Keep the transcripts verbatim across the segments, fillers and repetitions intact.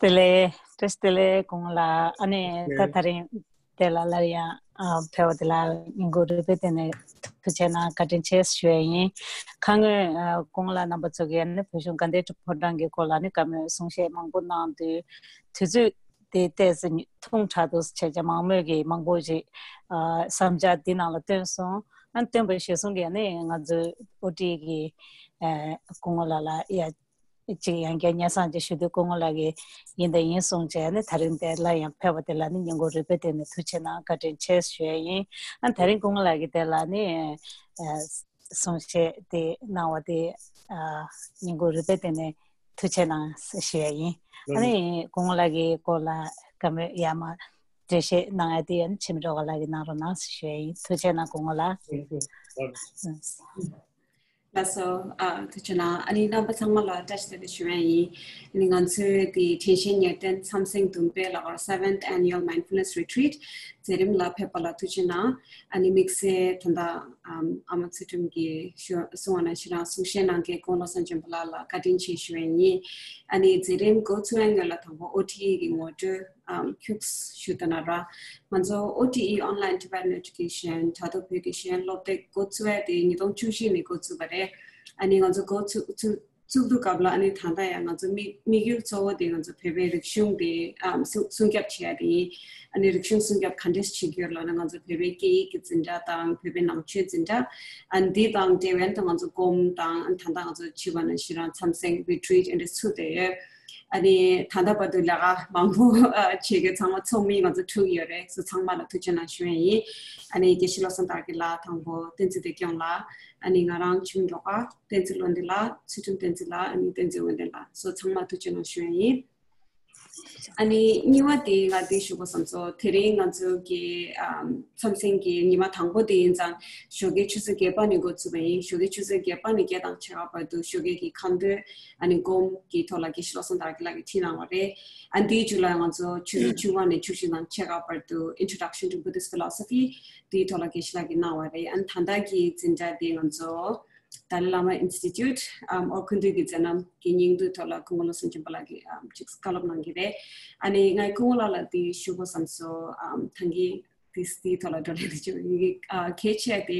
བདེ་ལེགས། བཀྲ་ཤིས་བདེ་ལེགས། གོང་ལ་ཨ་ནི་ད་དེ་རིང་དེ་ལ་སླར་ཡང་ཨ་ཕེབས་པ་དེ་ལ་ཉིན་གུང་རོལ་པའི་སྟེང་ནས་ཐུགས་རྗེ་གནང་། བཀའ་དྲིན་ཆེ་ཞུ་ཡ་ཡིན། ཁ་སྔོན་ཨ་གོང་ལ་རྣམ་པ་ཚོ་གིས་ཨ་ནི་བོད་གཞུང་དགའ་ལྡན་ཕོ་བྲང་གི་སྐོར་ལ་ཨ་ནི་བཀའ་མོལ་གསུང་བཤད་མང་པོ་གནང་དུས། དུས་ཚོད་དེ་ཏོག་ཙམ་ཐུང་དྲགས་འདུག་བྱས་ཙང་མང་མོས་ཀྱིས་མང་པོ་ཞིག་ཨ་བསམ་འཆར་འདི་ནང་ལ་བཏོན་སོང་། ཨ་བཏོན་པ་གཞིར་བཟུང་གིས་ཨ་ནི་ང་ཚོའི་ཨོ་ཊི་གི་ཨ་སྐུ་ངོ་ལགས་ལ་ཡ་གཅིག་ཡང་བསྐྱར་སྙན་སེང་ཅིག་ཞུ་དུས། སྐུ་ངོ་ལགས་ཀྱིས་ཡིན་དང་ཡིན་གསུངས་བྱས་ནས་ད་རིང་དེ་ལ་ཡང་ཕེབས་པ་དེ་ལ་ནི་ཉིན་གུང་རོལ་པའི་སྟེང་ནས་ཐུགས་རྗེ་གནང་། བཀའ་དྲིན་ཆེ་ཞུ་ཡ་ཡིན། ཨ་ད་རིང་སྐུ་ངོ་ལགས་ཀྱིས་དེ་ལ་ནི་ཨ་གསུང་བཤད་དེ་གནང་བ་དེ་ཨ་ཉིན་གུང་རོལ་པའི་སྟེང་ནས་ཐུགས་རྗེ་གནང་ཞུ་ཡ་ཡིན། ཨ་ནི་སྐུ་ངོ་ལགས་ཀྱི་སྐོར་ལ་བཀའ་མོལ་ཡར་མར་འགྲེལ་བཤད་གནང་ཡ་དེ་ཡང་འཆི་མེད་སྒྲོལ་དཀར་ལགས་ཀྱིས་གནང་རོགས་གནང་ཞུ་ཡ་ཡིན། ཐུགས་རྗེ་གནང་སྐུ་ངོ་ལགས། ལགས་སོ། ཨ་ཐུགས་རྗེ་གནང་། ཨ་ནི་རྣམ་པ་ཚང་མ་ལ་བཀྲ་ཤིས་བདེ་ལེགས་ཞུ་ཡ་ཡིན། ཨ་ནི་ང་ཚོའི་དེ་དྲན་ཤེས་ཉེར་བདུན་མཚམས་གཟིགས་བདུན་པའི་ལ་གར་Seventh Annual Mindfulness Retreat མཛད་རིམ་ལ་ཕེབས་པ་ལ་ཐུགས་རྗེ་གནང་། ཨ་ནི་དམིགས་བསལ་ད་ལྟ་ཨམ་ཨ་མ་ཚུལ་ཁྲིམས་ཀྱིས་ཞུ་གསུངས་པ་ནང་བཞིན་རང་གསུང་བཤད་གནང་མཁན་སྐུ་ངོ་བློ་བཟང་སྦྱིན་པ་ལགས་ལ་བཀའ་དྲིན་ཆེ་ཞུ་ཡ་ཡིན། ཨ་ནི་མཛད་རིམ་འགོ་ཚུགས་ཡ་སྔོན་ལ་དང་པོ་ཨོ་ཊི་ཨི་གི་ངོ་སྤྲོད་ཨམ་ཁྱུག་ཞུ་ད་ན་ར། ང་ཚོ་ཨོ་ཊི་ཨི་Online Tibetan Education དྲ་ཐོག་བོད་ཀྱི་ཤེས་ཡོན་སློབ་དེབ་འགོ་བཙུགས་ཡ་དེ་ཉིས་སྟོང་བཅུ་བཞི་ནས་འགོ་བཙུགས་པ་རེད། ཨ་ནི་ང་ཚོ་འགོ་ཚུགས་ཚུགས་བཙུགས་དུས་སྐབས་ལ་ཨ་ནི་ད་ལྟ་ཡང་ང་ཚོ་དམིགས་དམིགས་ཡུལ་གཙོ་བོ་དེ་ང་ཚོ་བོད་པའི་རིག་གཞུང་དེ་ཨམ་སྲུང་སྲུང་སྐྱོབ་བྱེད་ཡ་དེ་ཡིན། ཨ་ནི་རིག་གཞུང་སྲུང་སྐྱོབ་ག་འདྲས་བྱེད་ཀྱི་ཡོད་ལབ་ན། ང་ཚོ་བོད་པའི་སྐད་ཡིག་གི་འཛིན་གྲྭ་དང་བོད་པའི་ནང་ཆོས་འཛིན་གྲྭ་ཨ་ནི་དེ་དང་འབྲེལ་བའི་ད་ང་ཚོ་སྒོམ་དང་ཨ་ནི་ད་ལྟ་ང་ཚོ་བྱིས་པ་ནང་བཞིན་རང་མཚམས་གཟིགས་རི་ཊི་རིཊ་ཨ་འདྲས་ཚུགས་བསྡད་ཡོད། ཨ་ནི་ད་ལྟ་བར་དུ་ལས་ཀ་མང་པོ་ཨ་བྱེད་མཁན་ཚང་མ་ཚོགས་མི་ང་ཚོ་དྲུག་ཡོད་རེད། སོ་ཚང་མ་ལ་ཐུགས་རྗེ་གནང་ཞུ་ཡ་ཡིན། ཨ་ནི་དགེ་བཤེས་བློ་བཟང་དར་རྒྱས་ལགས་དང་པོ། བསྟན་འཛིན་བདེ་སྐྱོང་ལགས། ཨ་ནི་ང་རང་འཆི་མེད་སྒྲོལ་དཀར། བསྟན་འཛིན་བློ་ལྡན་ལགས། ཚུལ་ཁྲིམས་བསྟན་འཛིན་ལགས། ཨ་ནི་བསྟན་འཛིན་འོད་ལྡན་ལགས། སོ་ཚང་མ་ཐུགས་རྗེ་གནང་ཞུ་ཡ་ཡིན། ཨ་ནི་གཉིས་པ་དེ་ང་འདི་ཞུ་དགོས་བསམ་སོང་། དེ་རིང་ང་ཚོ་གི་ཨམ་མཚམས་གཟིགས་ཀྱི་ཉི་མ་དང་པོ་དེ་ཡིན་ཙང་ཞོགས་ཀའི་ཆུ་ཚོད་བརྒྱད་པ་ནས་འགོ་ཚུགས་པ་ཡིན། ཞོགས་ཀའི་ཆུ་ཚོད་བརྒྱད་པ་ནས་བརྒྱད་དང་ཕྱེད་ཀ་བར་དུ་ཞོགས་ཀའི་གི་ཁ་འདོན་ཨ་ནི་སྒོམ་གྱི་ཐོག་ལ་དགེ་བཤེས་བློ་བཟང་དར་རྒྱས་ལགས་ཀྱིས་ཁྲིད་གནང་བ་རེད། ཨ་འདིའི་མཇུག་ལ་ང་ཚོ་ཆུ་ཚོད་བཅུ་པ་ནས་བཅུ་བཞི་དང་ཕྱེད་ཀ་བར་དུ་Introduction to Buddhist Philosophy དེའི་ཐོག་ལ་དགེ་བཤེས་ལགས་ཀྱིས་གནང་བ་རེད། ཨ་ནི་ད་ལྟ་གི་འཛིན་གྲྭ་དེ་ང་ཚོ་ཏཱ་ལའི་བླ་མ་ཨིན་སི་ཊི་ཊུཊ་ཨམ་ཨོར་ཁུ་འདུས་ཀྱི་མཛད་རྣམ་གྱི་སྙིང་བསྡུས་ཐོག་ལ་སྐུ་ངོ་བློ་བཟང་སྦྱིན་པ་ལགས་ཀྱིས་ཨམ་ཅིག་བཀའ་སློབ་གནང་གི་རེད། ཨ་ནི་ངས་སྐུ་ངོ་ལགས་ལ་དེ་ཞུ་དགོས་བསམ་སོང་། ཨམ་ཐང་གི་དེ་དེའི་ཐོག་ལ་བགྲོ་གླེང་དེ་བྱེད་པ་ཡིན། ཨ་གལ་ཆེ་དེ་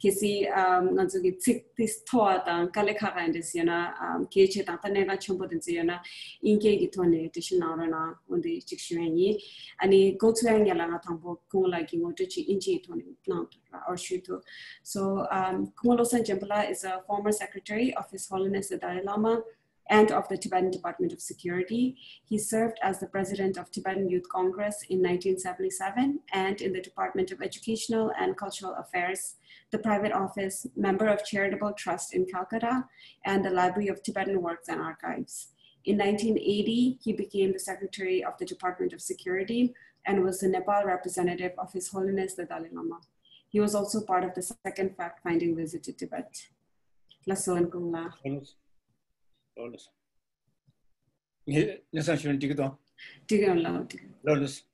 གལ་སྲིད་ཨམ་ང་ཚོ་གི་ཚིག་དེ་མཐོ་བ་དང་དཀའ་ལས་ཁག་ཁག་འདྲ་ཡོད་ན། ཨམ་གལ་ཆེ་དང་ད་གནད་འགག་ཆེན་པོ་དེ་ཚོ་ཡོད་ན་དབྱིན་སྐད་ཀྱི་ཐོག་ནས་འགྲེལ་བཤད་གནང་རོགས་གནང་། འོ་འདི་གཅིག་ཞུ་ཡ་ཡིན། ཨ་ནི་འགོ་ཚུགས་ཡ་སྔོན་ལ་ང་དང་པོ་སྐུ་ངོ་ལགས་ཀྱི་ངོ་སྤྲོད་ཅིག་དབྱིན་ཇིའི་ཐོག་ནས་གནང་འདུག་ར། ཨོ་ཞུས་འདུག So, um, Kunglo Sanjempola is a former secretary of His Holiness the Dalai Lama and of the Tibetan Department of Security. He served as the president of Tibetan Youth Congress in nineteen seventy-seven and in the Department of Educational and Cultural Affairs, the private office, member of Charitable Trust in Calcutta, and the Library of Tibetan Works and Archives. In nineteen eighty, he became the secretary of the Department of Security and was the Nepal representative of His Holiness the Dalai Lama. He was also part of the second fact-finding visit to Tibet. ལགས་སོ། ཨན་ཀུང་ལགས། ལགས་སོ། ངས་སྙན་སེང་ཞུ་ན་འགྲིག་གི་དང་། འགྲིག་ཡོད་ལགས། འགྲིག་ཡོད། ལགས་སོ།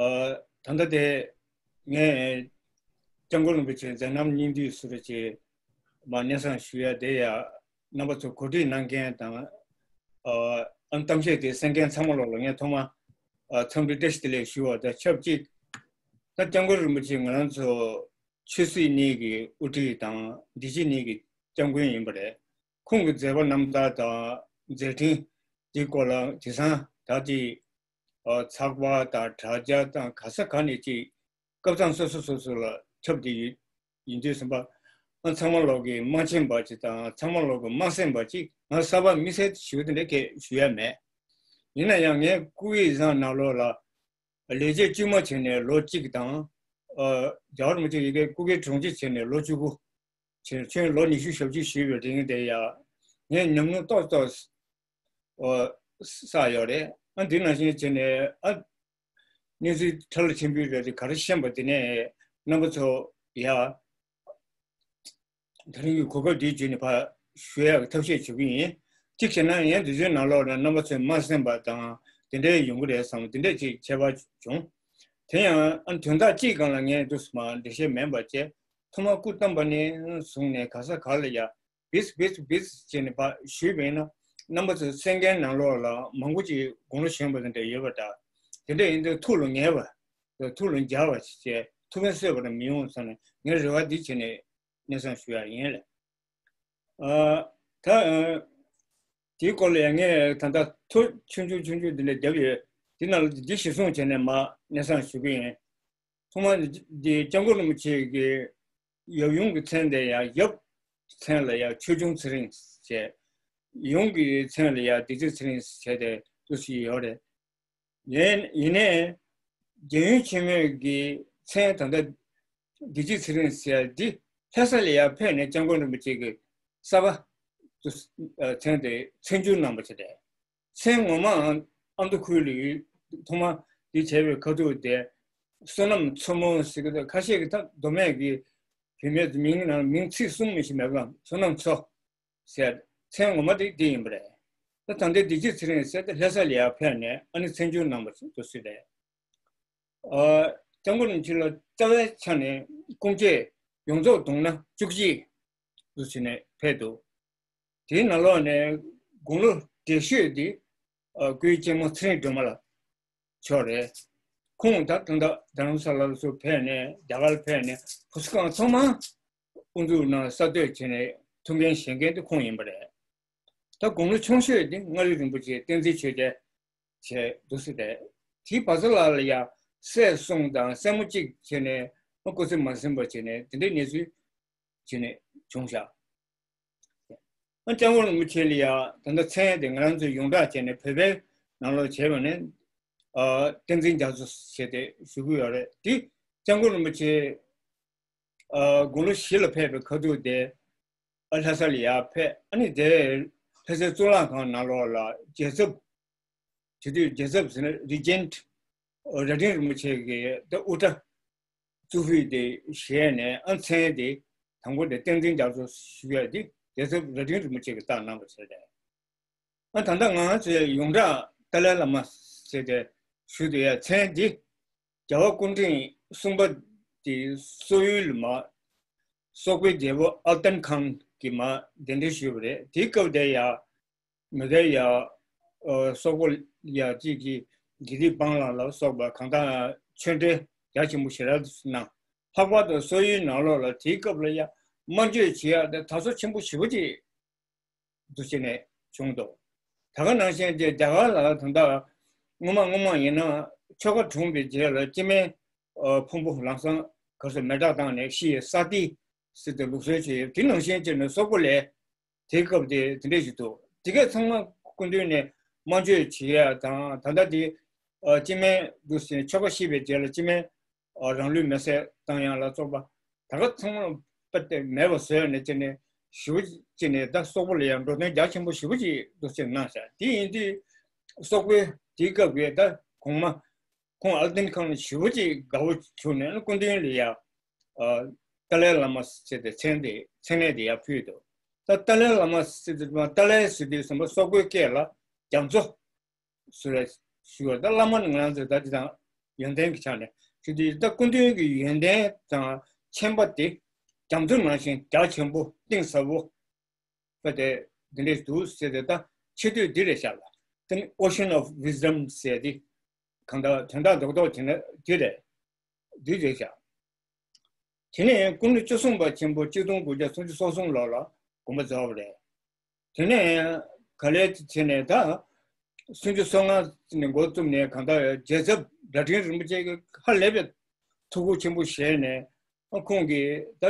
ཨ་ད་ལྟ་དེ་ངས་སྐྱབས་མགོན་རིན་པོ་ཆེའི་མཛད་རྣམ་སྙིང་བསྡུས་ཟུར་བཅད་མ་སྙན་སེང་ཞུ་ཡ་དེ་ཡ་རྣམ་པ་ཚོ་གོ་སྒྲིག་གནང་མཁན་དང་། ཨ་གཏམ་བཤད་དེ་གསན་མཁན་ཚང་མ་ལོག་ལ་ངས་ཐོག་མ་ཨ་འཚམས་འདྲི་བཀྲ་ཤིས་བདེ་ལེགས་ཞུ་བ་དང་ཆབས་ཅིག་ད་སྐྱབས་མགོན་རིན་པོ་ཆེ་ང་རང་ཚོ་ཆོས་སྲིད་གཉིས་ཀྱི་དབུ་ཁྲིད་དང་སྒྲིག་གཞི་གཉིས་ཀྱི་སྐྱབས་མགོན་ཡིན་པ་རེད། ཁོང་གི་མཛད་པ་རྣམ་ཐར་དང་མཛད་འཕྲིན་འདི་སྐོར་ལ་དེང་སང་ད་ཅིག་ཨ་ཚགས་པར་དང་དྲ་རྒྱ་དང་ག་ས་ག་ནས་ཅིག་སྐབས་མཚམས་སོ་སོ་སོ་སོ་ལ་ཁྱབ་བསྡད་ཡོད་ཡིན་དུས་ཙམ་པ། ཨ་ཚང་མ་ལོག་གིས་མ་མཁྱེན་པ་ཅིག་དང་ཚང་མ་ལོག་གིས་མ་གསན་པ་ཅིག་ང་གསར་པ་མི་སེར་ཞིག་དེ་འདྲ་སྐད་ཞུ་ཡ་མེད། ཡིན་ན་ཡང་ངས་སྐུ་ཡི་བཟང་ནང་ལོགས་ལ་ལས་བྱེད་དཀྱུས་མ་བྱས་ནས་ལོ་གཅིག་དང་། ཨ་རྒྱལ་བ་རིན་པོ་ཆེ་ཡི་གེ་སྐུ་སྒེར་དྲུང་ཆེ་བྱས་ནས་ལོ་བཅུ་དགུ་བྱས། ཁྱོན་ལོ་ཉི་ཤུ་ཞེ་བཅུ་བཞུགས་པའི་རིང་དེ་ཡ་ངས་ཉམས་མྱོང་ཏོག་ཏོག་ཨ་བསགས་ཡོད་རེད། ཨ་འདི་ནང་བཞིན་བྱས་ནས་ཨ་གནས་ཚུལ་ཕྲ་ལ་ཆེན་པོའི་རེད་དེ་ག་རེ་ཤེས་པ་དེ་ནས་རྣམ་པ་ཚོ་ཡ། དེ་རིང་གི་གོ་སྐབས་འདིའི་བརྒྱུད་ནས་ཕར་ཞུ་ཡག་གི་ཐབས་ཤེས་བྱེད་ཀྱི་ཡིན། གཅིག་བྱས་ན་ངས་འདི་ཚོའི་ནང་ལོགས་ལ་རྣམ་པ་ཚོས་མ་གསན་པ་དང་དེ་འདྲའི་ཡོང་གི་རེད་བསམ་དེ་འདྲས་ཅིག་ཁྱད་པར་བྱུང་། དེ་ཡང་ཨ་དོན་དག་གཅིག་སྒང་ལ་ངས་འདུག་སེ་མ་འགྲེལ་བཤད་མེད་པ་བྱས། ཐོག་མར་སྐུ་བལྟམས་པ་ནས་བཟུང་ནས་ག་ས་ག་ལ་ཡ་བིས་བིས་བིས་བྱས་ནས་ཕར་ཞུས་པ་ཡིན་ན། རྣམ་པ་ཚོ་གསན་མཁན་ནང་ལོགས་ལ་མང་པོ་ཅིག་དགུང་ལོ་གཞོན་པ་དེ་འདྲ་ཡོད་པ་འདྲ། དེ་འདྲ་ཡིན་དུས་ཐུགས་ལ་ངེས་པ། ཐུགས་ལ་འཇགས་པ་བྱས། ཐུགས་ཕན་གསོས་པ་དང་མི་ཡོང་བསམ་ནས་ངས་རེ་བ་འདི་བྱས་ནས་སྙན་སེང་ཞུ་ཡག་ཡིན་ལགས། ཨ། ད། ཨ། དེའི་སྐོར་ལ་ཡང་ངས་ད་ལྟ་ཐོ་ཆུང་ཆུང་ཆུང་ཆུང་འདི་འདྲ་བརྒྱབ་ཡོད། འདི་ནང་ལ་འདི་གཞིར་བཟུང་བྱས་ནས་མར་སྙན་སེང་ཞུ་གི་ཡིན། ཐོག་མར་འདི་སྐྱབས་མགོན་རིན་པོ་ཆེ་གི་ཡབ་ཡུམ་གྱི་མཚན་དེ་ཡང་ཡབ་མཚན་ལ་ཡང་ཆོས་སྐྱོང་ཚེ་རིང་ཟེར། ཡུམ་གྱི་མཚན་ལ་ཡང་བདེ་སྐྱིད་ཚེ་རིང་ཟེར་ཏེ་འདུག་སེ་ཡོད་རེད། ཡིན་ཡིན་ནའི་རྒྱལ་ཡུམ་ཆེན་མོའི་གི་མཚན་ད་ལྟ་བདེ་སྐྱིད་ཚེ་རིང་ཟེར་འདི་ལྷ་ས་ལ་ཡར་ཕེབས་ནས་སྐྱབས་མགོན་རིན་པོ་ཆེ་གི་གསར་པ་དུ་མཚན་དེ་མཚན་བསྒྱུར་གནང་བ་ཞིག་རེད། མཚན་ངོ་མའང་ཨ་མདོ་ཁུལ་ལ་ཡོད། ཐོག་མ་འདི་བྱས་པའི་ཁ་ཐུག་དེ་བསོད་ནམས་མཚོ་མོ་ཟེར་གི་འདུག་ཁ་ཤས་ཀྱིས་ད་མདོ་སྨད་ཀྱི་བུད་མེད་ཚོ་མིང་ནང་མིང་ཚིག་གསུམ་མི་ཤེས་མེད་པ་བསོད་ནམས་མཚོ་ཟེར། མཚན་ངོ་མ་དེ་འདི་ཡིན་པ་རེད། ད་ད་ལྟའི་བདེ་སྐྱིད་ཚེ་རིང་ཟེར་ཏེ་ལྷ་ས་ལ་ཡར་ཕེབས་ནས་ཨ་ནི་མཚན་བསྒྱུར་གནང་བ་ཞིག་ཏུ་སྲིད་རེད། ཨ། སྐྱབས་མགོན་རིན་པོ་ཆེ་ལ་རྩ་བའི་ཆ་ནས་སྐུ་མཆེད་ཡོངས་རྫོགས་བསྡོམས་ན་བཅུ་གཅིག་འདུག་བྱས་ནས་ཕེབས་འདུག་དེའི་ནང་ལོགས་ནས་དགུང་ལོ་བགྲེས་ཤོས་འདི་ཨ་སྐུའི་གཅེན་མོ་ཚེ་རིང་སྒྲོལ་མ་ལགས་མཆོག་རེད། ཁོང་ད་ད་ལྟ་རྡ་རམ་ས་ལ་ལ་སུ་ཕེབས་ནས་རྒྱ་གར་ཕེབས་ནས་བུ་གསོ་ཁང་ཚང་མ་དབུ་འཛུགས་གནང་གསར་གཏོད་བྱས་ནས་ཐུགས་འགན་བཞེས་མཁན་དེ་ཁོང་ཡིན་པ་རེད། ད་དགུང་ལོ་ཆུང་ཤོས་དེ་མངའ་རིས་རིན་པོ་ཆེ་བསྟན་འཛིན་ཆོས་རྒྱལ་བྱས་འདུག་སེ་རེད། དེའི་བར་ཚ་ལ་ལ་ཡ་སྲས་གསུམ་དང་སྲས་མོ་གཅིག་བྱས་ནས་སྐུ་ཚེ་མ་ཟིན་པ་བྱས་ནས་དེ་འདྲའི་གནས་ཚུལ་བྱས་ནས་བྱུང་བཞག་ཨ་སྐྱབས་མགོན་རིན་པོ་ཆེ་ལ་ཡ་ད་ལྟ་མཚན་དེ་ང་རང་ཚོས་ཡོངས་གྲགས་བྱས་ནས་བོད་པའི་ནང་ལོགས་བྱས་པ་ནི་ཨ་བསྟན་འཛིན་རྒྱ་མཚོ་ཞེས་དེ་ཞུ་གི་ཡོད་རེད། དེ་སྐྱབས་མགོན་རིན་པོ་ཆེ་ཨ་དགུང་ལོ་བཞི་ལ་ཕེབས་པའི་ཁ་ཐུག་དེ་ཨ་ལྷ་ས་ལ་ཡར་ཕེབས། ཨ་ནི་དེ་ལྷ་སའི་གཙུག་ལག་ཁང་ནང་ལོགས་ལ་རྒྱལ་ཚབ། དེ་དུས་རྒྱལ་ཚབ་ཟེར་ན་རི་ཇེན་ཊི་རྭ་སྒྲེང་རིན་པོ་ཆེ་གི་ད་དབུ་སྐྲ་གཙུག་ཕུད་དེ་བཞེས་ནས་ཨ་མཚན་དེ་དང་པོ་དེ་བསྟན་འཛིན་རྒྱ་མཚོ་ཞུ་ཡ་དེ་རྒྱལ་ཚབ་རྭ་སྒྲེང་རིན་པོ་ཆེ་གིས་བཏགས་གནང་བ་ཟེར་ཏེ། ཨ་ད་ལྟ་ང་ཚོས་ཡོངས་གྲགས་ཏཱ་ལའི་བླ་མ་ཟེར་ཏེ་ཞུ་བསྡད་ཡ་མཚན་འདི་རྒྱལ་བ་སྐུ་ཕྲེང་གསུམ་པ་དེ་སོག་ཡུལ་ལ་མར་སོག་པོའི་རྒྱལ་པོ་ཨལ་ཏན་ཁཱན་གྱིས་མར་གདན་འདྲེན་ཞུས་པ་རེད། དེའི་སྐབས་དེ་ཡ་མི་དེ་ཡ་ཨ་སོག་པོ་ཡ་གཅིག་གིས་དགེ་ལྡན་བང་ལ་ལ་སོགས་པ་གང་དག་ཆོས་འབྲེལ་རྒྱ་ཆེན་པོ་ཞེ་དྲག་གནང་། ལྷག་པར་དུ་སོག་ཡུལ་ནང་ལོགས་ལ་དེའི་སྐབས་ལ་ཡ་དམར་མཆོད་བྱེད་ཡ་དེ་དར་སོ་ཆེན་པོ་ཞེ་པོ་ཅིག་འདུག་བྱས་ནས་བྱུང་འདུག་ད་ག་ནང་བཞིན་དེ་རྒྱ་གར་ལ་ད་ལྟ་སྔོན་མ་སྔོན་མ་ཡིན་ན་ཆོ་ག་གྲོངས་པའི་རྗེས་ལ་སྐྱེ་དམན་ཨ་ཕུང་པོ་ལམ་སང་ག་སོ་མེ་སྲེག་བཏང་ནས་ཤི་ཡི་ས་ཏི་ཟེར་ཏེ་ལུགས་སྲོལ་ཅིག་ཡོད། དེ་ནང་བཞིན་བྱས་ནས་སོག་པོ་ལ་དེའི་སྐབས་དེ་དེ་འདྲས་ཞིག་འདུག་དེ་གས་ཚང་མ་སྐུ་མདུན་ནས་དམར་མཆོད་བྱེད་ཡ་དང་ད་ལྟ་དེ་ཨ་སྐྱེ་དམན་འདུག་ཟེར་ཆོ་ག་ཤི་བའི་རྗེས་ལ་སྐྱེ་དམན་ཨ་རང་ལུས་མེ་སྲེག་བཏང་ཡ་ལ་སོགས་པ་ད་ག་ཚང་མ་དཔེ་དེ་མེད་པ་བཟོས་ནས་བྱས་ནས་ཞེ་པོ་བྱས་ནས་ད་སོག་པོ་ལ་ཡང་འགྲོ་དོན་རྒྱ་ཆེན་པོ་ཞེ་པོ་ཅིག་འདུག་ཟེར་གནང་བཞག་དེ་ཡིན་དུས་སོག་པོའི་དེའི་སྐབས་ཀྱི་ད་གོང་མ་ཁོང་ཨལ་ཏན་ཁཱན་ཞེ་པོ་ཅིག་དགའ་བོ་བྱུང་ནས་སྐུ་མདུན་ལ་ཡ་ཨ་ཏཱ་ལའི་བླ་མ་ཟེར་ཏེ་མཚན་དེ་མཚན་གནས་དེ་ཡར་ཕུལ་འདུག་ད་ཏཱ་ལའི་བླ་མ་ཟེར་ཏེ་ཏཱ་ལའི་ཟེར་དུས་ཙམ་པ་སོག་པོའི་སྐད་ལ་རྒྱ་མཚོ་ཟེར་བ་ཞུ་བ། ད་བླ་མ་ནི་ང་རང་ཚོ་ད་དེ་དང་ཡོན་ཏན་གྱི་ཆ་ནས་ཞུ་དུས་ད་སྐུ་མདུན་གྱི་ཡོན་ཏན་དང་མཁྱེན་པ་དེ་རྒྱ་མཚོ་ནང་བཞིན་རྒྱ་ཆེན་པོ་གཏིང་ཟབ་པོ་པ་དེ་འདི་འདྲས་འདུག་ཟེར་ཏེ་ད་ཆེ་བསྟོད་འདི་རེད་བཞག་ལ། དེ་ནི་Ocean of Wisdom ཟེར་ཏེ་གང་ལྟར་དོན་དག་རྡོག་རྡོག་དེ་ནི་འདི་རེད། འདི་རེད་བཞག་དེ་ནས་སྐུ་ཕྲེང་བཅུ་གསུམ་པ་ཆེན་པོ་གཅིག་སྟོང་དགུ་བརྒྱ་སུམ་ཅུ་སོ་གསུམ་ལོ་ལ་དགོངས་པ་རྫོགས་པ་རེད། དེ་ནས་ག་ལེ་བྱས་ནས་ད་སུམ་ཅུ་སོ་ལྔ་ནས་འགོ་བཙུགས་ནས་གང་ལྟར་རྒྱལ་ཚབ་རྭ་སྒྲེང་རིན་པོ་ཆེ་གིས་ཧ་ལས་པའི་ཐུགས་ཁུར་ཆེན་པོ་བཞེས་ནས་ཁོང་གིས་ད་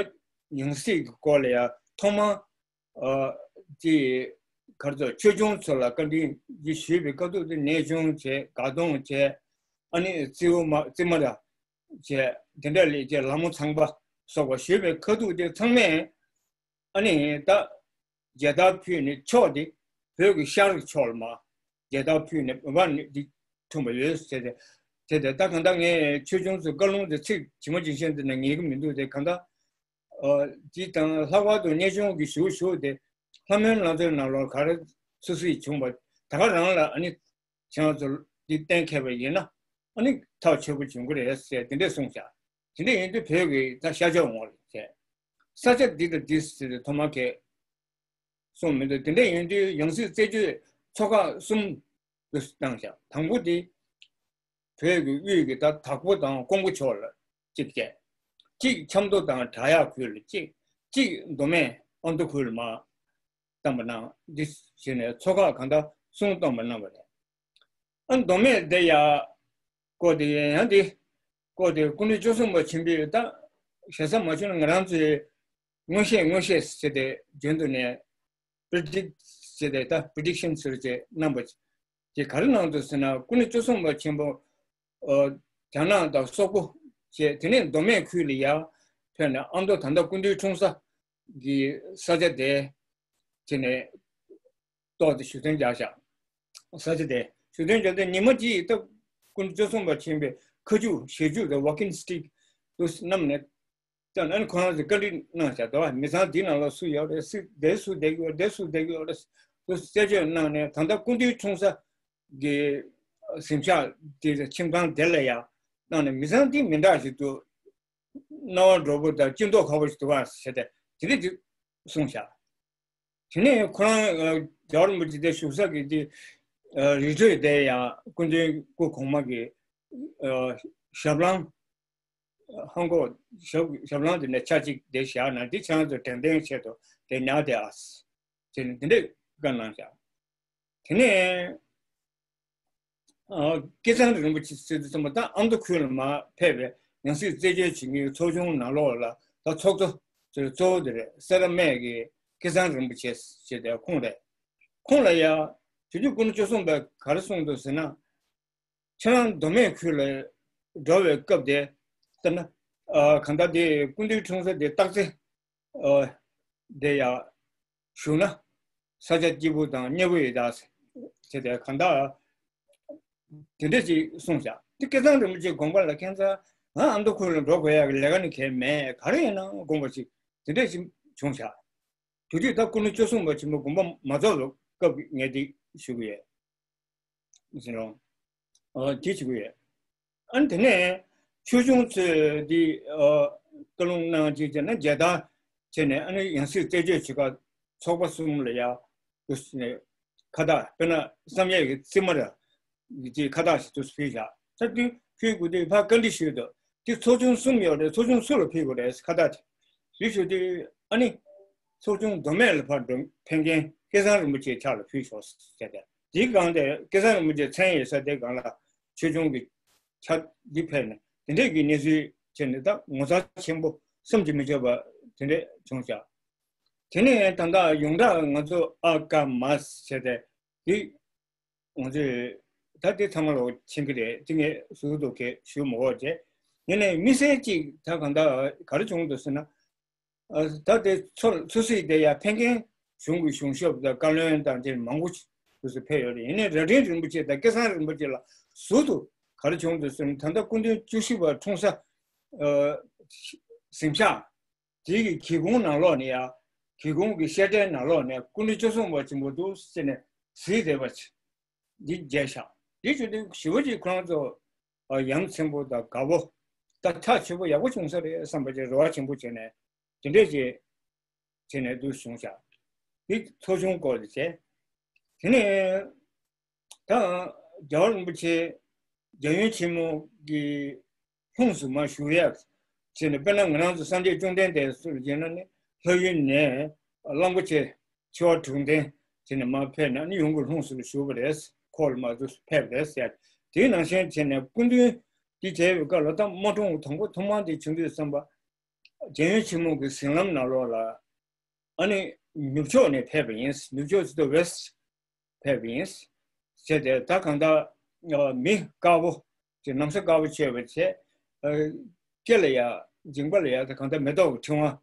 ཡང་སྲིད་ཀྱི་སྐོར་ལ་ཡང་ཐོག་མ་ཨ་དེ་གར་ཚོ་ཆོས་སྐྱོང་ཚོ་ལ་བཀའ་དྲིན་ཞུས་པའི་སྐབས་དུ་དེ་ནས་སྐྱོང་བྱས་དགའ་གདོང་བྱས། ཨ་ནི་རྩེའུ་མ་རྩེ་མ་ར་བྱས་དེ་འདྲ་ལས་བྱས་ལ་མོ་ཚངས་པ་སོགས་པ་ཞུས་པའི་ཁ་ཐུག་དེ་ཚང་མས་ཨ་ནི་ད་མཇལ་དར་ཕུལ་ནས་ཕྱོགས་དེ་བོད་ཀྱི་ཤར་ཕྱོགས་ལ་མ་མཇལ་དར་ཕུལ་ནས་འོ་བ་ནི་འདི་ཐུབ་པ་ཡོད་ཟེར་ཏེ། དེ་དེ་ད་གང་ལྟར་ངས་ཆོས་སྐྱོང་ཚོའི་བཀའ་ལུང་དེ་ཚིག་ཇི་མ་ཇི་བཞིན་དུ་ནས་ངེས་ཀྱི་མི་འདུག་དེ་གང་ལྟར་ཨ་འདི་དང་ལྷག་པར་དུ་གནས་ཆུང་གི་ཞུ་ཞུ་དེ་ལྷ་མོའི་ལང་ཚོའི་ནང་ལོགས་ག་རེ་སུ་སུ་ཡིས་བྱུང་བ་ད་ག་རང་ལ་ཨ་ནི་ཁྱེད་རང་ཚོ་འདི་གཏན་འཁེལ་བ་ཡིན་ན་ཨ་ནི་ཐག་ཆོད་པོ་བྱུང་གི་རེད་ཟེར་དེ་འདྲས་གསུངས་བཞག་དེ་འདྲས་ཡིན་དུས་བོད་ཀྱི་ད་ཤར་ཕྱོགས་ངོས་ལ་བྱས་ས་ཆ་འདི་དང་འདི་ཟེར་ཏེ་ཐོག་མ་ཁེ་ གསུངས་མི་འདུག་དེ་འདྲ་ཡིན་དུས་ཡང་སྲིད་རྩད་གཅོད་ཚོགས་ཁག་གསུམ་དུ་བཏང་བཞག་དང་པོ་དེ་བོད་ཀྱི་དབུས་ཀྱི་ད་དྭགས་པོ་དང་ཀོང་པོ་ཕྱོགས་ལ་གཅིག་བྱས། གཅིག་ཆབ་མདོ་དང་བྲག་གཡབ་ཁུལ་ལ་གཅིག་གཅིག་མདོ་སྨད་ཨ་མདོ་ཁུལ་ལ་མར་བཏང་པ་གནང་། འདི་བྱས་ནས་ཚོགས་ཁག་གང་དག་གསུམ་བཏང་པ་གནང་བ་རེད། ཨ་མདོ་སྨད་དེ་ཡ་སྐོར་དེ་ཡང་དེ་སྐོར་དེ་སྐུ་མདུན་བཅུ་གསུམ་པ་ཆེན་པོས་ད་ཞེ་ས་མ་བྱུང་ན་ང་རང་ཚོའི་མངོན་ཤེས་མངོན་ཤེས་ཟེར་ཏེ་རྒྱུན་དུ་ནས་པི་རི་ཌིག་ཟེར་ཏེ་ད་པི་རི་ཌིག་ཤན་ཟེར་བྱས་གནང་བ་དེ་ག་རེ་གནང་འདུག་ཟེར་ན། སྐུ་མདུན་བཅུ་གསུམ་པ་ཆེན་པོ་ཨ་རྒྱ་ནག་དང་སོག་པོ་བཅས་དེ་ནས་མདོ་སྨད་ཁུལ་ལ་ཡ་ཕེབས་ནས་ཨ་མདོ་ད་ལྟ་སྐུ་མདུན་འཁྲུངས་ས་གི་ས་ཆ་དེ་དེ་ནས་ཏོག་ཙམ་ཞུ་སྟོན་རྒྱག་བཞག་ས་ཆ་དེ་ཞུ་སྟོན་རྒྱག་སྟེ་ཉི་མ་གཅིག་ད་སྐུ་མདུན་བཅུ་གསུམ་པ་ཆེན་པོས་ཁ་མཆུ་ཞལ་མཇུག་དང་ཝོག་ཀིང་སི་ཊིག་དུ་བསྣམས་ནས་ད་ཨ་ནི་ཁོ་རང་ཚོས་བཀའ་འདྲི་གནང་བཞག་འདུག་མི་ཚང་འདི་ནང་ལ་སུ་ཡོད་རེད། སུ་བསྡད་སུ་བསྡད་ཀྱི་ཡོད་རེད། སུ་བསྡད་ཀྱི་ཡོད་རེད། དུ་རྩད་གཅོད་གནང་ནས་ད་ལྟ་སྐུ་མདུན་འཁྲུངས་ས་གི་གཟིམ་ཤག་དེ་ཁྱིམ་ཚང་དེ་ལ་ཡ་གནང་ནས་མི་ཚང་འདི་མི་འདྲ་ཞིག་ཏུ་སྣང་བ་འགྲོ་པོ་དང་སྐྱིད་མདོག་ཁ་པོ་ཞིག་འདུག་ག་ཟེར་ཏེ་དེ་འདྲ་ཅིག་གསུངས་བཞག་དེ་ནས་ཁོ་རང་ཨ་རྒྱལ་བ་རིན་པོ་ཆེ་དེ་བཞུགས་ས་གི་དེ་ཨ་རི་ཁྲོད་དེ་ཡང་སྐུ་མདུན་སྐུ་གོང་མ་གི་ཨ་ཞབས་ལྷམ་ཧང་གོ་ཞབས་ཞབས་ལྷམ་དེ་ནས་ཆ་གཅིག་དེ་བཞག་ན་འདི་ཁྱེད་རང་ཚོ་དྲན་རྟེན་ཆེད་དུ་དེ་ཉར་དེ་ཨ་ཟེར་ནས་དེ་འདྲས་བཀའ་གནང་བཞག་དེ་ནས་ཨ་སྐལ་བཟང་རིན་པོ་ཆེ་ཟེར་དུས་ཙམ་པ་ད་ཨ་མདོ་ཁུལ་ལ་མར་ཕེབས་པའི་ཡང་སྲིད་རྩད་གཅོད་བྱེད་མཁན་ཚོགས་ཆུང་ནང་ལོགས་ལ་ད་ཚོགས་གཙོ་ཟེར་གཙོ་བོ་དེ་རེད། སེ་ར་སྨད་ཀྱི་སྐལ་བཟང་རིན་པོ་ཆེ་ཟེར་དེ་ཁོང་རེད། ཁོང་ལ་ཡ་དུས་རྒྱུན་སྐུ་མདུན་བཅུ་གསུམ་པས་ག་རེ་གསུངས་འདུག་ཟེར་ན། ཁྱེད་རང་མདོ་སྨད་ཁུལ་ལ་འགྲོ་བའི་སྐབས་དེ་ལྟར་ན་ཨ་གང་ལྟར་དེ་སྐུ་མདུན་འཁྲུངས་ས་དེ་སྟག་རྩེ་ཨ་དེ་ཡ་བཞུགས་ན་ས་ཆ་སྐྱིད་པོ་དང་མཉེས་པོ་ཡོད་ད་ཟེར་དེ་གང་ལྟར་དེ་འདྲ་ཅིག་གསུངས་བཞག་དེ་སྐལ་བཟང་རིན་པོ་ཆེའི་དགོངས་པ་ལ་ཁྱེད་ཚ་ང་ཨ་མདོ་ཁུལ་ལ་འགྲོ་དགོས་ཡག་གི་ལས་ཀ་ནི་གལ་མེད། ག་རེ་ཡིན་ན་དགོངས་པ་ཅིག་དེ་འདྲ་ཅིག་བྱུང་བཞག་དེ་དུས་ད་སྐུ་ཕྲེང་བཅུ་གསུམ་པ་ཆེན་པོ་དགོངས་པ་མ་རྫོགས་པའི་སྐབས་ཀྱི་ངས་འདི་ཞུ་གི་ཡོད། ཟིན་རོང་། ཨ་དེ་བྱེད་ཀྱི་ཡོད། ཨ་ནི་དེ་ནས་ཆོས་སྐྱོང་ཚོས་འདི་ཨ་བཀའ་ལུང་གནང་བྱས་བྱས་ན་མཇལ་དར་བྱས་ནས་ཨ་ནི་ཡང་སྲིད་རྩད་གཅོད་བྱེད་སྐབས་ཚོགས་པ་གསུམ་ལ་ཡ་དུ་ནས་ཁ་བཏགས་དཔེར་ན་བསམ་ཡས་ཀྱི་རྩེ་མོ་ར་གི་ཁ་བཏགས་ཤིག་ཏུ་ཕུལ་བཞག་ད་དུས་ཕུལ་དགོས་དུས་ཕར་བཀའ་འདྲི་ཞུས་འདུག་དེ་ཚོགས་ཆུང་གསུམ་ཡོད་རེད། ཚོགས་ཆུང་སུ་ལ་ཕུལ་དགོས་རེད་ཁ་བཏགས་དེ། དེ་ཞུ་དུས་ཨ་ནི་ཚོགས་ཆུང་མདོ་སྨད་ལ་ཕར་འགྲོ་ཕན་མཁན་སྐལ་བཟང་རིན་པོ་ཆེའི་ཕྱག་ལ་ཕུལ་ཤོག་ཟེར་ཏེ། དེའི་སྒང་དེ་སྐལ་བཟང་རིན་པོ་ཆེ་མཚན་ཡོད་ས་དེ་སྒང་ལ་ཆོས་སྐྱོང་གི་ཕྱག་འདི་ཕེབས་ནས་དེ་འདྲས་ཀྱི་གནས་ཚུལ་བྱས་ནས་ད་ངོ་མཚར་ཆེན་པོ་བསམ་གྱིས་མི་ཁྱབ་པ་དེ་འདྲས་བྱུང་བཞག་དེ་ནས་ད་ལྟ་ཡོངས་གྲགས་ང་ཚོ་ཨ་ཀ་མ་ཟེར་ཏེ་དེ་ང་ཚོས་ད་དེ་ཚང་མ་ལོག་ཕྱིན་གྱི་རེད། དེ་ངས་ཟུར་དུ་གས་ཞུ་མི་དགོས་བྱས། ཡིན་ནའི་དམིགས་བསལ་གཅིག་ད་གང་ལྟར་ག་རེ་བྱུང་འདུག་ཟེར་ན། ཨ་ད་དེ་ཚོ་ཚོ་སྲིད་དེ་ཡང་ཕན་མཁན་གཞུང་གི་གཞུང་ཞབས་དང་བཀའ་བློན་དང་དེ་མང་པོ་ཞིག་ཕེབས་ཡོད་རེད། ཡིན་ནའི་རྭ་སྒྲེང་རིན་པོ་ཆེ་དང་སྐལ་བཟང་རིན་པོ་ཆེ་ལ་ཟུར་དུ་ག་རེ་བྱུང་འདུག་ཟེར་ན། ད་ལྟ་སྐུ་མདུན་བཅུ་བཞི་པ་འཁྲུངས་ས་ཨ་གཟིམ་ཤག་དེ་གི་སྒེའུ་ཁུང་ནང་ལོགས་ནས་ཡ། སྒེའུ་ཁུང་གི་བཤད་གྲྭའི་ནང་ལོགས་ནས་སྐུ་མདུན་བཅུ་གསུམ་པ་ཆེན་པོ་འདུག་ཟེར་ནས་གཟིགས་བསྡད་པ་ཅིག་འདི་མཇལ་ཤག་འདི་བྱུང་དུས་ཞེ་པོ་ཅིག་ཁོ་རང་ཚོ་ཨ་ཡ་མཚན་པོ་དང་དགའ་པོ། ད་ཐག་ཆོད་པོ་ཡག་པོ་བྱུང་ས་རེད་བསམ་པ་ཅིག་རེ་བ་ཆེན་པོ་བྱས་ནས་དེ་འདྲས་ཅིག་བྱས་ནས་འདུག་བྱུང་ཤག་འདི་ཚོགས་ཆུང་སྐོར་དུ་བྱས། དེ་ནས་ད་རྒྱལ་བ་རིན་པོ་ཆེ་རྒྱལ་ཡུམ་ཆེན་མོ་གི་ལྷུམས་སུ་མར་ཞུགས་ཡག་བྱས་ནས། དཔེར་ན་ང་རང་ཚོ་སངས་རྒྱས་བཅོམ་ལྡན་འདས་སུ་བྱས་ན་ནི་ལྷ་ཡུལ་ནས་གླང་པོ་ཆེ་ཆེ་བ་དྲུག་ལྡན་བྱས་ནས་མར་ཕེབས་ནས་ནི་ཡུམ་གྱི་ལྷུམས་སུ་ཞུགས་པ་རེད། འཁོར་ལ་མར་ཕེབས་པ་རེད་ཟེར། དེའི་ནང་བཞིན་བྱས་ནས་སྐུ་མདུན་འདི་མཇལ་བའི་སྐབས་ལ་ད་དམག་གྲོང་དང་པོ་ཐོག་མར་འདི་བྱུང་དུས་ཙམ་པ་རྒྱལ་ཡུམ་ཆེན་མོ་གི་གཟིམ་ལམ་ནང་ལོགས་ལ་ཨ་ནི་ནུབ་ཕྱོགས་ནས་ཕེབས་པ་ཡིན། ནུབ་ཕྱོགས་ཟེར་དུས་ཝེ་སི་ཕེབས་པ་ཡིན། ཟེར་ཏེ་ད་གང་ལྟར་མི་དཀར་པོ་ཅིག་ན་བཟའ་དཀར་པོ་མཆེད་པ་བྱས། སྐེ་ལ་ཡ་མཇིང་པ་ལ་ཡ་ད་གང་ལྟར་མེ་ཏོག་གི་ཕྲེང་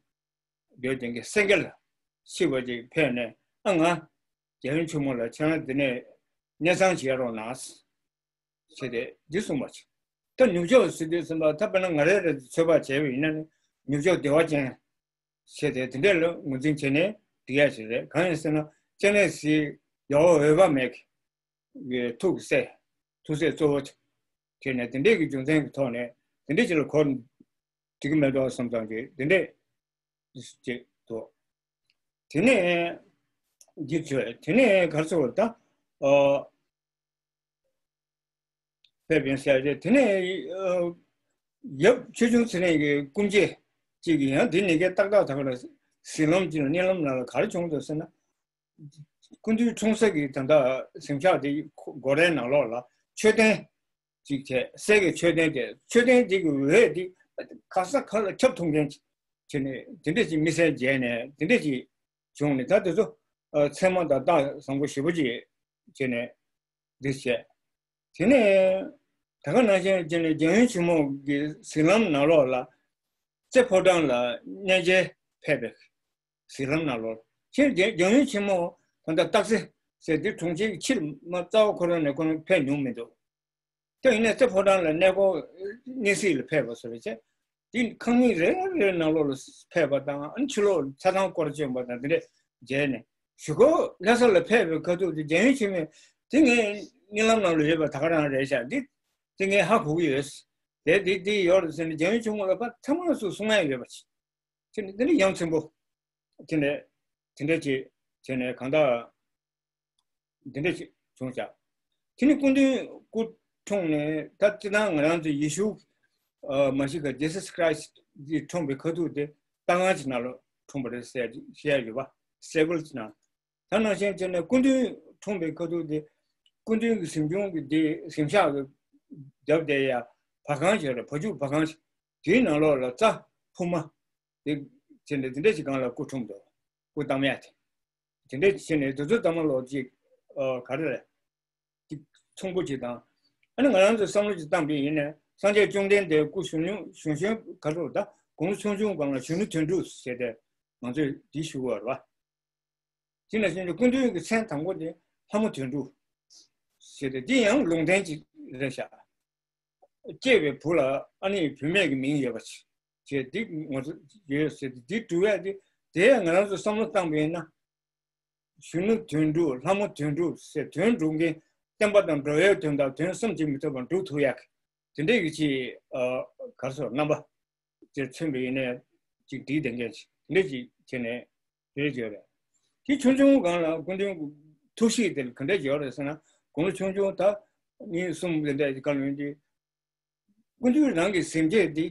བ་ཡོད་དེ་གི་སེང་གེ་ལ་ཆིབས་པ་ཅིག་ཕེབས་ནས་ཨ་ང་རྒྱལ་ཡུམ་ཆེན་མོ་ལ་ཁྱེད་རང་འདི་ནས་གནས་ཚང་བྱེད་རོགས་གནང་། ཟེར་ཏེ་འདི་གསུངས་པ་ཅིག་ད་ནུབ་ཕྱོགས་ཟེར་དུས་ཙམ་པ་ད་དཔེར་ན་ང་རང་རང་ཚོ་ཚོད་དཔག་བྱས་པ་ཡིན་ན་ནི་ནུབ་ཕྱོགས་བདེ་བ་ཅན་བྱས་ཏེ་དེ་འདྲས་ལ་ངོས་འཛིན་བྱས་ནས་འགྲིག་ཡ་ཞིག་རེད། གང་ཡིན་ཟེར་ན་སྤྱན་རས་གཟིགས་རྒྱལ་བ་འོད་དཔག་མེད་ཀྱི་ཐུགས་ཀྱི་སྲས། ཐུགས་སྲས་གཙོ་བོ་བྱས་ནས་དེ་འདྲས་ཀྱི་རྒྱུ་མཚན་གྱི་ཐོག་ནས་དེ་འདྲས་ཅིག་ལ་གོ་འགྲིག་གི་མེད་འགྲོ་བསམ་ཙང་གི་དེ་འདྲས་ཅིག་འདུག་དེ་ནས་ འདི་བྱོས། དེ་ནས་གར་སོང་ད། ཨོ། ཕེབས་ཡིན་ཟེར་ཏེ། དེ་ནས་ཨོ། ཡབ་ཆོས་སྐྱོང་ཚེ་རིང་གི་སྐུ་མཆེད་ཅིག་གིས་ཡང་འདི་ནས་ཀྱི་ཏག་ཏག་ད་ག་ལ་གཟིམ་ལམ་གྱི་གཉིད་ལམ་ནང་ལ་ག་རེ་བྱུང་འདུག་ཟེར་ན། སྐུ་མདུན་འཁྲུངས་ས་གི་ད་ལྟ་གཟིམ་ཤག་དེ་སྒོ་རའི་ནང་ལོགས་ལ་མཆོད་རྟེན་ཅིག་བྱས། གསེར་གྱི་མཆོད་རྟེན་དེ། མཆོད་རྟེན་དེ་གི་འོད་དེ་ག་ས་ག་ལ་ཁྱབ་ཐུབ་མཁན་ཅིག་བྱས་ནས། དེ་འདྲ་ཅིག་མི་སེར་མཇལ་ནས་དེ་འདྲ་ཅིག་བྱུང་ནས། ད་དེ་ཚོ་ཨ་ཚད་མ་དང་རྟགས་བཟང་པོ་ཞེ་པོ་ཅིག་བྱས་ནས་འདི་བྱས། དེ་ནས་ད་ག་ནང་བཞིན་བྱས་ནས་རྒྱལ་ཡུམ་ཆེན་མོ་གི་གཟིམ་ལམ་ནང་ལོགས་ལ་རྩེ་ཕོ་བྲང་ལ་གནས་མཇལ་ཕེབས་པའི་གཟིམ་ལམ་ནང་ལོགས། ཕྱིར་རྒྱལ་རྒྱལ་ཡུམ་ཆེན་མོ་ད་ལྟ་སྟག་རྩེ་ཟེར་དེ་གྲོང་ཁྱེར་གྱི་ཕྱིར་མ་རྩ་བ་ཁོ་རང་ནས་ཁོ་རང་ཕེབས་མྱོང་མི་འདུག་དེ་ཡིན་ནའི་རྩེ་ཕོ་བྲང་ལ་གནས་སྐོར་གནས་གཟིགས་ལ་ཕེབས་པ་སོགས་བྱས། དེ་ཁང་མིག་རེ་རེ་ནང་ལོགས་ལ་ཕེབས་པ་དང་། ཨ་ནི་ཕྱི་ལོགས་ཆ་ཚང་སྐོར་བྱོན་པ་དང་། དེ་འདྲ་མཇལ་ནས་གཞུག་གུ་ལྷ་ས་ལ་ཕེབས་པའི་ཁ་ཐུག་དེ་རྒྱལ་ཡུམ་ཆེན་མོས་དེ་ངའི་གཉིད་ལམ་ནང་ལ་ཡོད་པ་ད་ག་རང་རེད་ཤག་འདི་དེ་ངས་ཧ་གོ་གི་ཡོད། དེ་དེ་དེ་ཡོད་རེད་ཟེར་ནས་རྒྱལ་ཡུམ་ཆེན་མོ་ལ་ཕར་ཚང་མ་སུ་གསུང་ཡ་ཡོད་པ་ཅིག་དེ་ནི་དེ་ནི་ཡ་མཚན་པོ། དེ་ནས་དེ་འདྲ་ཅིག་བྱས་ནས་གང་ལྟར་འདི་འདྲ་ཅིག་བྱུང་བཞག་དེ་ནི་སྐུ་མདུན་སྐུ་འཁྲུངས་ནས། ད་སྤྱིར་བཏང་ང་རང་ཚོ་ཡེ་ཤུ་ཨ་མ་ཤི་ཀ Jesus Christ འདི་འཁྲུངས་པའི་ཁ་ཐུག་དེ་ལྟ་སྒང་ཅིག་ནང་ལ་འཁྲུངས་པ་རེད་ཟེར་བཤད་ཡ་ཡོད་པ། སེ་ཀོལ་ཅིག་ནང་། ད་ནང་བཞིན་བྱས་ནས་སྐུ་མདུན་འཁྲུངས་པའི་ཁ་ཐུག་དེ་སྐུ་མདུན་གྱི་གཟིམ་ཆུང་གི་དེ་གཟིམ་ཤག་གི་རྒྱབ་དེ་ཡ་བ་ཁང་ཞིག་རེད། བ་ཕྱུགས་བ་ཁང་ཞིག་དེའི་ནང་ལོགས་ལ་རྩྭ་ཕུབ་མ་དེ་བྱས་ནས་དེ་འདྲ་ཞིག་སྒང་ལ་སྐུ་འཁྲུངས་འདུག་སྐུ་བལྟམས་ཡ་དེ། དེ་འདྲ་བྱས་ནས་དེ་ཚོ་ལྟ་མ་ལོག་ཅིག་ཨ་ག་རེ་རེད། ཅིག་ཚོང་པོ་ཅིག་དང་། ཨ་ནི་ང་རང་ཚོས་བསམ་བློ་ཅིག་བཏང་པ་ཡིན་ན། སངས་རྒྱས་བཅོམ་ལྡན་འདས་སྐུ་གཞོན་ནུ་གཞོན་གཞོན་ག་རེ་རེད། ད་དགུང་ལོ་ཆུང་ཆུང་སྒང་ལ་གཞོན་ནུ་དོན་གྲུབ་ཟེར་ཏེ་ང་ཚོས་འདི་ཞུ་གི་ཡོད་རེད་པ། དེ་ནང་བཞིན་དུ་སྐུ་མདུན་གྱི་མཚན་དང་པོ་དེ་ལྷ་མོ་དོན་གྲུབ་ཟེར་ཏེ། འདི་ཡང་ལུང་བསྟན་ཅིག་རེད་ཤག་སྐྱེས་པའི་བུ་ལ་ཨ་ནི་བུད་མེད་ཀྱི་མིང་ཡོད་པ་ཅིག་བྱས། འདི་ང་ཚོ་ཡོད་ཟེར་ཏེ། འདི་སྒྲུབ་ཡ་དེ་དེ་ཡང་ང་རང་ཚོ་བསམ་བློ་བཏང་པ་ཡིན་ན། གཞོན་ནུ་དོན་གྲུབ། ལྷ་མོ་དོན་གྲུབ་ཟེར། དོན་སྒྲུབ་མཁན། བསྟན་པ་དང་འགྲོ་བའི་དོན་དང་དོན་གསུམ་གྱིས་མི་ཐུབ་པ་སྒྲུབ་ཐུབ་ཡག་གི་དེ་འདྲའི་གི་ཅིག་ཨ་ག་རེ་ཟེར། རྣམ་པ་ཅིག་མཚོན་པ་ཡིན་ནའི་ཅིག་བསྒྲིགས་བསྡད་མཁན་ཅིག་དེ་འདྲ་ཅིག་བྱས་ནས་རེད་བརྗོད་རེད། དེ་ཆུང་ཆུང་སྒང་ལ་སྐུ་མདུན་གྱི་ཐུགས་གཤིས་དེ་ག་འདྲ་བརྗོད་རེད་ཟེར་ན། དགུང་ལོ་ཆུང་ཆུང་ད་གཉིས་གསུམ་དེ་འདྲ་གི་སྐབས་ལ་ཡིན་དུས། སྐུ་མདུན་རང་གི་གཟིམ་ཆས་འདི།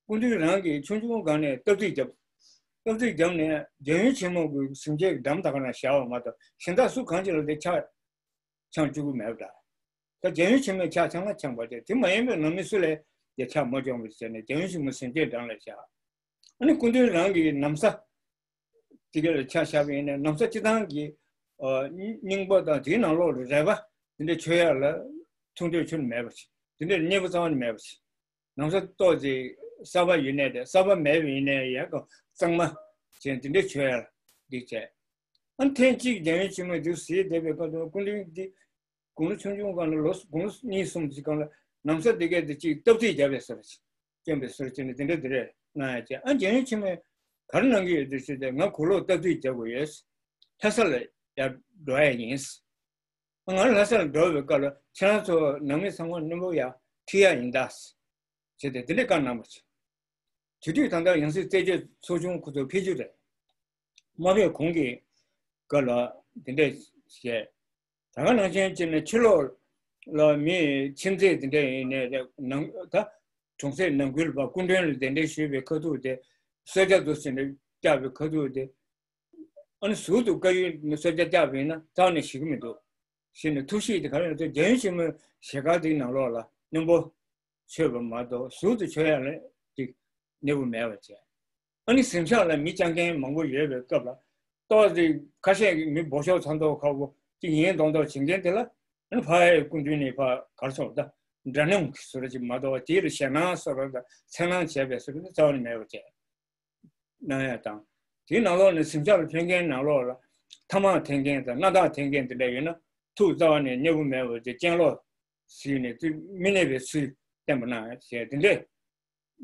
སྐུ་མདུན་རང་གི་ཆུང་ཆུང་སྒང་ནས་སྟབས་ཚིགས་བརྒྱབ། སྟབས་ཚིགས་བརྒྱབ་ནས་རྒྱལ་ཡུམ་ཆེན་མོ་གི་གཟིམ་ཆས་ཀྱི་འགྲམ་ད་ག་ན་བཞག་པ་མ་གཏོགས། གཞན་དག་སུ་གང་ཅིག་ལ་དེ་ཆ་འཆང་བཅུག་གི་མེད་པ་འདྲ། ད་རྒྱལ་ཡུམ་ཆེན་མོས་ཆ་འཆང་ན་འཆང་བ་དེ། དེ་མ་ཡིན་པའི་ནང་མི་སུ་ལ་དེ་ཆ་མ་འཆང་བ་བྱས་ནས་རྒྱལ་ཡུམ་ཆེན་མོ་གཟིམ་ཆས་འགྲམ་ལ་བཞག་ཨ་ནི་སྐུ་མདུན་རང་གི་ན་བཟའ་དེ་ག་ལ་ཆ་བཞག་པ་ཡིན་ན། ན་བཟའ་སྤྱིར་བཏང་གི་ཨ་རྙིང་པ་དང་དེའི་ནང་ལོགས་ལ་རལ་པ་དེ་འདྲ་མཆོད་ཡ་ལ་ཐུགས་འདོད་ཁྱོན་མེད་པ་ཞིག་དེ་འདྲའི་མཉེས་པོ་རྩ་བ་ནས་མེད་པ་ཞིག་ན་བཟའ་ཏོག་ཙེ་གསར་པ་ཡོད་ནའི་རེད། གསར་པ་མེད་པ་ཡིན་ནའི་ཡག་གི་གཙང་མ་བྱས་དེ་འདྲ་མཆོད་ཡ་འདི་བྱས། ཨ་ནི་ཐེངས་གཅིག་རྒྱལ་ཡུམ་ཆེན་མོས་འདི་ཟེར་བསྡད་པའི་སྐབས་དུ། སྐུ་མདུན་འདི་དགུང་ལོ་ཆུང་ཆུང་སྒང་ལ། ལོ་དགུང་ལོ་གཉིས་གསུམ་ཅིག་སྒང་ལ་ན་བཟའ་དེ་གས་དེ་གཅིག་སྟབས་ཚིགས་བརྒྱབ་པའི་ཟེར། སྐྱོན་པའི་ཟུར་བྱས་ནས་དེ་འདྲ་དེ་འདྲ་གནང་ཡ་བྱས། ཨ་རྒྱལ་ཡུམ་ཆེན་མོས་ག་རེ་གནང་གི་ཡོད་དེ་ཞུས་ཏེ། ང་དགུང་ལོ་སྟབས་ཚིགས་རྒྱག་དགོས་ཡོད། ལྷ་ས་ལ་ཡར་འགྲོ་ཡ་ཡིན། ང་ལྷ་ས་ལ་འགྲོ་བའི་སྐབས་ལ་ཁྱེད་རང་ཚོ་ནང་མི་ཚང་མ་རྣོན་པོ་ཡར་ཁྲིད་ཡ་ཡིན་ད་ཟེར་ཏེ་དེ་འདྲ་བཀའ་གནང་བ་བྱས། དེ་དུས་ད་ལྟ་ཡང་སྲིད་རྩད་གཅོད་ཚོགས་ཆུང་ཁོ་ཚོ་ཕེབས་རྒྱུ་རེད། མ་ཕེབས་གོང་གི་སྐབས་ལ་དེ་འདྲ་བྱས། ད་ག་ནང་བཞིན་བྱས་ནས་ཕྱི་ལོགས་ལ་མི་ཁྱིམ་མཚེས་དེ་འདྲ་ཡིན་ནའི་རེད། ནང་ད་གྲོང་གསེབ་ནང་ཁུལ་བ་སྐུ་མགྲོན་ལ་གདན་འདྲེན་ཞུས་པའི་ཁ་ཐུག་དེ་གསོལ་ཇ་དུ་ཟེར་ནས་བཀྱགས་པའི་ཁ་ཐུག་དེ། ཨ་ནི་ཟུར་དུ་བཀའ་ཡོད་ནས་གསོལ་ཇ་བཀྱགས་པ་ཡིན་ན་རྩ་བ་ནས་ཞིག་གི་མི་འདུག་ཞེས་ནས་ཐུགས་གཤིས་དེ་ག་རེ་ཡོད་ཚད་རྒྱལ་ཡུམ་ཆེན་མོའི་ཞལ་དཀར་དེའི་ནང་ལོགས་ལ་རྣོན་པོ་མཆོད་པ་མ་གཏོགས་ཟུར་དུ་མཆོད་ཡ་ལ་དེ་གནས་བབ་མེད་པ་བྱས། ཨ་ནི་གཟིམ་ཤག་ལ་མི་བཅར་མཁན་མང་པོ་ཡོད་པའི་སྐབས་ལ། ཏོག་ཙེ་ཁ་ཤས་ཀྱི་མི་འབོར་ཤོག་ཚང་མདོག་ཁ་པོ་ཅིག་ཡིན་མདོག་མདོག་བྱེད་མཁན་དེ་ལ། ཨ་ནི་ཕ་ཡི་སྐུ་མདུན་ནས་ཕ་གར་སོང་ད་འདྲ་མཉམ་གྱི་བཟོ་འདྲ་ཅིག་མ་གཏོགས། དེ་ལ་ཞེད་སྣང་བཟོ་འདྲ་དང་འཚེར་སྣང་བྱས་པའི་བཟོ་འདྲ་རྩ་བ་ནས་མེད་པ་བྱས། གནང་ཡ་དང་། དེའི་ནང་ལོགས་ནས་གཟིམ་ཤག་ལ་ཕེབས་མཁན་ནང་ལོགས་ལ་ཐ་མག་འཐེན་མཁན་དང་སྣ་ཐག་འཐེན་མཁན་དེ་འདྲ་ཡོད་ན། ཐུགས་རྩ་བ་ནས་མཉེས་པོ་མེད་པ་དེ་གྱེན་ལོག་ཟེར་ནས་དེ་མི་གནས་པའི་ཚུལ་བསྟན་པ་གནང་ཡ་བྱས། དེ་འདྲས་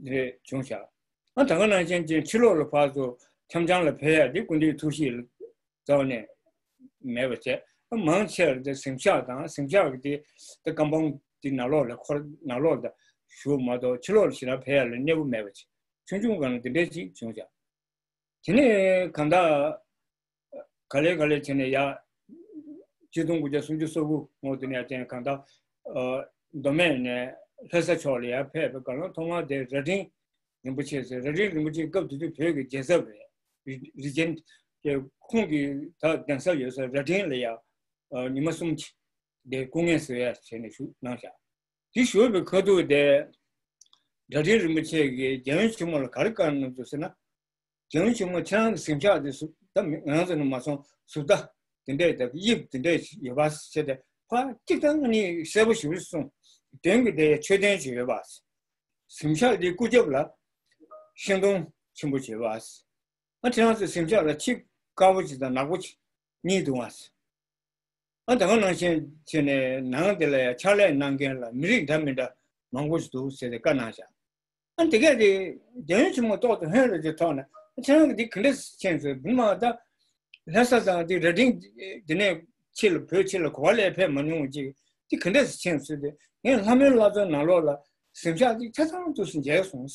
རེད་བྱུང་ཤག་ཨ་ད་ག་ནང་བཞིན་གྱི་ཕྱི་ལོགས་ལ་ཕར་ཚུར་འཆམ་འཆམ་ལ་ཕེབས་ཡ་དེ་སྐུ་མདུན་ཐུགས་གཤིས་ལ་རྩ་བ་ནས་མེད་པ་བྱས། ཨ་མང་ཆེ་བ་དེ་གཟིམ་ཤག་དང་། གཟིམ་ཤག་གི་དེ་དེ་ཀམ་པའུན་དེ་ནང་ལོགས་ལ་འཁོར། ནང་ལོགས་ལ་བཞུགས་མ་གཏོགས་ཕྱི་ལོགས་ལ་ཞེ་དྲག་ཕེབས་ཡ་ལ་མཉེས་པོ་མེད་པ་བྱས། ཆུང་ཆུང་སྒང་ལ་དེ་འདྲས་ཅིག་བྱུང་ཤག་དེ་ནས་གང་ལྟར་ ག་ལེ་ག་ལེ་བྱས་ནས་ཡར་ཆིག་སྟོང་དགུ་བརྒྱ་སུམ་ཅུ་སོ་དགུ་སྔོན་དུ་ནས་ཡར་བསྟན། གང་ལྟར་ཨ་མདོ་སྨད་ནས་ལྷ་ས་ཕྱོགས་ལ་ཡར་ཕེབས་པའི་སྐབས་ལ་ཐོག་མར་དེ་རྭ་སྒྲེང་རིན་པོ་ཆེ་ཟེར། རྭ་སྒྲེང་རིན་པོ་ཆེ་སྐབས་དེ་དུས་བོད་ཀྱི་རྒྱལ་ཚབ་རེད། རི་ཇེན་ཊི་ཁོང་གི་ད་གདན་ས་ཡོད་ས་རྭ་སྒྲེང་ལ་ཡར་ཨ་ཉི་མ་གསུམ་གྱི་དེ་སྐུ་ངལ་གསོ་ཡ་བྱས་ནས་བཞུགས་གནང་བཞག་དེ་བཞུགས་པའི་ཁ་ཐུག་དེ་རྭ་སྒྲེང་རིན་པོ་ཆེ་གིས་རྒྱལ་ཡུམ་ཆེན་མོ་ལ་ག་རེ་བཀའ་གནང་འདུག་ཟེར་ན། རྒྱལ་ཡུམ་ཆེན་མོ་ཁྱེད་རང་གི་གཟིམ་ཤག་དེ་ཟུར་ད་མི་ང་རང་ཚོ་ནས་མ་སོང་ཟུར་ལྟ་དེ་འདྲས་དང་དབྱིབས་དེ་འདྲས་ཡོད་པ་བྱས་ཏེ་ཕར་གཅིག་དང་གཉིས་གསལ་པོ་ཞེ་པོ་གསུངས། དོན་གྱི་དེ་མཆོད་རྟེན་ཅིག་ཡོད་པ། གཟིམ་ཤག་དེའི་སྐུ་རྒྱབ་ལ་ཤིང་སྡོང་ཆེན་པོ་ཅིག་ཡོད་པ། ཨ་ཁྱེད་རང་ཚོའི་གཟིམ་ཤག་ལ་ཁྱི་དཀར་པོ་ཅིག་དང་ནག་པོ་ཅིག་གཉིས་འདུག་ཨ། ཨ་ད་ག་ནང་བཞིན་བྱས་ནས་ནང་དེ་ལ་ཡང་ཕྱག་ལས་གནང་མཁན་ལ་མི་རིགས་འདྲ་མི་འདྲ་མང་པོ་ཞིག་འདུག་ཟེར་ཏེ་བཀའ་གནང་བཞག་ཨ་དེ་གས་དེ་རྒྱལ་ཡུམ་ཆེན་མོ་ཏོག་ཏུ་ཧོན་རེ་ཅིག་ཐོག་ནས་ཨ་ཁྱེད་རང་གི་འདི་ག་འདྲས་ཕྱིན་སོང་། བུ་མ་ད་ལྷ་ས་དང་འདི་རྭ་སྒྲེང་འདི་ནས་ཕྱི་ལ་བོད་ཕྱི་ལ་གོ་བ་ལས་ཕེབས་མ་མྱོང་ཅིག་འདི་ག་འདྲས་ཕྱིན་སོང་དེ། ངས་ལྷ་མོའི་བླ་མཚོའི་ནང་ལོགས་ལ་གཟིམ་ཤག་འདི་ཆ་ཚང་དུ་སུ་མཇལ་སོང་།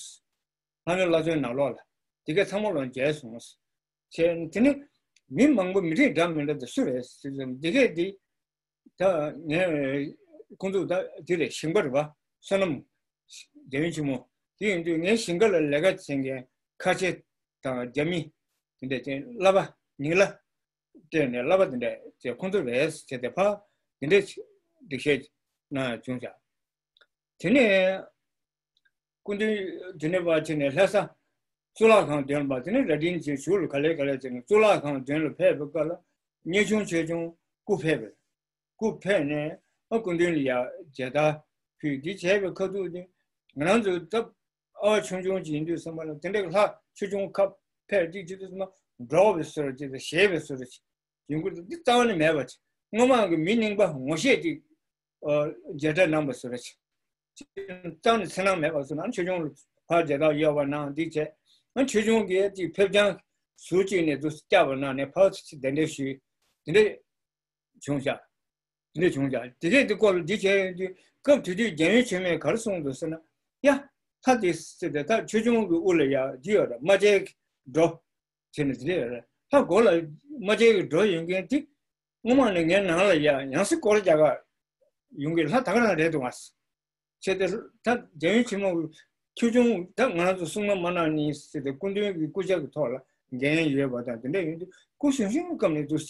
ལྷ་མོའི་བླ་མཚོའི་ནང་ལོགས་ལ་དེ་གས་ཚང་མ་ལོ་མཇལ་སོང་། བྱས་དེ་ནི་མི་མང་པོ་མི་རིགས་འདྲ་མི་འདྲ་དེ་སུ་རེད་ཟེར་ཙང་དེ་གས་དེ་ད་ངས་ཁོང་ཚོ་ད་དེ་རེད། ཞིང་པ་རེད་པ། སོ་ནམ་རྒྱལ་ཡུམ་ཆེན་མོ་དེ་ཡིན་དུས་ངའི་ཞིང་ཁ་ལ་ལས་ཀ་བྱེད་མཁན་ཁ་ཆེ་དང་རྒྱ་མི་དེ་འདྲ་ཅན་གླ་པ་ཉིན་གླ་སྤྲད་ནས་གླ་པ་དེ་འདྲ་ཅན་ཁོང་ཚོ་རེད་ཟེར་ཏེ་ཕར་དེ་འདྲ་སྒྲིག་བཤད་གནང་བྱུང་བཞག་དེ་ནས་སྐུ་མདུན་དེ་ནས་ཕར་ཕྱིན་ནས་ལྷ་ས་གཙུག་ལག་ཁང་མདུན་ལ་དེ་ནས་རྭ་སྒྲེང་ཅིག་བཞུགས་ལ་ག་ལེ་ག་ལེ་བྱས་ནས་གཙུག་ལག་ཁང་མདུན་ལ་ཕེབས་པའི་སྐབས་ལ་གཉེར་ཆུང་ཆོས་སྐྱོང་སྐུ་ཕེབས་པས། སྐུ་ཕེབས་ནས་ཨ་སྐུ་མདུན་ལ་ཡ་མཇལ་དར་ཕུལ། འདི་བྱས་པའི་ཁ་ཐུག་དེ་ང་རང་ཚོ་སྟབས་ཨ་བ་ཆུང་ཆུང་ཅིག་ཡིན་དུས་ཙམ་པ་ལ་དེ་འདྲའི་ལྷ་ཆོས་སྐྱོང་ཁ་ཕེབས་ཏིག་ཅིག་དུས་ཙམ་པ་འདྲོག་པའི་བཟོ་འདྲ་ཅིག་དང་ཞེད་པའི་བཟོ་འདྲ་ཅིག་ཡོང་གི་འདུག་འདི་རྩ་བ་ནས་མེད་པ་ཅིག་སྔོན་མ་གི་མི་རྙིང་པ་ངོ་ཤེས་ཅིག་ཨ་མཇལ་འཕྲད་གནང་པ་བཟོ་འདྲ་ཅིག་རྩ་བ་ནས་འཚེར་སྣང་མེད་པ་བཟོ་ན་ཆོས་སྐྱོང་ལ་ཕར་མཇལ་དར་གཡར་བ་གནང་། འདི་བྱས་ཨ་ཆོས་སྐྱོང་གིས་ཅིག་ཕེབས་རྐྱང་ཟུར་གཅིག་ནས་འདུག་བསྐྱབས་པ་གནང་ནས་ཕར་ཚུར་གདན་འདྲེན་ཞུས། དེ་འདྲ་བྱུང་བཞག་དེ་འདྲ་བྱུང་བཞག་དེ་གས་དེ་སྐོར་ལ་འདི་བྱས་ཡོང་དུས་སྐབས་དེ་དུས་རྒྱལ་ཡུམ་ཆེན་མོས་ག་རེ་གསུངས་འདུག་ཟེར་ན། ཡ། ལྷ་དེ་ཟེར་ཏེ་ད་ཆོས་སྐྱོང་གི་དབུ་ལ་ཡ་འདི་ཡོད་རེད། རྨ་བྱའི་སྒྲོ་བྱས་ནས་དེ་འདྲ་ཡོད་རེད། ལྷ་མགོ་ལ་རྨ་བྱའི་སྒྲོ་ཡོད་མཁན་དེ་སྔོན་མ་ནས་ངའི་ནང་ལ་ཡ་ཡང་སྲིད་སྐོར་རྒྱག་ག་ཡོང་གི་ལྷ་ད་ག་རང་རེད་འདུག་ཨ། བྱས་ཏེ་ད་རྒྱལ་ཡུམ་ཆེན་མོ་ཆོས་སྐྱོང་ད་ང་རང་ཚོ་གསུང་ན་མ་གནང་ནི་ཟེར་ཏེ་སྐུ་མདུན་གྱི་སྐུ་ཕྱྭ་གི་ཐོག་ལ་འགན་ཡོད་པ་དང་དེ་འདྲ་ཡིན་དུས་སྐུ་གཞོན་གཞོན་སྐབས་ནས་འདུག་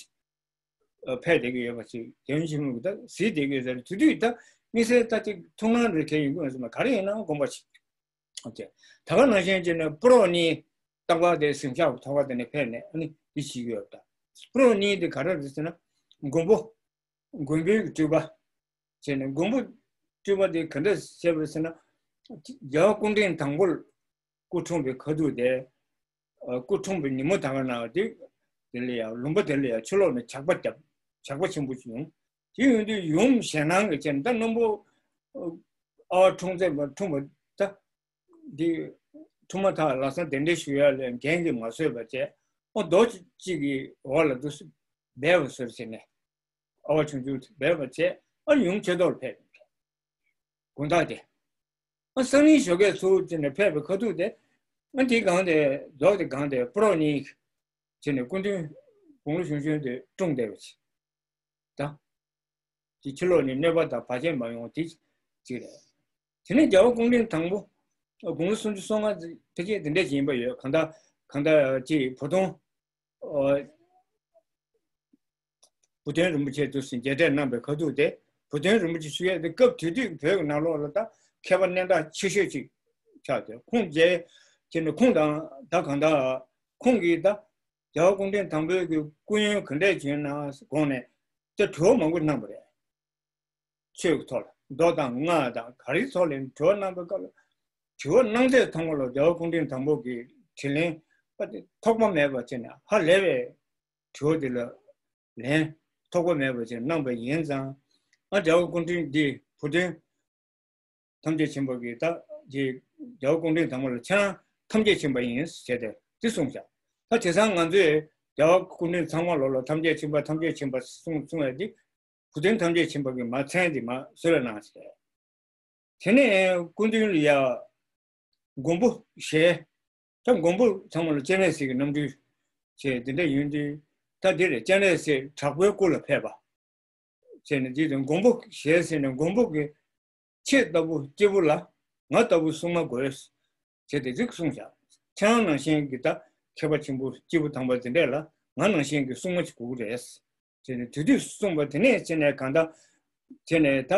ཕེབས་བསྡད་ཀྱི་ཡོད་པ་ཅིག་རྒྱལ་ཡུམ་ཆེན་མོ་གི་ད་གཟིགས་བསྡད་ཀྱི་ཡོད་ས་རེད། དེ་དུས་ད་དམིགས་བསལ་ད་ཅིག་ཐུགས་སྣང་རེ་གལ་ཡོང་གི་མ་སོང་ན་ག་རེ་ཡིན་ན་དགོངས་པ་ཞིག་ད་ག་ནང་བཞིན་བྱས་ནས་སྤ་རོ་གཉིས་རྟག་པར་དེ་གཟིམ་ཤག་ཐོག་ཁ་དེ་ནས་ཕེབས་ནས་ཨ་ནི་འདི་བྱེད་ཀྱི་ཡོད། ད་སྤ་རོ་གཉིས་དེ་ག་རེ་རེད་ཟེར་ན་མགོན་པོ་མགོན་པོའི་སྤྲུལ་པ་བྱས་ནས་མགོན་པོ་སྤྲུལ་པ་དེ་ག་འདྲ་བྱས་པ་ཟེར་ན། རྒྱལ་བ་སྐུ་ཕྲེང་དང་པོར་སྐུ་འཁྲུངས་པའི་ཁ་ཐུག་དེ། ཨ་སྐུ་འཁྲུངས་པའི་ཉིན་མོ་ད་ག་ན་དེ་དེ་ལ་ཡང་ལུང་པ་དེ་ལ་ཡང་ཕྱི་ལོགས་ནས་ཇག་པ་བརྒྱབ། ཇག་པ་ཆེན་པོ་ཞིག་ཡོང་། དེ་ཡོང་དུས་ཡུམ་ཞེད་སྣང་གི་ཆེད་ད་སྣམ་བུ་ཨ་བ་འཁྲུངས་ཚེ་མ་འཁྲུངས་པ་ད་འདི་འཁྲུངས་མ་ཐག་ལམ་སང་གདན་འདྲེན་ཞུ་ཡ་ལ་འགན་གྱིས་མ་བཟོད་པ་བྱས། ཨོ་རྡོ་གཅིག་གི་འོག་ལ་འདུག་སེ་སྦས་པ་བཟོས་བྱས་ནས་ཨ་བ་ཆུང་ཆུང་སྦས་པ་བྱས། ཨ་ཡུམ་ཆོས་ཐོག་ལ་ཕེབས། དགོང་དག་དེ། ཨ་སང་ཉིན་ཞོགས་ཀས་ཚུར་བྱས་ནས་ཕེབས་པའི་ཁ་ཐུག་དེ། ཨ་དེའི་སྒང་དེ་རྡོ་དེ་སྒང་དེ་སྤ་རོ་གཉིས་བྱས་ནས་སྐུ་མདུན་དགུང་ལོ་གཞོན་གཞོན་དེ་འཁྲུངས་བསྡད་པ་ཅིག་ད། དེ་ཕྱི་ལོགས་ནས་གནོད་པ་དང་བར་ཆད་མ་ཡོང་བ་དེ་གཅིག་རེད། དེ་ནས་རྒྱལ་བ་སྐུ་ཕྲེང་དང་པོ་དགུང་ལོ་སུམ་ཅུ་སོ་ལྔ་ཕལ་ཆེར་དེ་འདྲ་ཅིག་ཡིན་པ་ཡོད། གང་ལྟར་གང་ལྟར་ཅིག་བུ་སྟོན་བུ་སྟོན་རིན་པོ་ཆེ་དུ་མཇལ་འཕྲད་གནང་བའི་ཁ་ཐུག་དེ། བུ་སྟོན་རིན་པོ་ཆེ་ཞུ་ཡས་དེ་སྐབས་དེ་དུས་བོད་ཀྱི་ནང་ལོགས་ལ་ད་མཁས་པ་གནས་བདག་ཆེ་ཤོས་ཅིག་ཆགས་ཏེ་ཁོང་མཇལ་བྱས་ནས་ཁོང་དང་ད་གང་ལྟར་ཁོང་གིས་ད། རྒྱལ་བ་སྐུ་ཕྲེང་དང་པོའི་གི་སྐུ་ཡོན་ག་འདྲས་བྱུང་ན་དགོངས་ནས་དེ་དྲི་བ་མང་པོ་གནང་བ་རེད། ཆོས་ཀྱི་ཐོག་ལ་མདོ་དང་སྔགས་དང་ག་རེའི་ཐོག་ལ་དྲི་བ་གནང་བའི་སྐབས་ལ། དྲི་བ་གནང་ཚད་ཚང་མ་ལ་རྒྱལ་བ་སྐུ་ཕྲེང་དང་པོ་གི་དྲིས་ལན་པ་དེ་ཐོགས་པ་མེད་པ་བྱས་ནས་ཧ་ལས་པའི་དྲི་བ་དེ་ལ་ལན་ཐོགས་པ་མེད་པ་བྱས་གནང་བ་ཡིན་ཙང་། ཨ་རྒྱལ་བ་སྐུ་ཕྲེང་འདི་བུ་སྟོན་ཐམས་ཅད་མཁྱེན་པ་གིས་ད་ཀྱི་རྒྱལ་བ་སྐུ་ཕྲེང་དང་པོ་ལ་ཁྱེད་རང་ཐམས་ཅད་མཁྱེན་པ་ཡིན་ཟེར་ཏེ་འདི་གསུངས་བཞག་ད་དེང་སང་ང་ཚོས་རྒྱལ་བ་སྐུ་ཕྲེང་ཚང་མ་ལོ་ལ་ཐམས་ཅད་མཁྱེན་པ་ཐམས་ཅད་མཁྱེན་པ་གསུངས་གསུངས་ཡ་འདི་བུ་སྟོན་ཐམས་ཅད་མཁྱེན་པ་གི་མ་མཚན་འདི་མ་གསོལ་རས་གནང་ཟེར། དེ་ནས་སྐུ་མདུན་ལ་ཡ་མགོན་པོ་ཞེས། ད་མགོན་པོ་ཚང་མ་ལ་སྤྱན་རས་གཟིགས་ཀྱི་རྣམ་འཕྲུལ་བྱས་འདི་འདྲ་ཡོང་དུས། ད་འདི་རེད། སྤྱན་རས་གཟིགས་དྲག་པོའི་སྐུ་ལ་ཕེབས་པ། བྱས་ནས་འདི་དང་མགོན་པོ་ཞལ་ཟེར་ནས་མགོན་པོ་གི་ཁྱེད་ལྟ་བུ་སྐྱེས་བུ་ལ་ང་ལྟ་བུ་སྲུང་མ་དགོས། བྱས་ཏེ་འདི་གསུངས་བཞག་ཁྱེད་རང་ནང་བཞིན་གྱི་ད་མཁས་པ་ཆེན་པོ་སྐྱེས་བུ་དམ་པ་འདི་འདྲས་ལ་ང་ནང་བཞིན་གྱི་སྲུང་མ་ཅིག་དགོས་ཀྱི་རེད། བྱས་ནས་དེ་དུས་གསུངས་པ་དེ་ནས་བྱས་ནས་གང་ལྟར་བྱས་ནས་ད་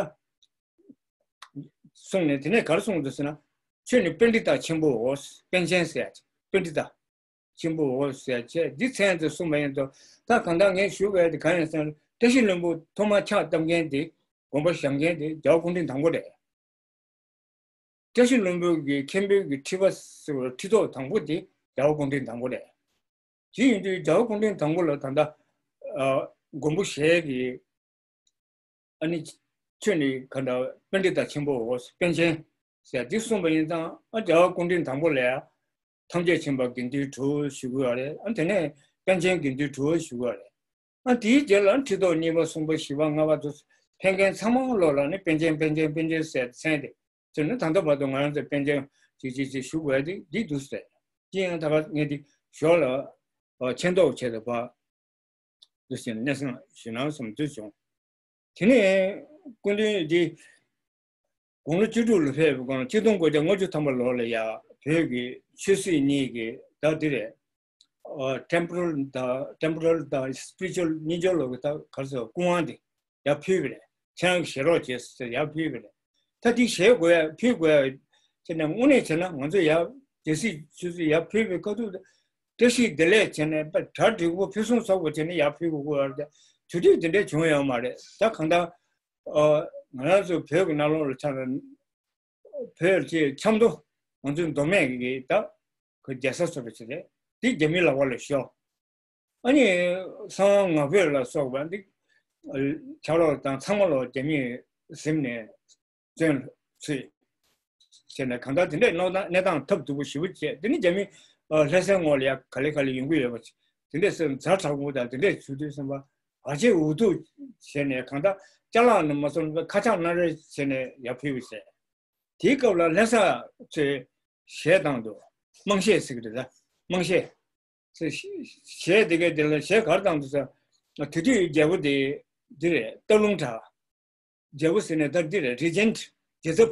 གསུངས་ནས་དེ་ནས་ག་རེ་གསུངས་འདུག་ཟེར་ན། ཁྱོད་ནི་པཎྜི་ཏ་ཆེན་པོའོ། པཎ་ཆེན་ཟེར་ཡ་ཅིག་པཎྜི་ཏ་ཆེན་པོའོ་ཟེར་བྱས་འདི་མཚན་དུ་གསུངས་པ་ཡིན་དུས། ད་གང་ལྟར་ངས་ཞུ་དགོས་དེ་གང་ཡིན་ཟེར་ན། བཀྲ་ཤིས་ལྷུན་པོ་ཐོག་མར་ཕྱག་བཏབ་མཁན་དེ་དགོངས་པ་བཞེས་མཁན་དེ་རྒྱལ་བ་སྐུ་ཕྲེང་དང་པོ་རེད། བཀྲ་ཤིས་ལྷུན་པོ་གི་མཁན་པོའི་གི་ཁྲི་པ་ཟེར་བ་ཁྲི་ཐོག་དང་པོ་དེ་རྒྱལ་བ་སྐུ་ཕྲེང་དང་པོ་རེད། དེ་ཡིན་དུས་རྒྱལ་བ་སྐུ་ཕྲེང་དང་པོ་ལ་ད་ལྟ་ཨ་མགོན་པོ་ཞལ་གྱི་ཨ་ནི་ཁྱོད་ནི་ག་འདྲ་པཎྜི་ཏ་ཆེན་པོའོ། པཎ་ཆེན་ཟེར་འདི་གསུངས་པ་ཡིན་ཙང་། ཨ་རྒྱལ་བ་སྐུ་ཕྲེང་དང་པོ་ལ་ཡ་ཐམས་ཅད་མཁྱེན་པ་དགེ་འདུན་གྲུབ་ཞུ་གི་ཡོད་རེད། ཨ་དེ་ནས་པཎ་ཆེན་དགེ་འདུན་གྲུབ་ཞུ་གི་ཡོད་རེད། ཨ་དེའི་རྗེས་ལ་ཁྲི་ཐོག་གཉིས་པ་གསུམ་པ་བཞི་པ་ལྔ་པ་དུ་ཕེབས་མཁན་ཚང་མ་ལོག་ལ་ནི་པཎ་ཆེན་པཎ་ཆེན་པཎ་ཆེན་ཟེར་མཚན་དེ་ཚོས་ནི་ད་ལྟ་བར་དུ་ང་རང་ཚོ་པཎ་ཆེན་ཅིག་ཅིག་ཅིག་ཞུ་དགོས་ཡ་དེ་འདི་འདུག་ཟེར། ཅི་ཡང་ད་ག་ངས་འདི་ཞོར་ལ་མཁྱེན་རྟོགས་བྱས་ཏེ་བ་འདུག་ཟེར་གནས་སྟངས་ཞུ་ན་བསམ་འདུག་བྱུང་། དེ་ནས་སྐུ་མདུན་འདི་དགུང་ལོ་བཅུ་དྲུག་ལ་ཕེབས་པའི་སྒང་ཆིག་སྟོང་དགུ་བརྒྱ་ལྔ་བཅུ་ཐམ་པ་ལོ་ལ་ཡ་བོད་ཀྱི་ཆོས་སྲིད་གཉིས་ཀྱི་ཟླ་འདི་རེད། ཨ་ཊེམ་པོ་རལ་དང་ཊེམ་པོ་རལ་དང་སི་པི་རི་ཅུ་ཨལ་གཉིས་ཆར་ལོ་གི་ད་ག་རེ་ཟེར་སྐུ་དབང་དེ་ཡར་ཕུལ་བ་རེད། ཁྱེད་རང་གི་ཞལ་རོགས་བྱས་ཟེར་ཡར་ཕུལ་བ་རེད། ད་དེ་ཞལ་དགོས་ཡ་ཕུལ་དགོས་ཡ་བྱས་ནས་དངོས་གནས་བྱས་ན་ང་ཚོ་ཡར་རྒྱལ་སྲིད་ཆོས་སྲིད་ཡར་ཕུལ་བའི་ཁ་ཐུག་བཀྲ་ཤིས་བདེ་ལེགས་བྱས་ནས་གྲ་འགྲིག་པོ་ཕུན་སུམ་ཚོགས་པ་བྱས་ནས་ཡར་ཕུལ་དགོས་ཀྱི་ཡོད་རེད། དེ་དུས་དེ་འདྲས་བྱུང་ཡོད་མ་རེད། ད་གང་ལྟར་ཨ་ང་རང་ཚོ་བོད་ཀྱི་ནང་ལོགས་ལ་ཆགས་ན་བོད་ཀྱི་ཆབ་མདོ་ང་ཚོའི་མདོ་སྨད་ཀྱི་ད་ཁོ་རྒྱལ་ས་སོ་རེད་ཟེར་རེད། དེ་རྒྱ་མི་ལག་པ་ལ་ཤོར། ཨ་ནི་གསང་བ་ང་ཕོད་ལ་སོགས་པ་འདི་ཆ་ལོག་དང་ཚང་མ་ལོག་རྒྱ་མིས་ཟིན་ནས་བཙོན་ལ་ཚུད། བྱས་ནས་གང་ལྟར་དེ་འདྲའི་གནས་སྟངས་ཐབས་སྡུག་པོ་ཞེ་པོ་བྱས། དེ་ནི་རྒྱ་མི་ལྷ་སའི་ངོས་ལ་ཡ་ག་ལེ་ག་ལེ་ཡོང་གི་ཡོད་པ། དེ་འདྲས་སེམས་ཛ་དྲག་པོ་དང་དེ་འདྲས་བྱུང་དུས་སེམས་པ་བར་ཆད་འུ་ཐུག་བྱས་ནས་གང་ལྟར་ཅ་ལག་ནི་མ་སོང་བའི་ཁ་ཆག་སྣ་རལ་བྱས་ནས་ཡར་ཕུལ་བ་བྱས། དེའི་སྐབས་ལ་ལྷ་ས་ཚོས་གཞས་བཏང་འདུག་དམངས་གཞས་ཟེར་གི་རེད་ད། དམངས་གཞས། གཞས་དེ་གའི་དེ་ལ་གཞས་ག་རེ་བཏང་འདུག་ཟེར། དེ་དུས་རྒྱལ་པོ་དེ་འདི་རེད། སྟག་ལུང་གྲགས། རྒྱལ་པོ་ཟེར་ནས་ད་འདི་རེད། རི་ཇེན་ཊི་རྒྱལ་ཚབ་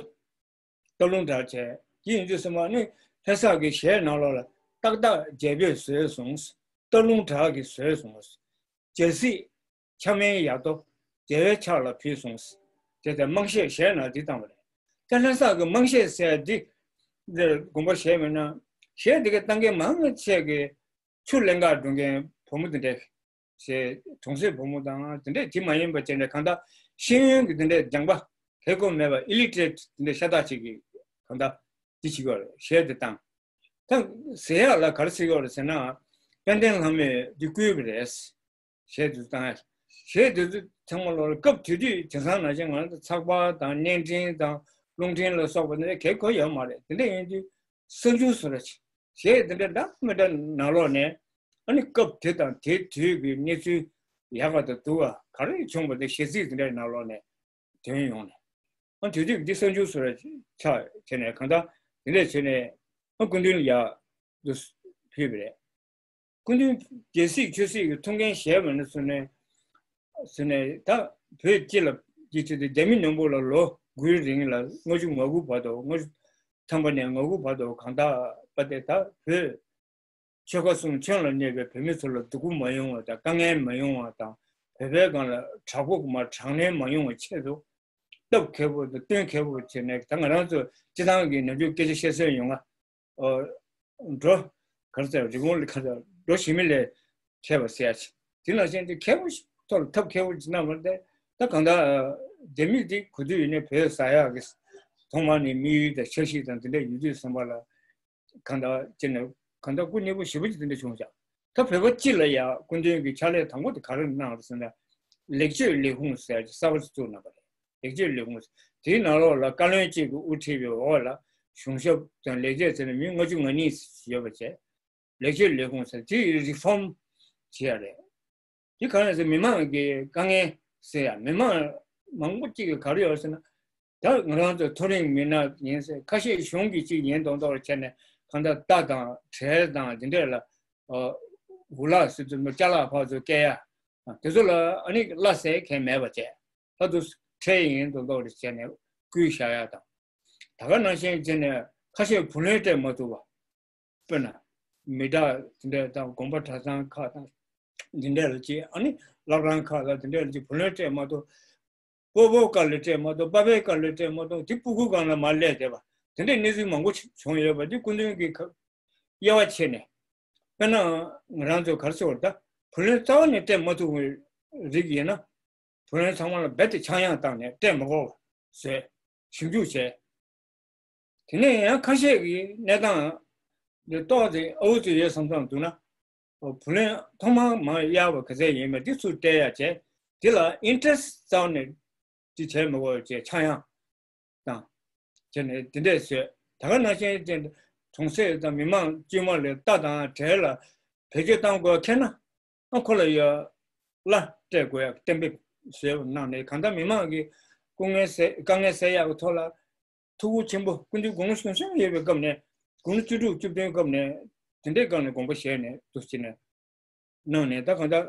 སྟག་ལུང་གྲགས་བྱས། དེ་ཡིན་དུས་སེམས་པ་ནི་ལྷ་ས་གི་གཞས་ནང་ལོགས་ལ་ཏག་ཏག་རྒྱལ་པོས་བཟོས་སོང་། སྟག་ལུང་གྲགས་ཀྱིས་བཟོས་སོང་། རྒྱལ་སྲིད་འཆམ་མེད་ཡག་ཏོ་རྒྱལ་བའི་ཕྱག་ལ་ཕུལ་སོང་། དེ་ལྟར་དམངས་གཞས་གཞས་ནང་འདི་བཏང་བ་རེད། ད་ལྷ་ས་གི་དམངས་གཞས་ཟེར་འདི་འདིར་དགོངས་པ་བཞེས་མེད་ན། གཞས་འདི་ག་བཏང་མཁན་མང་ཆེ་གི་ཆུ་ལེན་གར་འགྲོ་མཁན་བུ་མོ་འདི་འདྲས་ཞེས་གྲོང་གསེབ་བུ་མོ་དང་དེ་འདྲས་དེ་མ་ཡིན་པ་བྱས་ནས་གང་ལྟར་ཤེས་ཡོན་གྱི་དེ་འདྲས་སྦྱངས་པ་ཧེ་གོ་མེད་པ་ཨི་ལི་ཊི་རེ་ཊི་དེ་འདྲས་ཤ་སྟག་ཅིག་གིས་གང་ལྟར་འདི་བྱེད་ཀྱི་ཡོད་རེད། གཞས་དེ་བཏང་། ད་ཟེར་ཡག་ལ་ག་རེ་ཟེར་གྱི་ཡོད་རེད་ཟེར་ན། དཔལ་ལྡན་ལྷ་མོས་འདི་བསྐུལ་བ་རེད། གཞས་དེ་ཚོ་བཏང་ཡ། གཞས་དེ་ཚོ་ཚང་མ་ལོག་ལ་སྐབས་དེ་དུས་དེང་སང་ནང་བཞིན་ང་ཚོ་ཚགས་པར་དང་བརྙན་འཕྲིན་དང་རླུང་འཕྲིན་ལ་སོགས་པ་འདི་འདྲ་གལ་ཁོ་ཡོད་མ་རེད། དེ་འདྲ་ཡིན་དུས་གསར་འགྱུར་བཟོ་འདྲ་ཅིག་གཞས་དེ་འདྲ་འདྲ་མི་འདྲ་ནང་ལོགས་ནས་ཨ་ནི་སྐབས་དེ་དང་དེ་དུས་ཀྱི་གནས་ཚུལ་ཡག་པ་དང་སྡུག་པ་ག་རེ་བྱུང་བ་དེ་གཞས་ཚིག་དེ་འདྲའི་ནང་ལོགས་ནས་ཐོན་ཡོང་ནས། ཨ་དུས་དུས་འདི་གསར་འགྱུར་བཟོ་འདྲ་ཆགས་བྱས་ནས་གང་ལྟར་དེ་འདྲས་བྱས་ནས་ཨ་སྐུ་མདུན་ལ་ཡར་དུ་ཕུལ་བ་རེད། སྐུ་མདུན་རྒྱལ་སྲིད་ཆོས་སྲིད་ཀྱི་ཐུགས་འགན་བཞེས་པ་ནས་བཟུང་ནས་བཟུང་ནས་ད་བོད་སྤྱི་ལ་སྤྱི་ཚོགས་དེ་རྒྱ་མི་ནང་པོ་ལ་ལོ་དགུའི་རིང་ལ་ལྔ་བཅུ་ང་དགུ་བར་དུ་ལྔ་བཅུ་ཐམ་པ་ནས་ང་དགུ་བར་དུ་གང་ལྟར་པ་དེ་ད་བོད་ཆོལ་ཁ་གསུམ་ཁྱོན་ལ་གནས་པའི་བོད་མི་ཚོ་ལ་སྡུག་པོ་མ་ཡོང་བ་དང་དཀའ་ངལ་མ་ཡོང་བ་དང་བོད་པའི་སྒང་ལ་དྲག་པོ་མ་དྲག་གནོན་མ་ཡོང་བའི་ཆེད་དུ་སྟབས་མཁས་པོ་དང་བསྟུན་མཁས་པོ་བྱས་ནས་ད་ང་རང་ཚོ་སྤྱི་བཏང་གི་ནམ་རྒྱུན་སྐད་ཆ་བཤད་སྲོལ་ཡོང་ང་། འགྲོ་གར་ཟེར་རི་བོང་ལས་གར་ཟེར་འགྲོ་ཞི་མི་ལས་མཁས་པ་ཟེར་ཡ་ཆེ། དེ་ནང་བཞིན་དེ་མཁས་པོ་ཞིག་ཐོག་ལ་ཐབས་མཁས་པོ་ཅིག་གནང་བ་དེ་ད་གང་ལྟར་རྒྱ་མི་དེ་ག་དུས་ཡིན་ནའི་བོད་ཟ་ཡག་གི་ཐོག་མ་ནས་དམིགས་ཡུལ་དང་འཆར་གཞི་དང་དེ་འདྲ་ཡོད་དུས་ཙམ་པ་ལ་གང་ལྟར་ཅི་ནས་གང་ལྟར་སྐུ་མཉེལ་པོ་ཞེ་པོ་ཅིག་དེ་འདྲ་བྱུང་ཤག་ད་བོད་པ་སྤྱི་ལ་ཡང་སྐུ་མདུན་གྱི་ཕྱག་ལས་དང་པོ་དེ་ག་རེ་གནང་རེད་ཟེར་ན། ལེགས་བཅོས་ལས་ཁུངས་ཟེར་ཡག་ཅིག་གསར་པ་ཞིག་བཙུགས་གནང་བ་རེད། ལེགས་བཅོས་ལས་ཁུངས་དེའི་ནང་ལོགས་ལ་བཀའ་བློན་གཅིག་གིས་དབུ་ཁྲིད་པའི་འོག་ལ་གཞུང་ཞབས་དང་ལས་བྱེད་ཟེར་ནས་མི་ལྔ་བཅུ་ང་གཉིས་ཡོད་པ་བྱས། ལེགས་བཅོས་ལས་ཁུངས་ཟེར་དེ་རི་ཕོམ་བྱེད་ཡ་རེད། དེ་ག་རེ་ཟེར་མི་མང་གི་དཀའ་ངལ་སེལ་ཡ། མི་མང་མང་པོ་གཅིག་གིས་ག་རེ་ཡོད་ཟེར་ན། ད་ང་རང་ཚོ་མཐོ་རིམ་མི་སྣ་ཡིན་ཟེར་ཁ་ཤས་གཞུང་གི་གཅིག་ཡིན་མདོག་མདོག་བྱས་ནས་གང་ལྟར་རྟ་དང་བྲེལ་དང་དེ་འདྲས་ལ་ཨ་ འུ་ལག་ཟེར་དུས་ཅ་ལག་ཕར་ཚུར་བསྐྱལ་ཡ། དེ་ཚོ་ལ་ཨ་ནི་གླ་ཟེར་མཁན་མེད་པ་བྱས། ད་དུ་ཁྲལ་ཡིན་མདོག་མདོག་རེ་བྱས་ནས་བསྐུལ་བཞག་ཡ་དང་། ད་ག་ནང་བཞིན་བྱས་ནས་ཁ་ཤས་བུ་ལོན་སྤྲད་མ་ཐུབ་པ། དཔེར་ན། མི་དྲག་དེ་འདྲ་དང་དགོན་པ་གྲྭ་ཚང་ཁག་དང་། འདི་འདྲ་ལ་ཅིག་ཨ་ནི་བླ་བྲང་ཁག་ལ་དེ་འདྲ་ལ་ཅིག་བུ་ལོན་སྤྲད་མ་ཐུབ། སྤོ་བོ་སྐབས་ལ་སྤྲད་མ་ཐུབ། པ་ཕའི་སྐབས་ལ་སྤྲད་མ་ཐུབ། དེ་སྤུ་གུ་སྒང་ལ་མར་སླེབས་བསྡད་པ། དེ་འདྲའི་གནས་ཚུལ་མང་པོ་བྱུང་ཡོད་པ་འདི་སྐུ་མདུན་གྱིས་ཁ་དབྱེ་བ་ཕྱེ་ནས། དཔེར་ན་ང་རང་ཚོ་ག་རེ་ཟེར་བ་ད་བུ་ལོན་རྩ་བ་ནས་སྤྲད་མ་ཐུབ་པའི་རིགས་ཡིན་ན། བུ་ལོན་ཚང་མ་ལ་རྦད་དེ་ཆག་ཡང་བཏང་ནས་སྤྲད་མི་དགོས་པ་བཟོས། ཞིབ་འཇུག་བྱས། དེ་ནས་ཡང་ཁ་ཤས་ཀྱིས་གནས་སྟངས་འདི་ཏོག་ཙམ་ཨ་འུ་ཚོ་ཡོད་བསམ་བསམ་འདུག་ན། བུ་ལོན་ཐོག་མར་མར་གཡར་བ་ག་ཚད་ཡིན་མིན་འདི་ཚུར་སྤྲད་ཡ་བྱས། དེ་ལ་ཨིན་ཊེ་རེ་སི་རྩ་བ་ནས་ཅི་བྱས་མི་དགོས་བྱས་ཆག་ཡང་དང་། བྱས་ནས་དེ་འདྲས་བཟོས། ད་ག་ནང་བཞིན་ཅན་གྲོང་གསེབ་དང་མི་མང་དཀྱུས་མ་ལ་རྟ་དང་བྲེལ་ལ་བེད་སྤྱོད་བཏང་དགོས་ཁེལ་ན། ཨ་ཁོ་ལ་ཡ་གླ་སྤྲད་དགོས་ཡ་གཏན་འབེབས་བཟོས་གནང་ནས། གང་ལྟར་མི་མང་གི་སྐུ་ངལ་སེལ་དཀའ་ངལ་སེལ་ཡག་གི་ཐོག་ལ་ཐུགས་ཁུར་ཆེན་པོ། སྐུ་མདུན་དགུང་ལོ་གཞོན་གཞོན་ཡོད་པའི་སྐབས་ནས། དགུང་ལོ་བཅུ་དྲུག་བཅུ་བདུན་སྐབས་ནས་དེ་འདྲའི་སྒང་ནས་དགོངས་པ་བཞེས་ནས་འདུག་བྱས་ནས་གནང་ནས། ད་གང་ལྟར་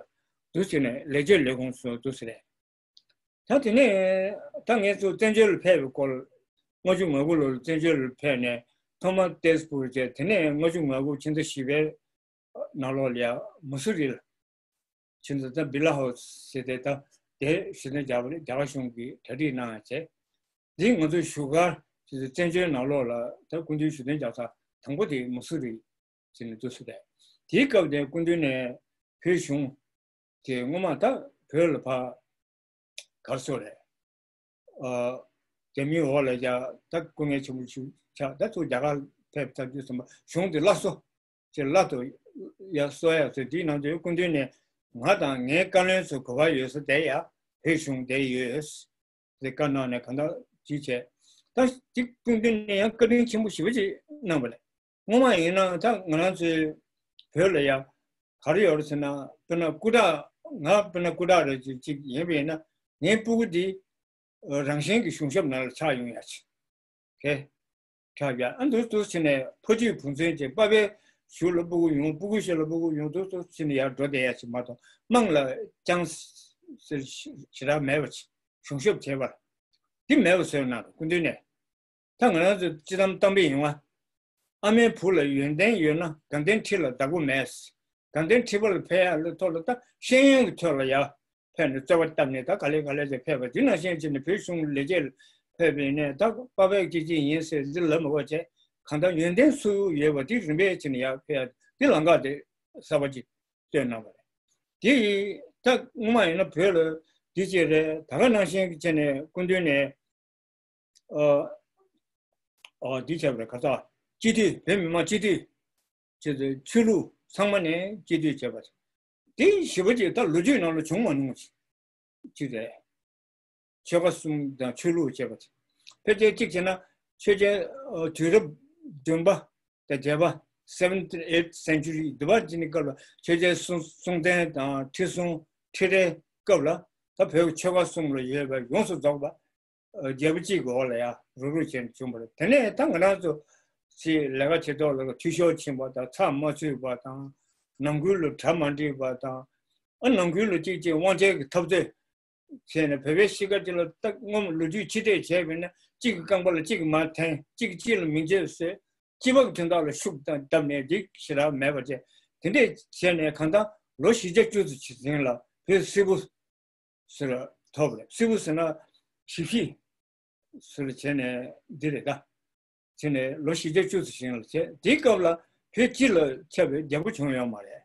འདུག་བྱས་ནས་ལེགས་བཅོས་ལས་ཁུངས་སུ་འདུག་ཟེར་རེད། ད་དེ་ནས་ད་ངས་ཚུར་བཙན་བྱོལ་ལ་ཕེབས་པའི་སྐོར། ལྔ་བཅུ་ང་དགུ་ལོར་བཙན་བྱོལ་ལ་ཕེབས་ནས་ཐོག་མར་ཏེས་པུར་བྱས། དེ་ནས་ལྔ་བཅུ་ང་དགུ་ཕྱི་ཟླ་བཞི་པའི་ནང་ལོགས་ལ་ཡ་མ་སུ་རི་ལ། ཕྱི་ཟླ་ད་བི་ལ་ཧོ་སི་ཟེར་ཏེ་ད་དེ་ཞུ་དོན་རྒྱ་བོད་རྒྱ་གར་གཞུང་གིས་གྲ་སྒྲིག་གནང་ཡ་བྱས། འདི་ང་ཚོའི་བཞུགས་སྒར་ཕྱི་ཟླ་བཙན་བྱོལ་ནང་ལོགས་ལ་ད་སྐུ་མདུན་ཞུ་དོན་རྒྱག་ས་དང་པོ་དེ་མ་སུ་རི་ཟེར་ནས་འདུག་ཟེར་ཏེ། དེའི་སྐབས་དེ་སྐུ་མདུན་ནས་བོད་གཞུང་དེ་སྔོན་མ་ད་བོད་ལ་ཕར་ག་རེ་ཟེར་རེད། ཨ། རྒྱ་མིའི་འོག་ལ་ཡ་ད་སྐུ་ངལ་ཆེན་པོ་ཞིག་ཆགས། ད་ཚུར་རྒྱ་གར་ཕེབས་ཚར་དུས་ཙམ་པ་གཞུང་དེ་སླར་གསོ་ཅེས་སླར་དུ་ཡ་གསོ་ཡ་ཟེར། དེའི་ནང་དུ་སྐུ་མདུན་ནས་ང་དང་ངའི་བཀའ་བློན་ཚོ་ག་པར་ཡོད་ས་དེར་ཡ་བོད་གཞུང་དེར་ཡོད་ཟེར་བཀའ་གནང་ནས་གང་ལྟར་ཅིག་བྱས། ད་ཅིག་སྐུ་མདུན་ནས་ཡང་བཀའ་དྲིན་ཆེན་པོ་ཞེ་པོ་ཅིག་གནང་བ་རེད། སྔོན་མ་ཡིན་ན་ད་ང་རང་ཚོའི་བོད་ལ་ཡ་ག་རེ་ཡོད་རེད་ཟེར་ན། དཔེར་ན་སྐུ་དྲག་ང་དཔེར་ན་སྐུ་དྲག་རེ་ཅིག་ཅིག་ཡིན་པ་ཡིན་ན། ངའི་སྤུ་གུ་འདི་རང་བཞིན་གྱི་གཞུང་ཞབས་ནང་ལ་ཆགས་ཡོང་ཡ་ཅིག་གེ་ཆགས་ཡ། ཨ་འདུག་འདུག་བྱས་ནས་ཕོ་གཅིག་བུ་མཚན་བྱས། པ་ཕའི་གཞུག་ལ་སྤུ་གུ་ཡོང་། སྤུ་གུའི་གཞུག་ལ་སྤུ་གུ་ཡོང་། འདུག་འདུག་བྱས་ནས་ཡར་འགྲོ་བསྡད་ཡ་ཅིག་མ་གཏོགས། དམངས་ལ་ཅང་ཟེར་ཞེ་དྲག་མེད་པ་ཅིག་གཞུང་ཞབས་བྱས་པ་འདི་མེད་པ་བཟོས་གནང་རེད་སྐུ་མདུན་ནས། ད་ང་རང་ཚོ་སྤྱི་བཏང་བཏང་པའི་ཡོང་བ། ཨ་མའི་བུ་ལ་ཡོན་ཏན་ཡོད་ན་དགའ་ལྡན་ཁྲི་ལ་བདག་པོ་མེད། དགའ་ལྡན་ཁྲི་པ་ལ་ཕེབས་ཡག་ལ་ཐོག་ལ་ད་ཤེས་ཡོན་གྱི་ཐོག་ལ་ཡ་ཕེབས་ནས་རྩོད་པ་བཏབ་ནས་ད་ག་ལེ་ག་ལེ་བྱས་ཕེབས་པ། འདི་ནང་བཞིན་བྱས་ནས་བོད་གཞུང་ལས་བྱེད་ལ་ཕེབས་པ་ཡིན་ནའི་ད་པ་ཕའི་སྐྱེས་ཆེན་ཡིན་ཟེར་འདི་ལབ་མི་དགོས་བྱས། གང་ལྟར་ཡོན་ཏན་སུ་ཡོད་པ་དེ་རིམ་པས་བྱས་ནས་ཡར་ཕེབས་ཡག་འདི་ལམ་ཁ་དེ་གསར་པ་ཅིག་བཏོན་གནང་བ་རེད། དེ་ཡིས་ད་སྔོན་མ་ཡིན་ན་བོད་ལ་འདི་བྱས་རེད། ད་ག་ནང་བཞིན་བྱས་ནས་སྐུ་མདུན་ནས། ཨ། ཨ། འདི་བྱས་པ་རེད། ཁ་ཚ་སྤྱི་འཐུས། བོད་མི་མང་སྤྱི་འཐུས་བྱས་ཏེ་ཆོས་ལུགས་ཚང་མ་ནས་སྤྱི་འཐུས་བྱས་པ་རེད། དེ་ཞེ་པོ་ཅིག་ད་ལོ་རྒྱུས་ནང་ལ་བྱུང་མ་མྱོང་ཞིག་རེད། ཆོལ་ཁ་གསུམ་དང་ཆོས་ལུགས་བྱས་པ་རེད། ཕལ་ཆེར་གཅིག་བྱས་ན་ཆོས་རྒྱལ་དུས་རབས་བདུན་པ་དང་བརྒྱད་པ། seventh eighth century འདི་བར་གྱི་ནི་སྐབས་ལ་ཆོས་རྒྱལ་སྲོང་སྲོང་བཙན་དང་ཁྲི་སྲོང་ཁྲི་རལ་སྐབས་ལ་ད་བོད་ཆོལ་ཁ་གསུམ་ལ་ཡོད་པའི་ཡོངས་སུ་རྫོགས་པ་རྒྱལ་པོ་གཅིག་གི་འོག་ལ་ཡ་རུབ་རུབ་བྱས་ནས་བྱུང་བ་རེད། དེ་ནས་ད་ང་རང་ཚོ་ཅིག་ལས་ཀ་བྱེད་ཐོག་ལ་འཐུས་ཤོར་ཕྱིན་པ་དང་། ཚགས་མ་ཚུད་པ་དང་། ནང་ཁུལ་ལ་གྲ་མ་འགྲིག་པ་དང་། ཨ། ནང་ཁུལ་ལ་གཅིག་གཅིག་དབང་ཆའི་གི་འཐབ་རྩོད་བྱས་ནས་བོད་པའི་གཤིས་ཀ་ཅིག་ལ་ད་སྔོན་ལོ་རྒྱུས་ཕྱིར་བལྟས་བྱས་པ་ཡིན་ན། གཅིག་གི་རྐང་པ་ལ་གཅིག་གིས་མར་འཐེན། གཅིག་གིས་གཅིག་ལ་མིང་ཆད་བཟོས། སྐྱིད་པ་གི་དོན་དག་ལ་ཤུགས་བཏང་བཏབ་ནས་འགྲིག་ཞེ་དྲག་མེད་པ་བྱས། དེ་འདྲས་བྱས་ནས་གང་ལྟར་ལོ་བཞི་བརྒྱ་བཅུ་ཙམ་ཞིག་རིང་ལ་བོད་སིལ་བུ་ཟེར་ཐོབ་རེད། སིལ་བུ་ཟེར་ན་ཞི་བྱེད་ཟེར་བྱས་ནས་འདི་རེད་ད། བྱས་ནས་ལོ་བཞི་བརྒྱ་བཅུ་ཙམ་ཞིག་རིང་ལ་བྱས། དེའི་སྐབས་ལ་བོད་སྤྱི་ལ་ཁྱབ་པའི་རྒྱལ་པོ་བྱུང་ཡོད་མ་རེད།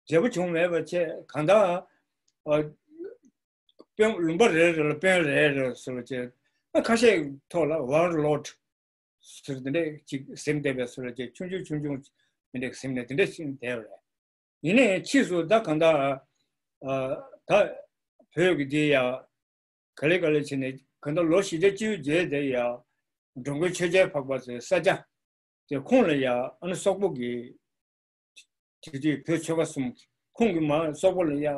རྒྱལ་པོ་བྱུང་མེད་པ་བྱས། གང་ལྟར་ཨ་དཔོན། ལུང་པ་རེ་རེ་ལ་དཔོན་རེ་རེ་ཟེར་བ་བྱས། ཨ། ཁ་ཤས་ཐོག་ལ་ཝར་ལོཌ་ཟེར་དེ་འདྲས་ཅིག་ཟིན་བསྡད་པའི་བཟོ་འདྲ་ཅིག་ཆུང་ཆུང་ཆུང་ཆུང་དེ་འདྲས་ཟིན་ནས་དེ་འདྲས་ཟིན་བསྡད་པ་རེད། ཡིན་ནའི་ཕྱིས་སུ་ད་གང་ལྟར་ཨ་ད་བོད་ཀྱི་འདི་ཡ་ག་ལེ་ག་ལེ་བྱས་ནས་གང་ལྟར་ལོ་བཞི་བརྒྱ་བཅུ་རྗེས་དེ་ཡ་འགྲོ་མགོན་ཆོས་རྒྱལ་འཕགས་པ་ཚོའི་ས་སྐྱ་དེ་ཁོང་ལ་ཡ་ཨ་ནི་སོག་པོ་གི་དེ་དུས་བོད་ཆོལ་ཁ་གསུམ་ཁོང་གིས་མར་སོག་པོ་ལ་ཡ་ག་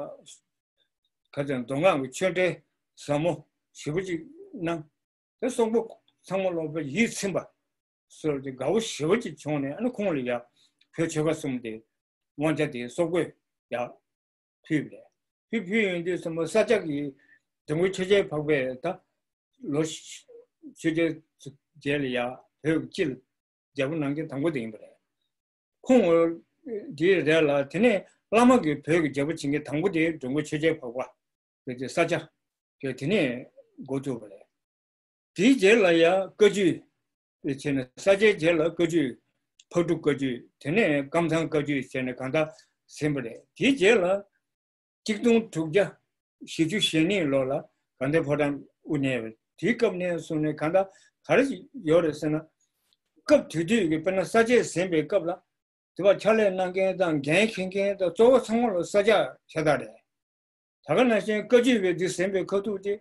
ཚོད་མདོ་སྔགས་ཀྱི་ཆོས་འབྲེལ་ཟབ་མོ་ཞེ་པོ་ཅིག་གནང་། དེ་སོག་པོ་ཚང་མ་ལོག་པའི་ཡིད་ཚིམ་པ་སོགས་ཀྱི་དགའ་བོ་ཞེ་པོ་ཅིག་བྱུང་ནས། ཨ་ནི་ཁོང་ལ་ཡ་བོད་ཆོལ་ཁ་གསུམ་དེ་དབང་ཆ་དེ་སོག་པོས་ ཡར་ཕུལ་བ་རེད། ཕུལ་ཕུལ་ཡོང་དུས་ཙམ་པ་ས་སྐྱ་གི་འགྲོ་མགོན་ཆོས་རྒྱལ་འཕགས་པས་ད་ལོ་ཆོས་རྒྱལ་རྗེས་ལ་ཡར་བོད་ཀྱི་སྤྱི་ལ་རྒྱལ་པོ་གནང་མཁན་དང་པོ་དེ་ཡིན་པ་རེད། ཁོང་འདི་རེད་ལ། དེ་ནས་བླ་མ་གིས་བོད་ཀྱི་རྒྱལ་པོ་བྱེད་མཁན་དང་པོ་དེ་འགྲོ་མགོན་ཆོས་རྒྱལ་འཕགས་པ་རེད། དེ་ས་སྐྱ་གི་དེ་ནས་འགོ་བཙུགས་པ་རེད། དེའི་རྗེས་ལ་ཡང་བཀའ་བརྒྱུད་བྱས་ནས་ས་སྐྱའི་རྗེས་ལ་བཀའ་བརྒྱུད། ཕག་གྲུ་བཀའ་བརྒྱུད། དེ་ནས་ཀམ་ཚང་བཀའ་བརྒྱུད་བྱས་ནས་གང་ལྟར་ཟིན་པ་རེད། དེའི་རྗེས་ལ་གཅིག་སྟོང་དྲུག་བརྒྱ་བཞི་བཅུ་ཞེ་གཉིས་ལོ་ལ་དགའ་ལྡན་ཕོ་བྲང་དབུ་བརྙེས་པ་རེད། དེའི་སྐབས་ནས་བཟུང་ནས་གང་ལྟར་ག་རེ་ཡོད་རེད་ཟེར་ན། སྐབས་དེ་དུས་ཀྱི་དཔེར་ན་ས་སྐྱ་ཟིན་པའི་སྐབས་ལ་དེ་བ་ཕྱག་ལས་གནང་མཁན་དང་འགན་འཁྱེར་མཁན་དང་གཙོ་བོ་ཚང་མ་ལ་ས་སྐྱ་ཤ་སྟག་རེད། ད་ག་ནང་བཞིན་བཀའ་བརྒྱུད་པའི་འདི་ཟིན་པའི་ཁ་ཐུག་དེ་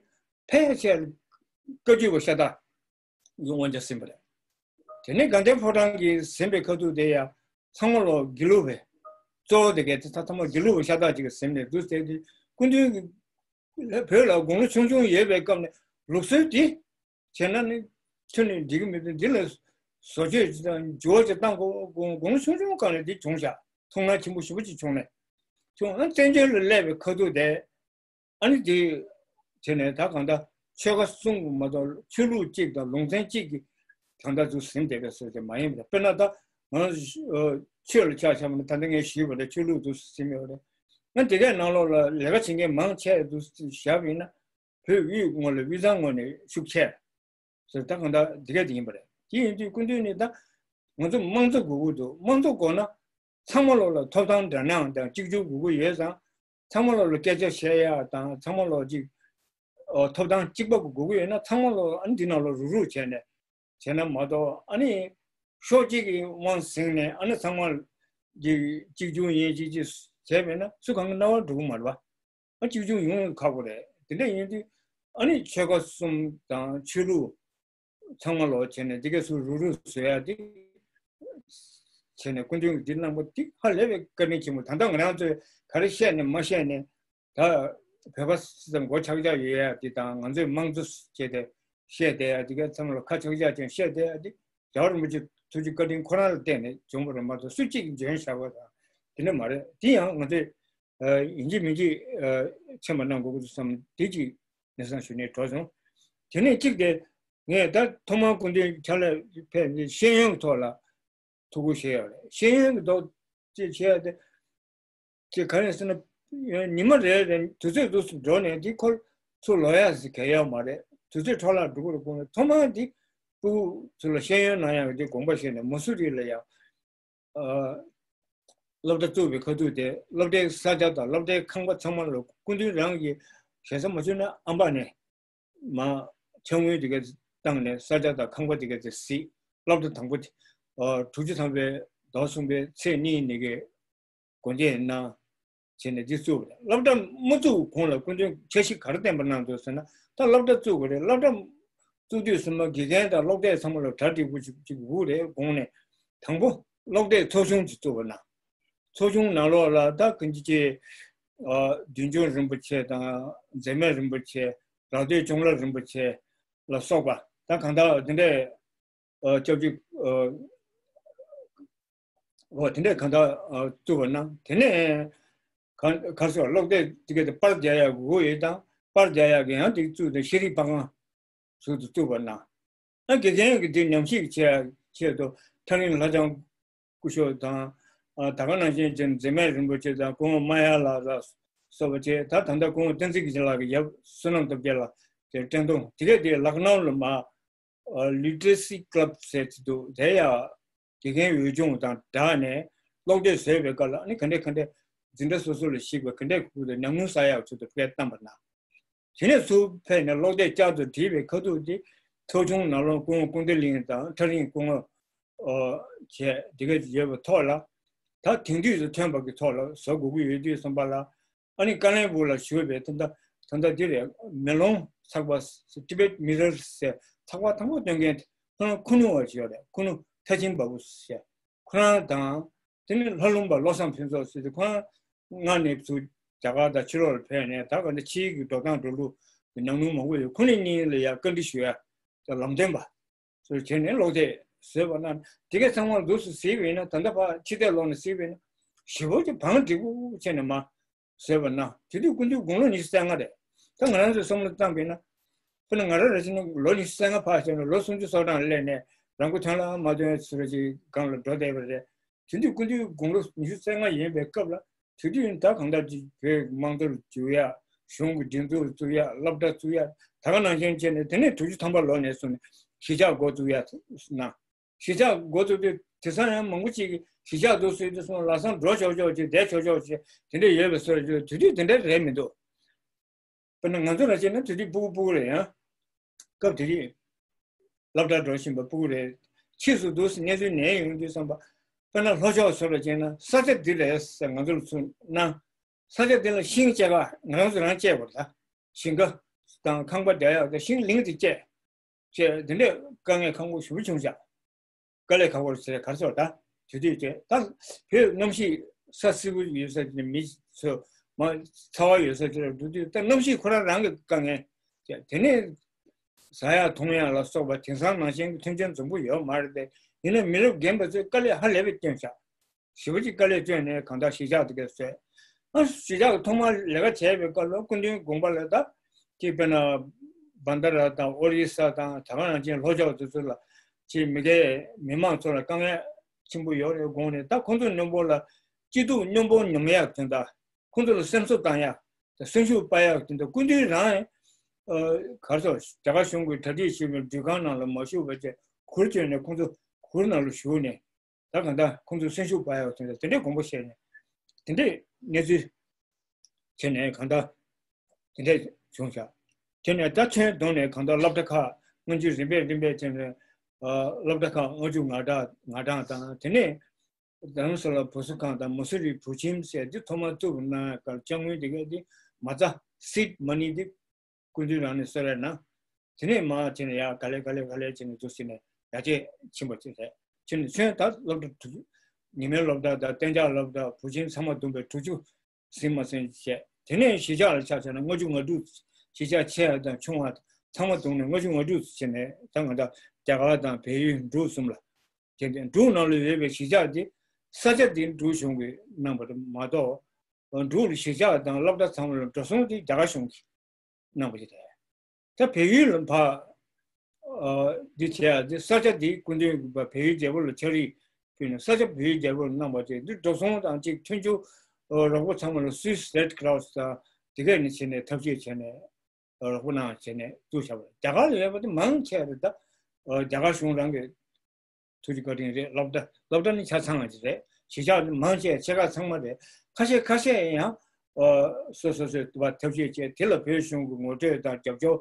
ཕལ་ཆེར་བཀའ་བརྒྱུད་པ་ཤ་སྟག་གི་དབང་ཆ་ཟིན་པ་རེད། དེ་ནས་དགའ་ལྡན་ཕོ་བྲང་གི་ཟིན་པའི་ཁ་ཐུག་དེ་ཡང་ཚང་མ་ལོ་དགེ་ལུགས་པའི་གཙོ་བོ་དེ་གའི་དེ་ཚང་མ་དགེ་ལུགས་པ་ཤ་སྟག་ཅིག་གིས་ཟིན་ནས་འདུག་ཟེར་དུས་སྐུ་མདུན་གྱི་བོད་ལ་དགུང་ལོ་ཆུང་ཆུང་ཡོད་པའི་སྐབས་ནས་ལུགས་སྲོལ་འདི་བྱས་ན་ནི་ཁྱོན་ནས་འགྲིག་གི་མི་འདུག་འདི་ལ་བཟོ་བཅོས་ཅིག་དང་འགྱུར་བ་ཅིག་བཏང་དགོས། དགུང་ལོ་ཆུང་ཆུང་སྒང་ནས་འདི་བྱུང་ཤག་ཐུགས་སྣང་ཆེན་པོ་ཞེ་པོ་ཅིག་བྱུང་ནས་བྱུང་། ཨ་བཙན་བྱོལ་ལ་སླེབས་པའི་ཁ་ཐུག་དེ་ཨ་ནི་དེ་བྱས་ནས་ད་གང་ལྟར་ཆོལ་ཁ་གསུམ་མ་གཏོགས་ཆོས་ལུགས་གཅིག་དང་ལུང་ཚན་གཅིག་གི་གང་ལྟར་དུ་ཟིན་བསྡད་པའི་ཟེར་དེ་མ་ཡིན་པ་རེད། དཔེར་ན་ད་ང་ཆོས་ལ་ཆ་བཞག་པ་ན་ད་ལྟ་ངས་ཞུས་པ་རེད། ཆོས་ལུགས་དུ་ཟིན་ཡོད་རེད། ང་དེ་གའི་ནང་ལོགས་ལ་ལས་ཀ་བྱེད་མཁན་མང་ཆེ་དུ་བཞག་པ་ཡིན་ན་བོད་དབུས་ངོས་ལ་དབུས་གཙང་ངོས་ནས་ཤུགས་ཆེ། ཟེར་ད་གང་ལྟར་འདི་ག་དེ་ཡིན་པ་རེད། དེ་ཡིན་དུས་སྐུ་མདུན་ནི་ད་ང་ཚོ་དམངས་གཙོ་དགོས་ཀྱི་འདུག་དམངས་གཙོ་དགོས་ན་ཚང་མ་ལོག་ལ་ཐོབ་ཐང་འདྲ་མཉམ་དང་གཅིག་གྱུར་དགོས་ཀྱི་ཡོད་ཙང་། ཚང་མ་ལོག་ལ་སྐད་ཆ་བཤད་ཡག་དང་ཚང་མ་ལོག་ཅིག་ཨོ་ཐོབ་ཐང་གཅིག་པ་དགོས་ཀྱི་ཡོད་ན་ཚང་མ་ལོག་ཨ་ནི་འདི་ནང་ལོག་རུག་རུག་བྱས་ནས་བྱས་ན་མ་གཏོགས། ཨ་ནི་ཕྱོགས་གཅིག་གི་དབང་ཟིན་ནས་ཨ་ནི་ཚང་མ་ཅིག་གཅིག་གྱུར་ཡིན་ཅིག་ཅིག་བྱས་པས་ན་སུ་གང་གི་རྣ་བར་འགྲོ་གི་མ་རེད་པ། ཨ་གཅིག་མཇུག་ཡོང་ཁག་པོ་རེད། དེ་འདྲ་ཡིན་དུས་ཨ་ནི་ཆོལ་ཁ་གསུམ་དང་ཆོས་ལུགས་ཚང་མ་ལོག་བྱས་ནས་དེ་གས་སུ་རུག་རུག་བཟོ་ཡ་དེ་བྱས་ནས་སྐུ་མདུན་གྱིས་འདི་གནང་པ་དེ་ཧ་ལས་པའི་བཀའ་དྲིན་ཆེན་པོ། ད་ལྟ་ང་རང་ཚོས་ག་རེ་བཤད་ནས་མ་བཤད་ནས་ད་བོད་པ་སྲིད་ཙམ་མགོ་ཆག་ཆག་ཡོད་ཡ་དེ་དང་ང་ཚོས་དམངས་གཙོ་བྱས་ཏེ་བཤད་བསྡད་ཡ་དེ་གས་ཚང་མ་ལ་ཁ་ཆག་ཆག་ཅན་བཤད་བསྡད་ཡ་དེ་རྒྱལ་བ་རིན་པོ་ཆེ་ཐུགས་རྗེ་བཀའ་དྲིན་ཁོ་རང་ལ་བརྟེན་ནས་བྱུང་བ་རེད་མ་གཏོགས་སུ་གཅིག་གིས་འཇོན་བཞག་པ་དང་དེ་འདྲ་མ་རེད། དེ་ཡང་ང་ཚོས་ཡིན་གཅིག་མིན་གཅིག་མཁྱེན་པ་གནང་དགོས་ཀྱི་འདུག་བསམ། དེ་གཅིག་ངས་བསམ་ཞུ་ནས་གྲོལ་སོང་། དེ་ནས་གཅིག་དེ་ངས་ད་ཐོག་མར་སྐུ་མདུན་ཕྱག་ལས་ཕེབས་ནས་ཤེས་ཡོན་གྱི་ཐོག་ལ་ཐུགས་ཁུར་བཞེས་ཡོད་རེད། ཤེས་ཡོན་གྱི་ཐོག་ཅེས་བྱས་ཏེ་ཅེས་ག་རེ་ཟེར་ན་ཉི་མ་རེ་རེ་དུས་ཚོད་འདུག་སེ་འགྲོ་ནས་འདི་ཁོ་ཚུར་ལོག་ཡག་ཟེར་གལ་ཡོད་མ་རེད། དུས་ཚོད་འཕྲོ་བརླག་འགྲོ་གི་རེད། དགོངས་ནས་ཐོག་མར་འདི་སྤུ་གུ་ཚོ་ལ་ཤེས་ཡོན་གནང་ཡག་གི་འདི་དགོངས་པ་བཞེས་ནས་མ་སུ་རི་ལ་ཡང་སློབ་གྲྭ་བཙུགས་པའི་ཁ་ཐུག་དེ་སློབ་གྲྭའི་ས་ཆ་དང་སློབ་གྲྭའི་ཁང་པ་ཚང་མ་ལ་སྐུ་མདུན་རང་གིས་ཞེ་ས་མ་བྱུང་ན་ཨམ་པ་ནས་མ་ཕྱག་དངུལ་དེ་ག་བཏང་ནས་ས་ཆ་དང་ཁང་པ་དེ་ག་དེ་གཟིགས། སློབ་གྲྭ་དང་པོ་དེ་དྲུག་ཅུ་ཐམ་པའི་ཟླ་གསུམ་པའི་ཚེས་གཉིས་ཉིན་གྱི་དགོན་སྡེ་ནང་བྱས་ནས་འདི་བཙུགས་པ་རེད། སློབ་གྲྭ་མ་བཙུགས་གོང་ལ་སྐུ་མདུན་འཆར་གཞི་ག་རེ་བཏིང་པ་གནང་འདུག་ཟེར་ན། ད་སློབ་གྲྭ་བཙུགས་པ་རེད། སློབ་གྲྭ་བཙུགས་དུས་ཙམ་པ་དགེ་རྒན་དང་སློབ་གྲྭས་ཚང་མ་ལ་གྲ་སྒྲིག་པོ་ཅིག་ཅིག་དགོས་རེད། གོང་ནས་དང་པོ་སློབ་གྲྭའི་ཚོགས་ཆུང་ཅིག་བཙུགས་པ་གནང་། ཚོགས་ཆུང་ནང་ལོགས་ལ་ད་ཀུན་གྱི་ཨ་བདུད་འཇོམས་རིན་པོ་ཆེ་དང་འཛད་མེད་རིན་པོ་ཆེ། རག་སྟོད་གཅུང་ལ་རིན་པོ་ཆེ་ལ་སོགས་པ་ད་གང་ལྟར་དེ་འདྲའི་ཨ་སྐྱབས་རྗེ་ཨ་འོ་དེ་འདྲས་གང་ལྟར་ཨ་བཙུགས་པ་གནང་། དེ་ནས་ག་ག་སོགས་སློབ་དེབ་དེ་ག་དེ་པར་རྒྱག་ཡག་དགོས་ཡོད་དང་། པར་རྒྱག་ཡག་གི་ཡང་དེ་བཙུགས་ཏེ་ཤེས་རིག་པར་ཁང་ཟུར་དུ་བཙུགས་པ་གནང་། ཨ་དགེ་རྒན་གྱི་དེ་ཉམས་ཞིབ་བྱེད་ཡག་ཆེད་དུ་ཐག་རིང་ལྷ་ལྕམ་སྐུ་ཞབས་དང་། ཨ་ད་ག་ནང་བཞིན་ཅན་འཛད་མེད་རིན་པོ་ཆེ་དང་སྐུ་ངོ་མ་ཡ་ལགས་ལ་སོགས་པ་བཅས། ད་ད་ལྟ་སྐུ་ངོ་བསྟན་འཛིན་དགེ་ཆེ་ལགས་ཀྱི་ཡབ་བསོད་ནམས་སྟོབས་རྒྱལ་ལགས་དེ་བཀྲས་མཐོང་དེ་གས་དེ་ལག་ནའུ་ལ་མ་ལི་ཊི་རེ་སི་ཀི་ལབ་ཟེར་གྱི་འདུག་དེ་ཡང་དགེ་རྒན་འོས་སྦྱོང་དང་སྦྲགས་ནས་སློབ་དེབ་བཟོས་པའི་སྐབས་ལ་ཨ་ནི་ག་འདྲས་ག་འདྲས་འཛིན་གྲྭ་སོ་སོ་ལ་གཞིགས་པའི་ག་འདྲས་ཁུལ་དུ་ཉམས་མྱོང་བསགས་ཡག་ཚུལ་དུ་སྤེལ་བཏང་པ་ན། དེ་ནས་ཚུར་ཕེབས་ནས་སློབ་དེབ་བསྐྱར་དུ་བསྒྲིགས་པའི་ཁ་ཐུག་དེ་ཚོགས་ཆུང་ནང་ལོགས་སྐུ་ངོ་ཀུན་བདེ་གླིང་དང་ཐག་རིང་སྐུ་ངོ་བཅས་དེ་ག་ཡོད་པའི་ཐོག་ལ་ད་དེང་དུས་སུ་ཐོན་པ་གི་ཐོག་ལ་བཟོ་དགོས་ཀྱི་ཡོད་དུས་བསམ་པ་ལ། ཨ་ནི་ཀ་ལན་སྦུག་ལ་བཞུགས་པའི་ད་ལྟ་ད་ལྟ་འདི་རེད། མེ་ལོང་ཚགས་པར་Tibet Mirror ཟེར་ཚགས་པར་དང་པོ་སྟོན་མཁན་དེ་ཁོ་རང་ཁུ་ནུ་བ་ཞིག་ཡོད་རེད། ཁུ་ནུ་ཐ་ཆེན་བ་བུ་ཟེར་ཁོ་རང་དང་། དེ་ནས་ལྷ་ལུང་པ་བློ་བཟང་ཕུན་ཚོགས་ཟེར་དུས་ཁོ་རང་སྔར་ནས་ཚུར་རྒྱ་གར་དང་ཕྱི་ལོགས་ལ་ཕེབས་ནས་ད་ག་འདི་ཕྱིའི་གི་འགྲོ་སྟངས་འགྲོ་ལུགས་ཀྱི་ཉམས་མྱོང་མང་པོ་ཡོད། ཁོ་གཉིས་ལ་ཡང་བཀའ་འདྲི་ཞུ་ཡ་ལམ་སྟོན་པ་ཚུར་བྱས་ནས་སློབ་དེབ་བཟོས་པ་ན་དེ་གས་ཚང་མ་འདུག་སེ་གཟིགས་པ་ཡིན་ན། ད་ལྟ་ཕར་ཕྱི་བལྟས་ལོག་ནས་གཟིགས་པ་ཡིན་ན་ ཞེ་པོ་ཅིག་བང་སྒྲིག་པོ་བྱས་ནས་མར་བཟོས་པ་ན། དེ་དུས་སྐུ་མདུན་དགུང་ལོ་ཉི་ཤུ་རྩ་ལྔ་རེད། ད་ང་རང་ཚོས་བསམ་བློ་བཏང་པས་ན། དཔེར་ན་ང་རང་རེ་བྱས་ན་ལོ་ཉི་ཤུ་རྩ་ལྔ་ཕར་བཞག་ན་ལོ་སུམ་ཅུ་སོ་གྲངས་སླེབས་ནས་རང་མགོ་ཐོན་ལ་མ་ཐོན་ཟེར་བ་ཅིག་སྒང་ལ་འགྲོ་བསྡད་པ་རེད། དེ་དུས་སྐུ་མདུན་དགུང་ལོ་ཉི་ཤུ་རྩ་ལྔ་ཡིན་པའི་སྐབས་ལ། དེ་དུས་ད་གང་ལྟར་ཅིག་བོད་དམངས་གཙོ་ལ་འཇུག་ཡ། གཞུང་གི་སྒྲིག་འཛུགས་བཙུགས་ཡ། སློབ་གྲྭ་བཙུགས་ཡ། ད་ག་ནང་བཞིན་བྱས་ནས། དེ་ནས་དྲུག་ཅུ་ཐམ་པ་ལོ་ནས་བཟུང་ནས་གཞིས་ཆགས་འགོ་བཙུགས་ཡ་གནང་། གཞིས་ཆགས་འགོ་བཙུགས་དུས་དེང་སང་ཡང་མང་པོ་ཅིག་གིས་གཞིས་ཆགས་འདུག་ཟེར་དུས་སོང་ལམ་སང་འགྲོ་ཆོག་ཆོག་ཅིག་བསྡད་ཆོག་ཆོག་ཅིག་དེ་འདྲ་ཡོད་པའི་བཟོ་འདྲ། དེ་དུས་དེ་འདྲ་རེད་མི་འདུག་དཔེར་ན་ང་ཚོ་ལ་བྱས་ན་དེ་དུས་སྤུ་གུ་སྤུ་གུ་རེད། ཡང་སྐབས་དེ་དུས་སློབ་གྲྭར་འགྲོ་བཞིན་པ་སྤུ་གུ་རེད། ཕྱིས་སུ་འདུག་གནས་ཚུལ་ནན་ཡོང་དུས་ཙམ་པ། དཔེར་ན་ལྷོ་ཕྱོགས་ཚོ་ལ་བྱས་ན་ས་ཆ་འདི་རེད་ཟེར་ང་ཚོ་ལ་ཚུར་གནང་། ས་ཆ་འདི་ལ་ཤིང་བཅད་ག་ང་རང་ཚོ་རང་བཅད་དགོས་རེད། ད་ཞིང་ཁ་དང་ཁང་པ་རྒྱག་ཡག་དང་ཤིང་ལིང་དེ་བཅད། བཅད། དེ་འདྲས་དཀའ་ངལ་ཁག་པོ་ཞེ་པོ་བྱུང་བཞག་དཀའ་ལས་ཁག་པོ་ཟེར་ག་རེ་ཟེར་བ། ད་དུས་དུས་བཅད། ད་བོད་གནམ་གཤིས་ས་བསིལ་པོ་ཡོད་ས་ཅིག་ནས་མི་ཚོ་མར་ཚ་བ་ཡོད་ས་ཅིག་ལ་འགྲོ་དུས། ད་གནམ་གཤིས་ཁོ་རང་རང་གི་དཀའ་ངལ་བཅད། དེ་ནས་ཟ་ཡག་འཐུང་ཡག་ལ་སོགས་པ་དེང་སང་ནང་བཞིན་གྱི་མཐུན་རྐྱེན་འཛོམས་པོ་ཡོད་མ་རེད་དེ། ཡིན་ན་མི་རབས་རྒན་པ་ཚོས་དཀའ་ལས་ཧ་ལས་པའི་བསྐྱོན་བཞག་ཞེ་པོ་ཅིག་དཀའ་ལས་བསྐྱོན་ནས་གང་ལྟར་གཞིས་ཆགས་དེ་གས་བཟོས། ཨ་གཞིས་ཆགས་ཐོག་མར་ལས་ཀ་བྱས་པའི་སྐབས་ལ་སྐུ་མདུན་དགོངས་པ་ལ། ད་ཅིག་དཔེར་ན་བན་ད་ར་དང་ཨོ་རི་ས་དང་ད་ག་ནང་བཞིན་ལྷོ་ཕྱོགས་དེ་ཚོ་ལ་ཅིག་མི་སྒེར་མི་མང་ཚོ་ལ་དཀའ་ངལ་ཆེན་པོ་ཡོད་རེད་དགོངས་ནས། ད་ཁོང་ཚོ་མཉམ་པོ་ལ་སྐྱིད་སྡུག་མཉམ་པོ་མྱོང་ཡག་དོན་དག་ཁོང་ཚོ་ལ་སེམས་གསོ་བཏང་ཡག་དང་སེམས་ཤུགས་སྤར་ཡག་དོན་དག་སྐུ་མདུན་རང་། ཨ་ག་རེ་ཟེར། རྒྱ་གར་གཞུང་གིས་གྲ་སྒྲིག་བྱས་པའི་འགྲུལ་ཁང་ནང་ལ་མ་ཞུགས་པ་བྱས་གུར་བཅོལ་ནས་ཁོང་ཚོ་གུར་ནང་ལ་བཞུགས་ནས། ད་གང་ལྟར་ཁོང་ཚོ་སེམས་ཤུགས་སྤར་ཡག་དེ་འདྲ་དེ་འདྲའི་དགོངས་པ་བཞེས་ནས། དེ་འདྲའི་གནས་ཚུལ་བྱས་ནས་གང་ལྟར་དེ་འདྲས་བྱུང་བཞག་དེ་ནས་ད་ཁྱོན་བསྡོམས་ནས་གང་ལྟར་སློབ་གྲྭ་ཁག་སྔོན་ཆད་རིམ་པས་རིམ་པས་བྱས་ནས། ཨ་སློབ་གྲྭ་ཁག་ལྔ་བཅུ་ང་གྲངས་ང་གྲངས་དང་། དེ་ནས་རྡ་རམ་ས་ལ་བུ་གསོ་ཁང་དང་མ་སུ་རི་བུ་ཁྱིམ་ཟེར་འདི་ཐོག་མར་བཙུགས་གནང་སྐབས་དཔྱ་དངུལ་དེ་གས་དེ་མ་རྩ་seed money་དེ་སྐུ་མདུན་རང་ནས་གསོལ་རས་གནང་། དེ་ནས་མར་བྱས་ནས་ཡར་ག་ལེ་ག་ལེ་ག་ལེ་བྱས་ནས་འདུག་ཟེར་ནས་ཡར་རྒྱས་ཕྱིན་པ་ཅིག་རེད། ཕྱིན་ནས་ཚུན་ད་སློབ་གྲྭ་དྲུག་ཉི་མའི་སློབ་གྲྭ་དང་གཏན་འཇགས་སློབ་གྲྭ་བུ་ཆེན་ཚང་མ་བསྡོམས་པས་དྲུག་ཅུ་ཟིན་མ་ཟིན་བྱས། དེ་ནས་གཞིས་ཆགས་ལ་ཆ་བཞག་ན་ལྔ་བཅུ་ང་དྲུག་གཞིས་ཆགས་ཆེ་བ་དང་ཆུང་བ་ཚང་མ་བསྡོམས་ནས་ལྔ་བཅུ་ང་དྲུག་བྱས་ནས། ད་ང་ད་རྒྱ་གར་དང་བལ་ཡུལ་འབྲུག་གསུམ་ལ། དེ་ནས་འབྲུག་ནང་ལ་ཡོད་པའི་གཞིས་ཆགས་དེ་ས་ཆ་དེ་འབྲུག་གཞུང་གིས་གནང་བ་མ་གཏོགས། འབྲུག་ལ་གཞིས་ཆགས་དང་སློབ་གྲྭ་ཚང་མ་ལ་འགྲོ་སོང་དེ་རྒྱ་གར་གཞུང་གིས་གནང་བ་ཞིག་རེད། ད་བལ་ཡུལ་ལ་ཕར་ཨ་འདི་བྱས་ཡ་དེ་ས་ཆ་དེ་སྐུ་མདུན་གྱིས་བལ་ཡུལ་རྒྱལ་པོ་ལ་ཕྱག་བྲིས་ཕུལ་ནས་ས་ཆ་བལ་ཡུལ་རྒྱལ་པོ་ལ་གནང་བ་དེ། འདི་འགྲོ་སོང་དང་གཅིག་མཐུན་འགྱུར་རོགས་པ་ཚང་མ་ལ་Swiss Red Cross་དང་དེ་གས་ནས་བྱས་ནས་ཐབས་ཤེས་བྱས་ནས་རོགས་པ་གནང་བྱས་ནས་བཙུགས་བཞག་པ་རེད། རྒྱ་གར་ལ་ཡོད་པ་དེ་མང་ཆེ་བ་ད་རྒྱ་གར་གཞུང་རང་གི་ཐུགས་རྗེ་བཀའ་དྲིན་རེད། སློབ་གྲྭ་སློབ་གྲྭ་ནི་ཆ་ཚང་བ་ཅིག་རེད། གཞིས་ཆགས་ནི་མང་ཆེ་ཆེ་ཁག་ཚང་མ་རེད། ཁ་ཤས་ཁ་ཤས་ཡང་ཨ་སོ་སོ་སོའི་ཐབས་ཤེས་བྱས། དེ་ལ་བོད་གཞུང་གི་ངོ་སྤྲོད་དང་རྒྱབ་སྐྱོར་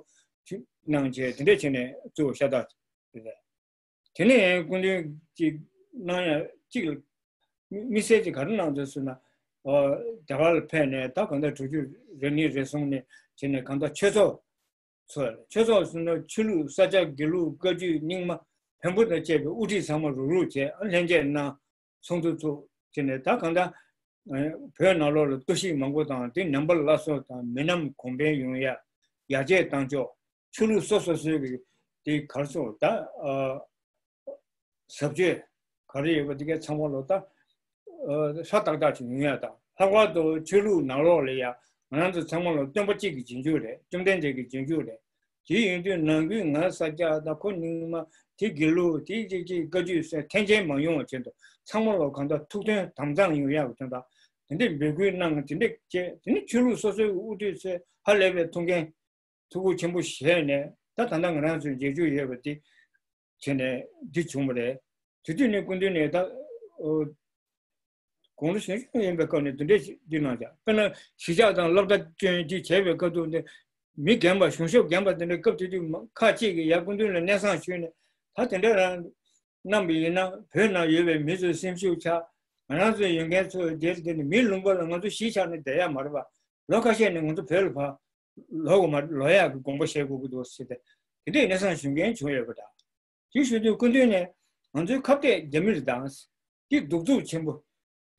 གནང་བྱས་དེ་འདྲས་བྱས་ནས་གཙོ་བོ་ཤ་སྟག་རེད། དེ་ནས་སྐུ་མདུན་གྱིས་གནང་ཡ་གཅིག་ལ་དམིགས་བསལ་གྱི་ག་རེ་གནང་འདུག་ཟེར་ན། ཨ་རྒྱ་གར་ལ་ཕེབས་ནས་ད་གང་ལྟར་དྲུག་ཅུ་རེ་གཉིས་རེ་གསུམ་ནས་བྱས་ནས་གང་ལྟར་ཆོས་ཚོགས། ཚོགས། ཆོས་ཚོགས་ཟེར་ན་ཆོས་ལུགས་ས་སྐྱ་དགེ་ལུགས་བཀའ་བརྒྱུད་རྙིང་མ་བོན་པོ་དང་བཅས་པའི་དབུ་ཁྲིད་ཚང་མ་རུག་རུག་བྱས། ཨ་ལྷན་རྒྱས་གནང་། ཚོགས་འདུ་ཚོགས་བྱས་ནས་ད་གང་ལྟར་ཨ་བོད་ནང་ལོགས་ལ་གཏོར་བཤིག་མང་པོ་དང་། དེ་ནང་པ་སླར་གསོ་དང་མི་ནམ་གོང་འཕེལ་ཡོང་ཡ། ཡར་རྒྱས་བཏང་ཕྱོགས། ཆོས་ལུགས་སོ་སོ་སོའི་གི་དེ་ག་རེ་ཟེར་ད་ཨ་ཟབ་ཆོས་ག་རེ་ཡོད་པ་དེ་གས་ཚང་མ་ལོ་ད་ཨ་ཧྲ་ཏག་ཏག་ཅིག་ཡོང་ཡ་དང་། ལྷག་པར་དུ་ཆོས་ལུགས་ནང་ལོགས་ལ་ཡ་ང་རང་ཚོ་ཚང་མ་ལོ་སྟོན་པ་གཅིག་གི་རྗེས་འཇུག་རེད། བཅོམ་ལྡན་འདས་ཀྱི་རྗེས་འཇུག་རེད། དེ་ཡིན་དུས་ནང་ཁུལ་ང་ས་སྐྱ་དང་ཁོ་རྙིང་མ། དེ་དགེ་ལུགས། དེ་ཅིག་ཅིག་བཀའ་བརྒྱུད་ཟེར་འཐེན་འཁྱེར་མ་ཡོང་བ་བྱེད་དུ་ཚང་མ་ལོ་གང་ལྟར་ཐུགས་མཐུན་དམ་གཙང་ཡོང་ཡག་གི་དོན་དག་དེ་འདྲའི་འབོད་སྐུལ་གནང་། དེ་འདྲས་བྱས། དེ་ནི་ཆོས་ལུགས་སོ་སོའི་དབུ་ཁྲིད་ཚོས་ཧ་ལས་པའི་ཐུགས་འགན་ཐུགས་ཁུར་ཆེན་པོ་བཞེས་ནས་ད་ད་ལྟ་ང་རང་ཚོའི་མཇལ་རྒྱུ་ཡོད་པ་དེ་བྱས་ནས་འདི་བྱུང་བ་རེད། དེ་དུས་ནས་སྐུ་མདུན་ནས་ད་ཨོ་དགུང་ལོ་གཞོན་གཞོན་ཡིན་པའི་སྐབས་ནས་འདི་འདྲས་ཞིག་འདི་གནང་བཞག་དཔེར་ན་གཞིས་ཆགས་དང་སློབ་གྲྭ་བསྐྲུན་འདི་བྱས་པའི་སྐབས་དུ་འདི་མི་རྒན་པ་གཞུང་ཞབས་རྒན་པ་དེ་འདྲ་སྐབས་དེ་དུས་མ་ཁག་ཅིག་གིས་ཡར་སྐུ་མདུན་ལ་སྙན་སེང་ཞུས་ནས། ད་དེ་འདྲ་རང་གནང་བ་ཡིན་ན་བོད་ནང་ཡོད་པའི་མི་ཚོའི་སེམས་ཤུགས་ཆག་ང་རང་ཚོའི་ཡོད་མཁན་ཚོ་དེར་དེ་ནི་མི་ལུང་པ་ལ་ང་ཚོ་གཞིས་ཆགས་ནས་བསྡད་ཡ་མ་རེད་པ། ལོ་ཁ་ཤས་ནས་ང་ཚོ་བོད་ལ་ཕར་ལོག་དགོས་མ་རེད། ལོག་ཡག་གི་དགོངས་པ་བཞེས་དགོས་ཀྱི་འདུག་ཟེར་ཏེ་དེ་འདྲའི་སྙན་སེང་ཞུ་མཁན་བྱུང་ཡོད་པ་འདྲ། དེ་ཞུ་དུས་སྐུ་མདུན་ནས་ང་ཚོའི་ཁ་གཏད་རྒྱ་མི་རེད་དང་། འདི་གདུག་རྩུབ་ཆེན་པོ་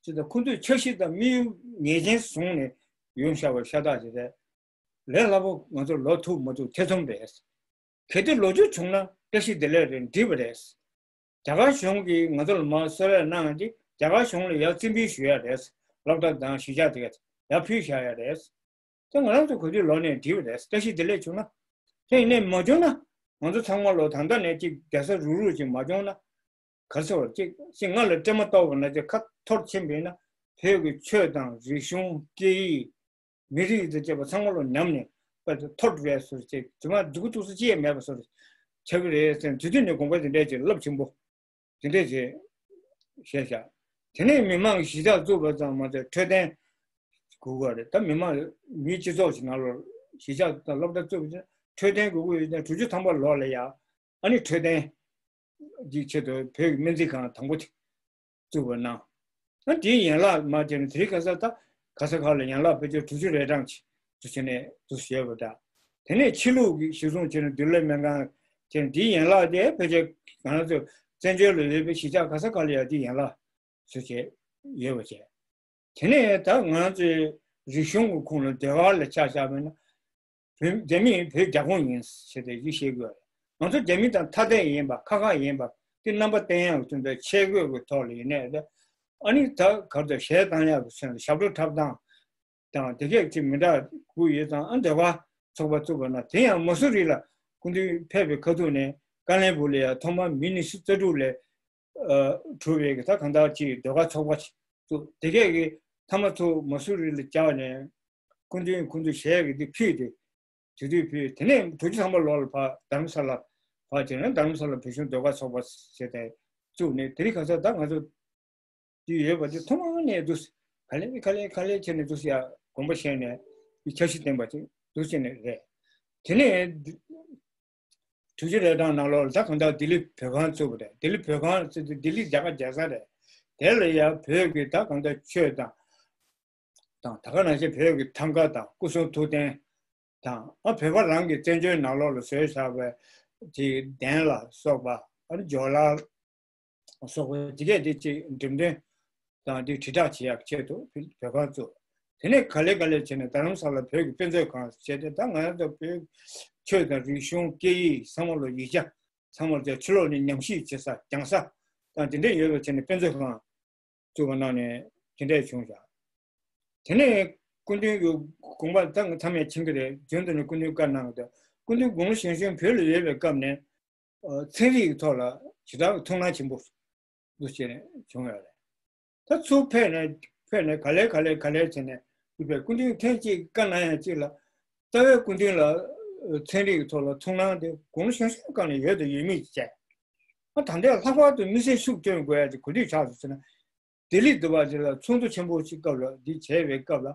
ཅིག་དང་། ཁོང་ཚོས་འཆར་གཞི་དང་དམིགས་ཡུལ་ངེས་ཅན་བཟུང་ནས་ཡོང་བཞག་པ་ཤ་སྟག་ཅིག་རེད། ལས་སླ་པོ་ང་ཚོ་ལོག་ཐུབ་མ་ཐུབ་ཐེ་ཚོམ་རེད། གལ་ཏེ་ལོག་རྒྱུ་བྱུང་ན་བཀྲ་ཤིས་བདེ་ལེགས་རེད། འགྲིག་པ་རེད། རྒྱ་གར་གཞུང་གིས་ང་ཚོ་ལ་མར་གསོལ་རས་གནང་ཡ་འདི་ རྒྱ་གར་གཞུང་ལ་ཡར་རྩིས་འབུལ་ཞུ་ཡ་རེད། སློབ་གྲྭ་དང་གཞིས་ཆགས་དེ་ག་ཡར་ཕུལ་བཞག་ཡ་རེད། དེ་ང་རང་ཚོ་ག་དུས་ལོག་ནས་འགྲིག་པ་རེད། བཀྲ་ཤིས་བདེ་ལེགས་བྱུང་ན། དེ་ཡིན་ནའི་མ་བྱུང་ན་ང་ཚོ་ཚང་མ་ལོ་ད་ལྟ་ནས་ཅིག་བསྡད་ས་རུག་རུག་ཅིག་མ་བྱུང་ན། ག་ཚོད་ཅིག་ཅིག་སྔ་ལ་སྤྲད་མ་གཏོགས་པ་ན་ཅིག་ཁ་འཐོར་ཕྱིན་པ་ཡིན་ན། བོད་ཀྱི་ཆོས་དང་རིག་གཞུང་སྐད་ཡིག་མི་རིགས་དང་བཅས་པ་ཚང་མ་ལོ་ཉམས་ནས་པ་འཐོར་བའི་བཟོ་ཅིག་དེ་མ་འདུག་འདུག་ས་ཅི་ཡང་མེད་པ་བཟོ་ཆགས་ཀྱི་རེད་ཟེར། དེ་དུས་ནས་དགོངས་པ་དེ་འདྲས་ཅིག་རླབས་ཆེན་པོ་དེ་འདྲས་ཅིག་བཤད་བཞག་དེ་ནས་མི་མང་གཞིས་ཆགས་བཙུགས་པ་ཙམ་མ་ཟད་འཕྲོད་བསྟེན་དགོས་པ་རེད། ད་མི་མང་མིའི་སྤྱི་ཚོགས་ཀྱི་ནང་ལོགས་གཞིས་ཆགས་དང་སློབ་གྲྭ་བཙུགས་པ་ཙམ་འཕྲོད་བསྟེན་དགོས་ཀྱི་ཡོད་ན། དྲུག་ཅུ་ཐམ་པ་ལོག་ལ་ཡ་ཨ་ནི་འཕྲོད་བསྟེན་གྱི་ཆེད་དུ་བོད་ཀྱི་སྨན་རྩིས་ཁང་དང་པོ་དེ་བཙུགས་པ་གནང་། ཨ་དེའི་ཡན་ལག་མ་དེ་ནི་དེ་རིང་ཁ་སང་ད་ག་ས་ག་ལ་ཡན་ལག་ཕལ་ཆེར་དྲུག་ཅུ་རེ་གྲངས་ཅིག་ཏུ་བྱས་ནས་དུ་བཞེས་པ་འདྲ། དེ་ནས་ཕྱི་ལུགས་ཀྱི་གཞི་བཟུང་བྱས་ནས་འདུལ་བའི་སྨན་ཁང་བྱས་ནས་དེའི་ཡན་ལག་དེ་ཕལ་ཆེར་ང་རང་ཚོ་བཙན་བྱོལ་ལ་ཡོད་པའི་གཞིས་ཆགས་ག་ས་ག་ལ་ཡང་དེའི་ཡན་ལག་བཟོས་བྱས་ཡོད་པ་བྱས། དེ་ནས་ད་ང་ཚོའི་རིག་གཞུང་གི་ཁོངས་ལ་ཟློས་གར་ལ་ཆ་བཞག་པ་ཡིན་ན། བོད་རྒྱ་མི་བོད་རྒྱ་ཁོངས་ཡིན་ཞེས་དེ་ཡིད་ཤེས་དགོས། ང་ཚོ་རྒྱ་མི་དང་ཐ་དད་ཡིན་པ་ཁ་ཁ་ཡིན་པ་དེ་རྣམ་པ་བསྟན་ཡག་གི་དོན་དུ་ཆས་གོས་ཀྱི་ཐོག་ལ་ཡིན་ནའི་ད་ཨ་ནི་ད་གར་དུ་གཞས་བཏང་ཡག་གི་ཚོན་ཞབས་བྲོ་འཁྲབ་སྟངས་དང་དེ་གས་ཀྱི་མི་འདྲ་དགོས་ཡོད་ཙང་། ཨ་ཟློས་གར་ཚོགས་པ་བཙུགས་པ་ན་དེ་ཡང་མ་སུ་རི་ལ་སྐུ་མདུན་ཕེབས་པའི་ཁ་ཐུག་ནས་ཀ་ལན་སྦུག་ལ་ཡང་ཐོག་མར་མི་ཉི་ཤུ་རྩ་དྲུག་ལས་གྲུབ་པའི་གི་ད་གང་ལྟར་གྱི་ཟློས་གར་ཚོགས་པ་ཞིག་བཙུགས། དེ་གས་ཀྱི་མཐའ་མ་ཚུར་མ་སུ་རི་ལ་བཅར་ནས་སྐུ་མདུན་ཁོང་ཚོས་གཞས་ཀྱི་འདི་ཕུལ་ཏེ་དེ་དུས་ཕུལ། དེ་ནས་དྲུག་ཅུ་ཐམ་པ་ལོག་ལ་ཕར་རྡ་རམ་ས་ལ་ཕར་བྱས་ནས་རྡ་རམ་ས་ལ་བོད་གཞུང་ཟློས་གར་ཚོགས་པ་ཟེར་ཏེ་བཙུགས་ནས། དེ་རིང་ཁ་སང་ད་ང་ཚོ་དེ་ཡོད་པ་དེ་ཐོག་མ་ནས་འདུག་ག་ལེ་ག་ལེ་ག་ལེ་བྱས་ནས་འདུག་ཡ་དགོངས་པ་བཞེས་ནས་འཆར་གཞི་བཏིང་པ་ཅིག་འདུག་བྱས་ནས་རེད། དེ་ནས་དྲུག་ཅུ་རེ་གྲངས་ནང་ལོགས་ལ་ད་གང་ལྟར་ལྡི་ལི་བོད་ཁང་བཙུགས་པ་རེད། ལྡི་ལི་བོད་ཁང་ཟེར་དུས་ལྡི་ལི་རྒྱ་གར་རྒྱལ་ས་རེད། དེ་ལ་ཡང་བོད་ཀྱི་ད་གང་ལྟར་ཆོས་དང་དང་ད་ག་ནང་བཞིན་བོད་ཀྱི་ཐང་ག་དང་སྐུ་གསུང་ཐུགས་རྟེན་དང་། ཨ་བོད་པ་རང་གི་བཙན་བྱོལ་ནང་ལོགས་ལ་བཟོས་བཞག་པའི་དེ་གདན་ལ་སོགས་པ། ཨ་ནི་ཇོ་ལ་སོགས་པ་དེ་གས་དེ་ཅིག་འགྲེམས་སྟོན་དང་དེ་དྲིལ་བསྒྲགས་བྱེད་ཡག་ཆེད་དུ་བོད་ཁང་བཙུགས། དེ་ནས་ག་ལེ་ག་ལེ་བྱས་ནས་རྡ་རམ་ས་ལ་བོད་ཀྱི་དཔེ་མཛོད་ཁང་བྱས་ཏེ། ད་ང་རང་ཚོ་བོད་ཆོས་དང་རིག་གཞུང་སྐད་ཡིག་ཚང་མ་ལ་ཡིག་ཆ་ཚང་མ་ལ་ཕྱི་ལོགས་ནས་ཉམས་ཞིབ་བྱེད་ས་སྦྱང་ས་དང་དེ་འདྲ་ཡོད་པ་བྱས་ནས་དཔེ་མཛོད་ཁང་བཙུགས་པ་གནང་ནས་དེ་འདྲ་བྱུང་བཞག་དེ་ནས་སྐུ་མདུན་གྱི་དགོངས་པ་ད་ངས་མཚམས་མེད་མཁྱེན་གྱི་རེད། རྒྱུན་དུ་ནས་སྐུ་མདུན་བཀའ་གནང་གི་འདུག་སྐུ་མདུན་དགུང་ལོ་གཞོན་གཞོན་བོད་ལ་ཡོད་པའི་སྐབས་ནས་ཚན་རིག་གི་ཐོག་ལ་ཞེ་དྲག་གི་ཐུགས་སྣང་ཆེན་པོ་འདུག་བྱས་ནས་བྱུང་ཡོད་རེད། ད་ཚུར་ཕེབས་ནས་ཕེབས་ནས་ག་ལེ་ག་ལེ་ག་ལེ་བྱས་ནས་ཡོད་པའི་སྐུ་མདུན་ཐེངས་གཅིག་བཀའ་གནང་ཡ་གཅིག་ལ། རྩ་བའི་སྐུ་མདུན་ལ་ཚན་རིག་གི་ཐོག་ལ་ཐུགས་སྣང་དེ་དགུང་ལོ་གཞོན་གཞོན་སྒང་ནས་ཡོད་དང་ཡོད་མིན་བྱས། ཨ་ད་ལྟའི་ལྷག་པར་དུ་མི་སེར་ཤུགས་བསྐྱོན་དགོས་ཡ་དེ་ག་དུས་ཆགས་སོང་ཟེར་ན། ལྡི་ལི་འདི་བ་དེ་ལ་ཚོགས་འདུ་ཆེན་པོ་ཞིག་སྐབས་ལ་འདི་བྱས་པའི་སྐབས་ལ།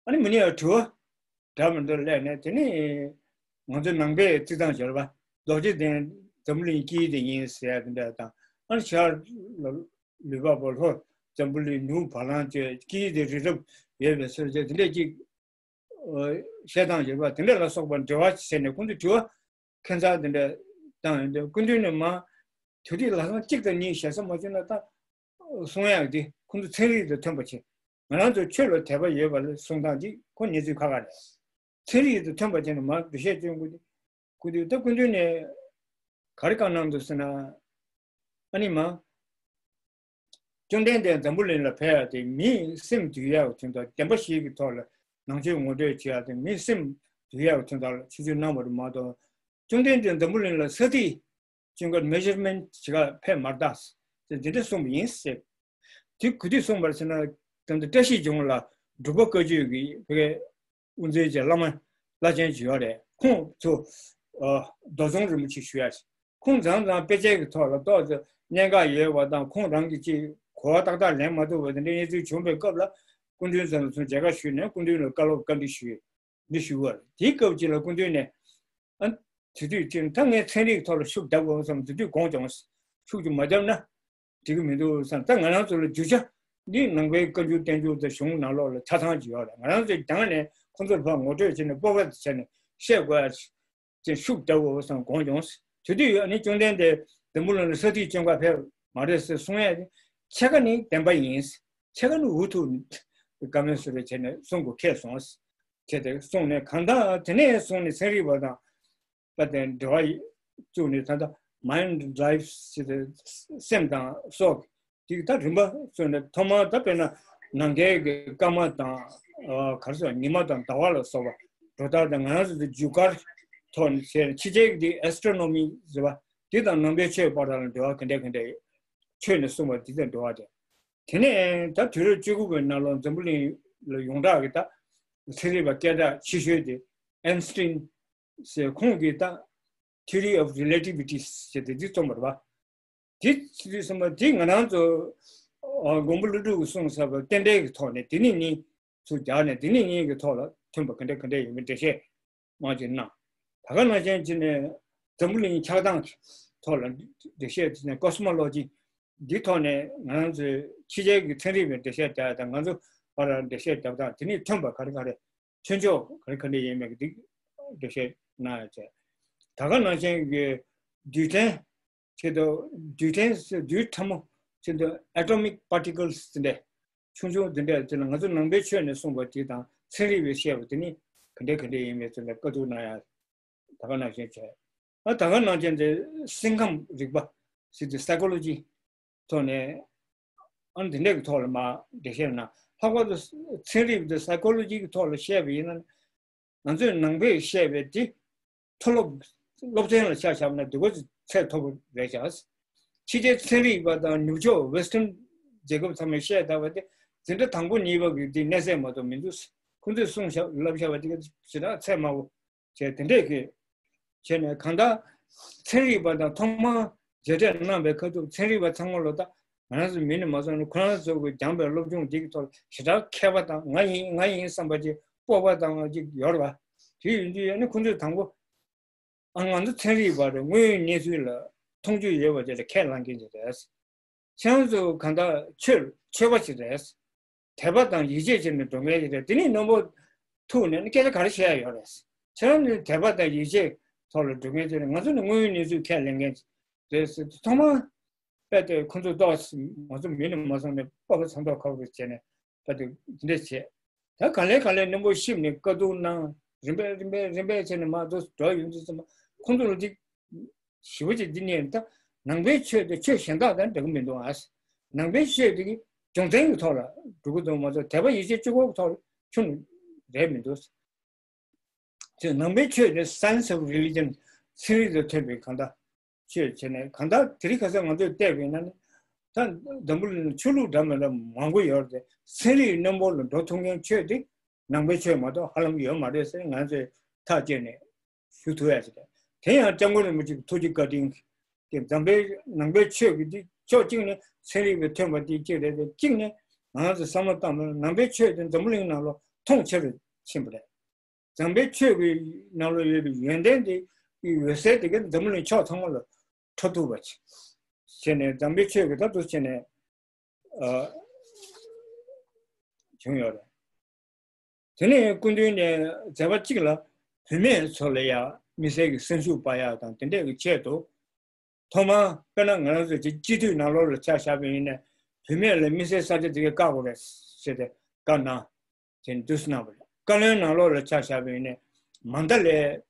ཨ་ནི་མི་ནི་ཡང་དྲི་བ་འདྲ་མི་འདྲ་སླེབས་ནས། དེ་ནི་ང་ཚོ་ནང་པའི་རྩིས་ཐང་སྦྱོར་བ་རྡོ་རྗེ་གདན་འཛམ་བུ་གླིང་དཀྱིལ་དེ་ཡིན་ཟེར་ཡ་དེ་འདྲ་དང་། ཨ་ནི་ཤར་ལ་ལུས་པ་པོ་ལྷོ་འཛམ་བུ་གླིང་ནུབ་བ་ལང་སྤྱོད་དཀྱིལ་དེ་རི་རབ་ཡོད་པའི་ཟེར་བྱས་དེ་འདྲ་ཅིག་བཤད་སྟངས་ཡོད་པ་དེ་འདྲ་ལ་སོགས་པ་འབྲེལ་བ་བྱས་ནས་ཁོང་ཚོས་དྲི་བ་ཁྱད་མཚར་དེ་འདྲ་བཏང་ཡོད་འདུག་སྐུ་མདུན་ནས་མ་དུས་དེ་ལ་སང་གཅིག་དང་གཉིས་ཞེ་ས་མ་བྱུང་ན་ད་གསུང་ཡག་དེ་ཁོང་ཚོ་ཚན་རིག་དང་མཐུན་པ་བྱེད། ང་རང་ཚོ་ཆོས་ལ་དད་པ་ཡོད་པ་ལ་གསུང་སྟངས་དེ་ཁོ་གནས་ཚུལ་ཁག་ཁག་རེད། ཚན་རིག་དང་མཐུན་པ་བྱས་ནས་མ་འདུ་ཤེས་བསྐྱོན་དགོས་དེ། སྐུ་མདུན་ད་སྐུ་མདུན་ནས་ག་རེ་བཀའ་གནང་འདུག་ཟེར་ན། ཨ་ནི་མ། བཅོམ་ལྡན་འདས་འཛམ་བུ་གླིང་ལ་ཕེབས་ཡ་དེ་མིའི་སེམས་འདུལ་ཡག་གི་དོན་དག་བདེན་པ་བཞི་གི་ཐོག་ལ་ནང་ཆོས་ངོ་སྤྲོད་བྱེད་ཡག་དེ་མིའི་སེམས་འདུལ་ཡག་གི་དོན་དག་ལ་ཆེད་བརྗོད་གནང་བ་རེད་མ་གཏོགས། བཅོམ་ལྡན་འདས་འཛམ་བུ་གླིང་ལ་ས་ཐིག་ཅུང་ཀར་མེ་ཇར་མེན་ཊི་བྱེད་ག་ཕེབས་མ་རེད་ཟེར་འདི་འདྲ་གསུངས་པ་ཡིན་ཟེར། དེ་ག་དུས་གསུངས་པ་རེད་ཟེར་ན། ད་ལྟ་བཀྲ་ཤིས་ལྗོངས་ལ་འབྲུག་པ་བཀའ་བརྒྱུད་ཀྱི་བོད་དབུ་མཛད་ཀྱི་བླ་མ་བླ་ཆེན་ཅིག་ཡོད་རེད། ཁོང་ཚོ་ཨ་རྡོ་རྫོང་རིན་པོ་ཆེ་ཞུ་ཡ་ཞིག་ཁོང་མཚམས་མཚམས་དཔེ་ཆའི་གི་ཐོག་ལ་ཏོག་ཙམ་གནད་འགག་ཡོད་པ་དང་། ཁོང་རང་གི་ཅིག་གོ་བ་ཏག་ཏག་ལེན་མ་ཐུབ་པ་དེ་འདྲའི་གནས་ཚུལ་བྱུང་བའི་སྐབས་ལ། སྐུ་མདུན་ཚང་ལ་ཚུར་མཇལ་ཁ་ཞུས་ནས་སྐུ་མདུན་ལ་བཀའ་སློབ་བཀའ་འདྲི་ཞུས། འདི་ཞུ་བར་དེའི་སྐབས་ཅིག་ལ་སྐུ་མདུན་ནས། ཨ། དེ་དུས་ཅིག་ད་ངས་ཚན་རིག་ཐོག་ལ་ཤུགས་རྒྱབ་དགོས་བསམ། དེ་དུས་དགོངས་བྱུང་། ཤུགས་ཀྱིས་མ་བརྒྱབ་ན་འགྲིག་གི་མི་འདུག་བསམ། ད་ང་རང་ཚོ་ལ་རྒྱུ་ཆ་འདི་ནང་པའི་བཀའ་འགྱུར་བསྟན་འགྱུར་དང་གཞུང་ནང་ལོགས་ལ་ཆ་ཚང་ཅིག་ཡོད་རེད། ང་རང་ཚོས་སྦྱངས་ནས་ཁོང་ཚོར་ཕར་ངོ་སྤྲོད་བྱས་ནས་སྤོབས་པ་བྱས་ནས་བཤད་དགོས་ཡ་ཅིག་ཤུགས་རྒྱབ་དགོས་བསམ་དགོངས་བྱུང་། དེ་དུས་ཨ་ནི་བཅོམ་ལྡན་འདས་འཛམ་བུ་གླིང་ལ་ས་ཐིག་ཅུང་ཀར་ཕེབས་མ་རེད་ཟེར་གསུང་ཡ་དེ་ཕྱེད་ཀ་ནི་བདེན་པ་ཡིན། ཕྱེད་ཀ་ནི་འུ་ཐུག་བཀའ་མོལ་བཟོ་འདྲ་བྱས་ནས་གསུང་དགོས་ཁེལ་སོང་། ཁྱེད་དེ་གསུངས་ནས་གང་ལྟར་དེ་ནས་བཟུང་ནས་ཚན་རིག་པ་དང་པ་དེ་འབྲེལ་བ་བཙུགས་ནས། ད་ལྟ་མའིན་ཌི་ལའིཕ་ཟེར་ཏེ་སེམས་དང་སྲོག་ དེ་ད་རིམ་པ་སོང་ནས་ཐོག་མར་ད་དཔེར་ན་ནམ་མཁའི་གི་སྐར་མ་དང་། ཨ། ག་རེ་ཟེར། ཉི་མ་དང་ཟླ་བ་ལ་སོགས་པ་འགྲོ་སྟངས་དང་། ང་རང་ཚོ་དེ་རྒྱུ་སྐར་ཐོག་ནས་བྱས་ནས། ཕྱི་རྒྱལ་གྱི་དེ་ཨེ་སི་ཊོ་ནོ་མི་ཟེར་བ་དེ་དང་ནང་པའི་ཆོས་བར་ལ་འབྲེལ་བ་ག་འདྲ་ག་འདྲ་ཆོས་ནས་གསུངས་པ་དེ་དང་འབྲེལ་བ་དེ། དེ་ནས་ད་དུས་རབས་བཅུ་དགུ་པའི་ནང་ལོགས་འཛམ་བུ་གླིང་ལ་ཡོངས་གྲགས་ཀྱི་ད་ཚན་རིག་པ་སྐད་གྲགས་ཆེ་ཤོས་དེ་ཨེན་སི་ཊིན་ཟེར། ཁོང་གིས་ད་Theory of Relativity ཟེར་དེ་འདི་རྩོམ་པ་རེད་པ། དེ་ཚོ་དུས་ཙམ་པ་དེ་ང་རང་ཚོ། ཨ། མགོན་པོ་ཀླུ་སྒྲུབ་ཀྱིས་གསུངས་ཚར་བ་རྟེན་འབྲེལ་གྱི་ཐོག་ནས་དེ་ནས་གཉིས་ཚུར་སྦྱར་ནས། དེ་ནས་གཉིས་ཀྱི་ཐོག་ལ་ཐོན་པ་ག་འདྲ་ག་འདྲ་ཡིན་མིན་འགྲེལ་བཤད་མང་ཅིག་གནང་། ད་ག་ནང་བཞིན་བྱས་ནས་འཛམ་བུ་གླིང་ཆགས་སྟངས་ཀྱི་ཐོག་ལ་འགྲེལ་བཤད་བྱས་ནས། ཀོ་སི་མོ་ལོ་ཇི་འདིའི་ཐོག་ནས་ང་རང་ཚོའི་ཕྱི་རྒྱལ་གྱི་ཚན་རིག་པའི་འགྲེལ་བཤད་རྒྱག་ཡ་དང་། ང་ཚོ་བར་འགྲེལ་བཤད་རྒྱག་སྟངས། དེ་ནས་ཐོན་པ་ག་རེ་ག་རེ། ཐོན་ཕྱོགས་ག་རེ་ག་འདྲ་ཡིན་མིན་གྱི་འགྲེལ་བཤད་གནང་ཡ་བྱས། ད་ག་ནང་བཞིན་གྱི་རྡུལ་ཕྲན་ཆེད་དུ། རྡུལ་ཕྲན་ཟེར། རྡུལ་ཕྲ་མོ་ཆེད་དུ། Atomic Particles ཟེར་འདྲ། ཆུང་ཆུང་འདི་འདྲ་དེ་ལ་ང་ཚོ་ནང་པའི་ཆོས་ནས་གསུངས་པ་དེ་དང་ཚན་རིག་པས་བཤད་པ་དེ་ནི་ག་འདྲ་ག་འདྲ་ཡིན་མིན་ཚུར་ལ་བཀའ་བསྡུར་གནང་ཡ་ད་ག་ནང་བཞིན་བྱས། ཨ། ད་ག་ནང་བཞིན་དེ་སེམས་ཁམས་རིག་པ་ཟེར་དེ། Psychology ཐོག་ནས། ཨ། འདི་འདྲ་གི་ཐོག་ལ་མར་འགྲེལ་བཤད་གནང་། ལྷག་པར་དུ་ཚན་རིག་དང་སའི་ཀོ་ལོ་ཇི་གི་ཐོག་ལ་བཤད་པ་ཡིན་ན། ང་ཚོས་ནང་པས་བཤད་པའི་དེ་མཐོ་སློབ་སློབ་ཚན་ལ་ཆ་བཞག་ན་དེ་ག་ཚོད་ཚད་མཐོ་པོ་རེད་ཤག། ཕྱི་རྒྱལ་ཚན་རིག་པ་དང་ནུབ་ཕྱོགས་Western རྒྱལ་ཁབ་ཚང་མས་བཤད་བསྡད་པ་དེ། འཛིན་གྲྭ་དང་པོ་གཉིས་པ་གི་དེ་གནས་ཚད་མ་གཏོགས་མི་འདུག། ཁོང་ཚོས་གསུངས་བཞག་ལབ་བཞག་པ་དེ་ག་ཞེ་དྲག་ཚད་དམའ་བོ་བྱས། དེ་འདྲས་ཀྱི་བྱས་ནས། གང་ལྟར་ཚན་རིག་པ་དང་ཐོག་མར་མཇལ་འཕྲད་གནང་བའི་ཁ་ཐུག་ཚན་རིག་པ་ཚང་མ་ལོ། ད་ང་རང་ཚོ་མི་ནས་མ་སོང་ནས་ཁོ་རང་ཚོ་གིས་སྦྱངས་པའི་སློབ་སྦྱོང་འདི་གི་ཐོག་ཞེ་དྲག་མཁས་པ་དང་། ང་ཡིན་ང་ཡིན་བསམ་པ་ཅིག་སྤོབས་པ་དང་ཅིག་ཡོད་རེད་པ། དེ་ཡིན་དུས་ཡང་ནི་ཁོང་ཚོས་དང་པོ། ཨ། ང་ཚོ་ཚན་རིག་པ་རེད། དངོས་ཡོད་གནས་ཚུལ་ལ་མཐོང་ཆོས་ཡོད་པ་དེ་ལ་ཁས་བླངས་མཁན་ཅིག་རེད། ཁྱེད་རང་ཚོ་གང་ལྟར་ཆོས་ཆོས་པ་ཅིག་རེད། དད་པ་དང་ཡིད་ཆེས་བྱས་ནས་འགྲོ་མཁན་ཅིག་རེད། དེ་ནས་རྣོན་པོ་ཐུག་ནས་ནི་སྐད་ཆ་ག་རེ་བཤད་ཡ་ཡོད་རེད། ཁྱེད་རང་ནི་དད་པ་དང་ཡིད་ཆེས་ཐོག་ལ་འགྲོ་མཁན་ཅིག་རེད། ང་ཚོ་ནི་དངོས་ཡོད་གནས་ཚུལ་ཁས་ལེན་མཁན་ཅིག་རེད་ཟེར་དུས། ཐོག་མར་དཔེ་དེ་ཁོ་ཚོ་ཏོག་ཙམ་ང་ཚོ་མི་ནས་མ་སོང་ནས་སྤོབས་པ་ཚ་མདོག་ཁ་པོ་བྱས་ནས། ད་དེ་འདི་འདྲ་བྱས། ད་གང་ལེ་གང་ལེ་རྣོན་པོ་ཤེས་ནས་བཀའ་བསྡུར་གནང་། རིམ་པས་རིམ་པས་རིམ་པས་བྱས་ནས་མར་འགྲོ་འགྲོ་ཡོང་དུས་ཙམ་པ། ཁོང་ཚོ་ལ་འདི་ཞེ་པོ་ཅིག་འདི་ནས། ད་ནང་པའི་ཆོས་དེ་ཆོས་གཞན་དག་དང་འདྲ་གི་མི་འདུག་ཨ། ནང་པའི་ཆོས་དེ་གི་སྦྱོང་ཚན་གྱི་ཐོག་ལ་འགྲོ་གི་འདུག་མ་གཏོགས། དད་པ་ཡིད་ཆེས་གཅིག་པོ་གི་ཐོག་ལ་ཁྱོན་ནས་རེད་མི་འདུག། དེ་ནང་པའི་ཆོས་དེ་Science of Religion ཚན་རིག་ཏུ་ཐོན་པའི་གང་ལྟར་ཆོས་བྱས་ནས། གང་ལྟར་དེ་རིང་ཁ་སང་ང་ཚོས་བལྟས་པ་ཡིན་ན་ནི། ད་འཛམ་བུ་གླིང་ལ་ཆོས་ལུགས་འདྲ་མི་འདྲ་མང་པོ་ཡོད་རེད་དེ། ཚན་རིག་རྣོན་པོ་ལ་འགྲོ་ཐུབ་མཁན་ཆོས་དེ་ནང་པའི་ཆོས་མ་གཏོགས་ཧ་ལམ་ཡོད་མ་རེད་ཟེར་ང་ཚོས་ཐག་བཅད་ནས་ཞུ་ཐུབ་ཡ་ཞིག་རེད། དེ་ཡང་སྐྱབས་མགོན་རིན་པོ་ཆེ་གི་ཐུགས་རྗེ་བཀའ་དྲིན་གྱིས། འཛམ་བུའི་ནང་པའི་ཆོས་ཀྱི་འདི་ཕྱོགས་གཅིག་ནས་ཚན་རིག་པས་ཐོན་པ་དེ་གཅིག་རེད་དེ། གཅིག་ནས་ང་ཚོས་བསམ་བློ་བཏང་བ་ན་ནང་པའི་ཆོས་དེ་འཛམ་བུ་གླིང་ནང་ལོགས་མཐོང་ཆེ་རུ་ཕྱིན་པ་རེད། འཛམ་བུའི་ཆོས་ཀྱི་ནང་ལོགས་ཡོད་པའི་ཡོན་ཏན་དེ་གི་འོད་ཟེར་དེ་ག་འཛམ་བུ་གླིང་ཕྱོགས་ཚང་མ་ལ་འཕྲོ་ཐུབ་པ་བྱས་ནས། འཛམ་བུའི་ཆོས་ཀྱི་ད་དུ་བྱས་ནས། ཨ། བྱུང་ཡོད་རེད། དེ་ནས་སྐུ་མདུན་ནས་མཛད་པ་གཅིག་ལ་བུད་མེད་ཚོ་ལ་ཡང་དམིགས་བསལ་གྱི་སེམས་ཤུགས་སྤར་ཡག་དང་དེ་འདྲས་ཀྱི་ཆེད་དུ། ཐོག་མར་དཔེར་ན་ང་རང་ཚོ་སྤྱི་སྤྱི་འཐུས་ནང་ལོགས་ལ་ཆ་བཞག་པ་ཡིན་ན། བུད་མེད་ལ་དམིགས་བསལ་ས་ཆ་དེ་གའི་བཀག་དགོས་རེད་ཟེར་ཏེ་བཀའ་གནང་། དེ་ནས་འདུག་སེ་གནང་བ་རེད། བཀའ་བློན་ནང་ལོགས་ལ་ཆ་བཞག་པ་ཡིན་ན། མ་མཐའ་ལ་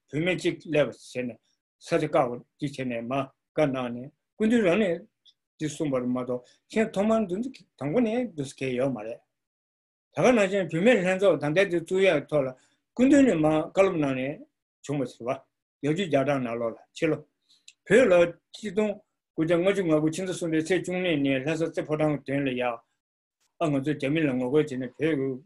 བུད་མེད་གཅིག་སླེབས་པ་བྱས་ནས་ས་ཆ་བཀག་པ་ཅིག་བྱས་ནས་མར་བཀའ་གནང་ནས། སྐུ་མདུན་རང་ནས་དེ་གསུངས་པ་རེད་མ་གཏོགས། གཞན་ཐོག་མར་འདུག་དང་པོ་ནས་འདུག་སེ་གང་ཡང་ཡོད་མ་རེད། ད་ག་ནང་བཞིན་བུད་མེད་ལྷན་ཚོགས་ད་ལྟ་དེ་བཙུགས་ཡག་ཐོག་ལ་སྐུ་མདུན་ནས་མར་བཀའ་སློབ་གནང་ནས་བྱུང་བ་ཟེར་བ། ལོ་རྒྱུས་རྒྱག་གྲངས་ནང་ལོགས་ལ། ཕྱི་ལོ་བོད་ལ་ཆིག་སྟོང་དགུ་བརྒྱ་ལྔ་བཅུ་ང་དགུ་ཕྱི་ཟླ་གསུམ་པའི་ཚེས་བཅུ་གཉིས་ཉིན་ལྷ་ས་རྩེ་ཕོ་བྲང་མདུན་ལ་ཡ། ཨ། ང་ཚོ་རྒྱ་མི་ལ་ངོ་རྒོལ་བྱས་ནས་བོད་ཀྱི་དཔའ་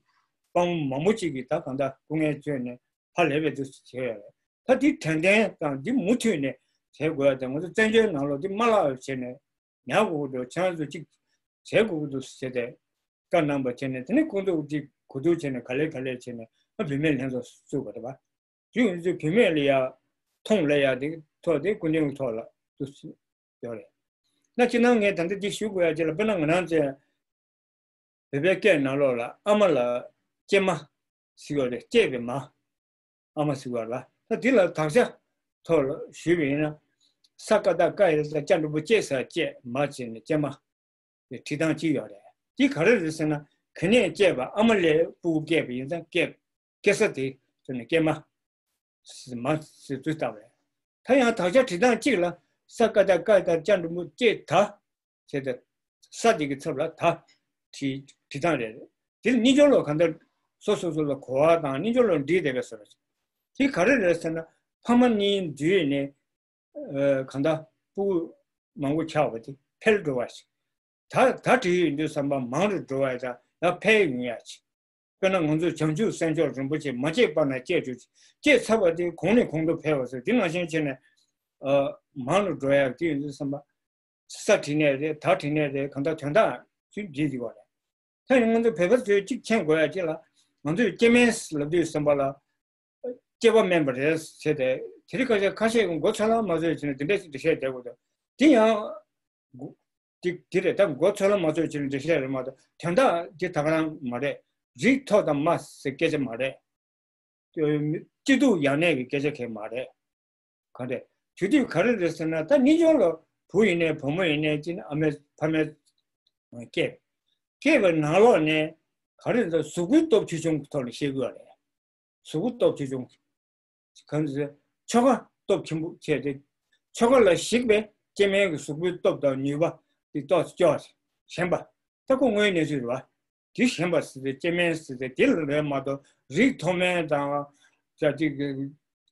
བོ་མང་པོ་ཅིག་གིས་ད་གང་ལྟར་སྐུ་ངལ་བསྐྱོན་ནས་ཧ་ལས་པའི་འདུག་སེ་བྱས་ཡོད་རེད། ད་འདི་དྲན་རྟེན་དང་འདི་མུ་མཐུད་ནས་བྱེད་དགོས་ཡ་དང་། ང་ཚོ་བཙན་བྱོལ་ནང་ལོགས་འདི་མ་བརླག་པ་བྱས་ནས་ཉར་དགོས་ཀྱི་འདུག། ཁྱེད་རང་ཚོ་གཅིག་བྱེད་དགོས་ཀྱི་འདུག་ཟེར་ཏེ་བཀའ་གནང་བ་བྱས་ནས། དེ་ནས་ཁོང་ཚོ་གཅིག་གོ་བསྡུར་བྱས་ནས་ག་ལེ་ག་ལེ་བྱས་ནས། ཨ། བུད་མེད་ལྷན་ཚོགས་བཙུགས་པ་རེད་པ། དེ་ཡིན་དུས་བུད་མེད་ལ་ཡ་མཐོང་ལ་ཡ་དེ་ཐོག་དེ་སྐུ་མདུན་གྱི་ཐོག་ལ་འདུག་སེ་ཡོད་རེད། ན་སྤྱིར་ན་ངས་ད་ལྟ་འདི་ཞུ་དགོས་ཡ་ཅིག་ལ། དཔེར་ན་ང་རང་ཚོའི་བོད་པའི་སྐད་ནང་ལོགས་ལ་ཨ་མ་ལ་གཅེས་མ་ཟེར་བ་རེད། གཅེས་པའི་མ། ཨ་མ་ཟེར་བ་རེད་པ། ད་འདི་ལ་དག་ཆ་ཐོག་ལ་ཞུས་པ་ཡིན་ན། ས་ཀ་བཏགས་སྐ་ཡ་བཏགས་སྐྱ་འགྲེང་བུ་སྐྱེས་ས་སྐྱེས། མ་བྱས་ནས་གཅེས་མ། དེ་བྲིས་སྟངས་གཅིག་ཡོད་རེད། དེ་ག་རེ་རེད་ཟེར་ན། ག་ནས་སྐྱེས་པ། ཨ་མ་ལས་སྤུ་གུ་སྐྱེས་པ་ཡིན་ཙང་སྐྱེས། སྐྱེ་ས་དེ་ཟེར་ནས་སྐྱེས་མ། མ་ཟེར་ཚུར་བཏགས་པ་རེད། ད་ཡང་དག་ཆ་བྲིས་སྟངས་གཅིག་ལ་ས་ཀ་བཏགས་སྐ་ཡ་བཏགས་སྐྱ་འགྲེང་བུ་སྐྱེས་ད་བྱས་ཏེ། ས་དེ་གི་ཚབ་ལ་ད་བྲིས་བྲིས་སྟངས་རེད། དེ་ལ་རྣལ་འབྱོར་ལོ་གང་ལྟར་སོ་སོ་སོ་ལ་གོ་བ་དང་རྣལ་འབྱོར་ལོ་འདྲིས་བསྡད་པའི་བཟོ་འདྲ་ཅིག་དེ་ག་རེ་རེད་ཟེར་ན། ཕ་མ་གཉིས་འདུས་ནས་གང་ལྟར་སྤུ་གུ་མང་པོ་ཆགས་པ་དེ་འཕེལ་འགྲོ་བ་ཞིག་ད་ད་བྲིས་ཡོད་དུས་ཙམ་པ་མང་རུ་འགྲོ་བ་དང་ཡང་འཕེལ་ཡོང་ཡ་ཅིག་དཔེར་ན་ང་ཚོས་བྱང་ཆུབ་སེམས་མཆོག་རིན་པོ་ཆེ་མ་སྐྱེས་པ་ན་སྐྱེས་གྱུར་ཅིག་སྐྱེས་ཚར་བ་དེ་གོང་ནས་གོང་དུ་འཕེལ་བ་ཟེར་དེ་ནང་བཞིན་བྱས་ནས་མང་རུ་འགྲོ་ཡ་དེ་ཡོད་དུས་ཙམ་པ། ས་བྲིས་ནས་རེད། ད་བྲིས་ནས་རེད། གང་ལྟར་དོན་དག་ཅིག་བྲིས་ཡོད་པ་རེད། ད་ཡིན་ང་ཚོ་བོད་པ་ཚོས་གཅིག་མཁྱེན་དགོས་ཡ་གཅིག་ལ་ང་ཚོས་སྐྱེ་དམན་ལབ་དུས་ཙམ་པ་ལ་སྐྱེ་བ་དམན་པ་རེད་ཟེར་ཏེ་དེ་རིང་ཁ་ཤས་ཁ་ཤས་ཀྱིས་མགོ་ཚོད་ལ་མ་ཚོད་བྱས་ནས་དེ་འདྲ་ཞིག་འགྲེལ་བཤད་བརྒྱབ་དགོས་འདུག་དེ་ཡང་དེ་དེ་རེད། ད་མགོ་ཚོད་ལ་མ་ཚོད་བྱས་ནས་འགྲེལ་བཤད་རེད་མ་གཏོགས་དོན་དག་དེ་ད་ག་རང་མ་རེད། རིགས་མཐོ་དང་དམའ་ཟེར་སྐད་ཆ་མ་རེད། སྐྱིད་སྡུག་ཡང་གནས་ཀྱི་སྐད་ཆ་གང་ཡང་མ་རེད། ག་རེ། དེ་དུས་ག་རེ་རེད་ཟེར་ན་ད་རྣལ་འབྱོར་ལ་བུ་ཡིན་ནའི་བུ་མོ་ཡིན་ནའི་ཅི་ནས་ཨ་མའི་ཕ་མའི་སྐྱེས། སྐྱེས་པའི་ནང་ལོགས་ནས་ག་རེ་ཟེར་གཟུགས་པོའི་སྟོབས་ཆེ་ཆུང་གི་ཐོག་ནས་བཤད་དགོས་པ་རེད། གཟུགས་པོ་སྟོབས་ཆེ་ཆུང་། གང་ཟེར། ཆོ་ག་སྟོབས་ཆེན་པོ་བྱས་ཏེ། ཆོ་ག་ལ་གཞིགས་པའི་སྐྱེ་དམན་གྱི་གཟུགས་པོའི་སྟོབས་དང་ནུས་པ་དེ་ཏོག་ཙམ་སྐྱོ་བ་ཞན་པ། ད་ཁོ་དངོས་གནས་ཚུལ་རེད་བ། དེ་ཞན་པ་ཟེར་ཏེ་སྐྱེ་དམན་ཟེར་ཏེ་དེ་ལ་རེད་མ་གཏོགས་རིགས་མཐོ་དམན་དང་། ཅག་ཅིག་གི་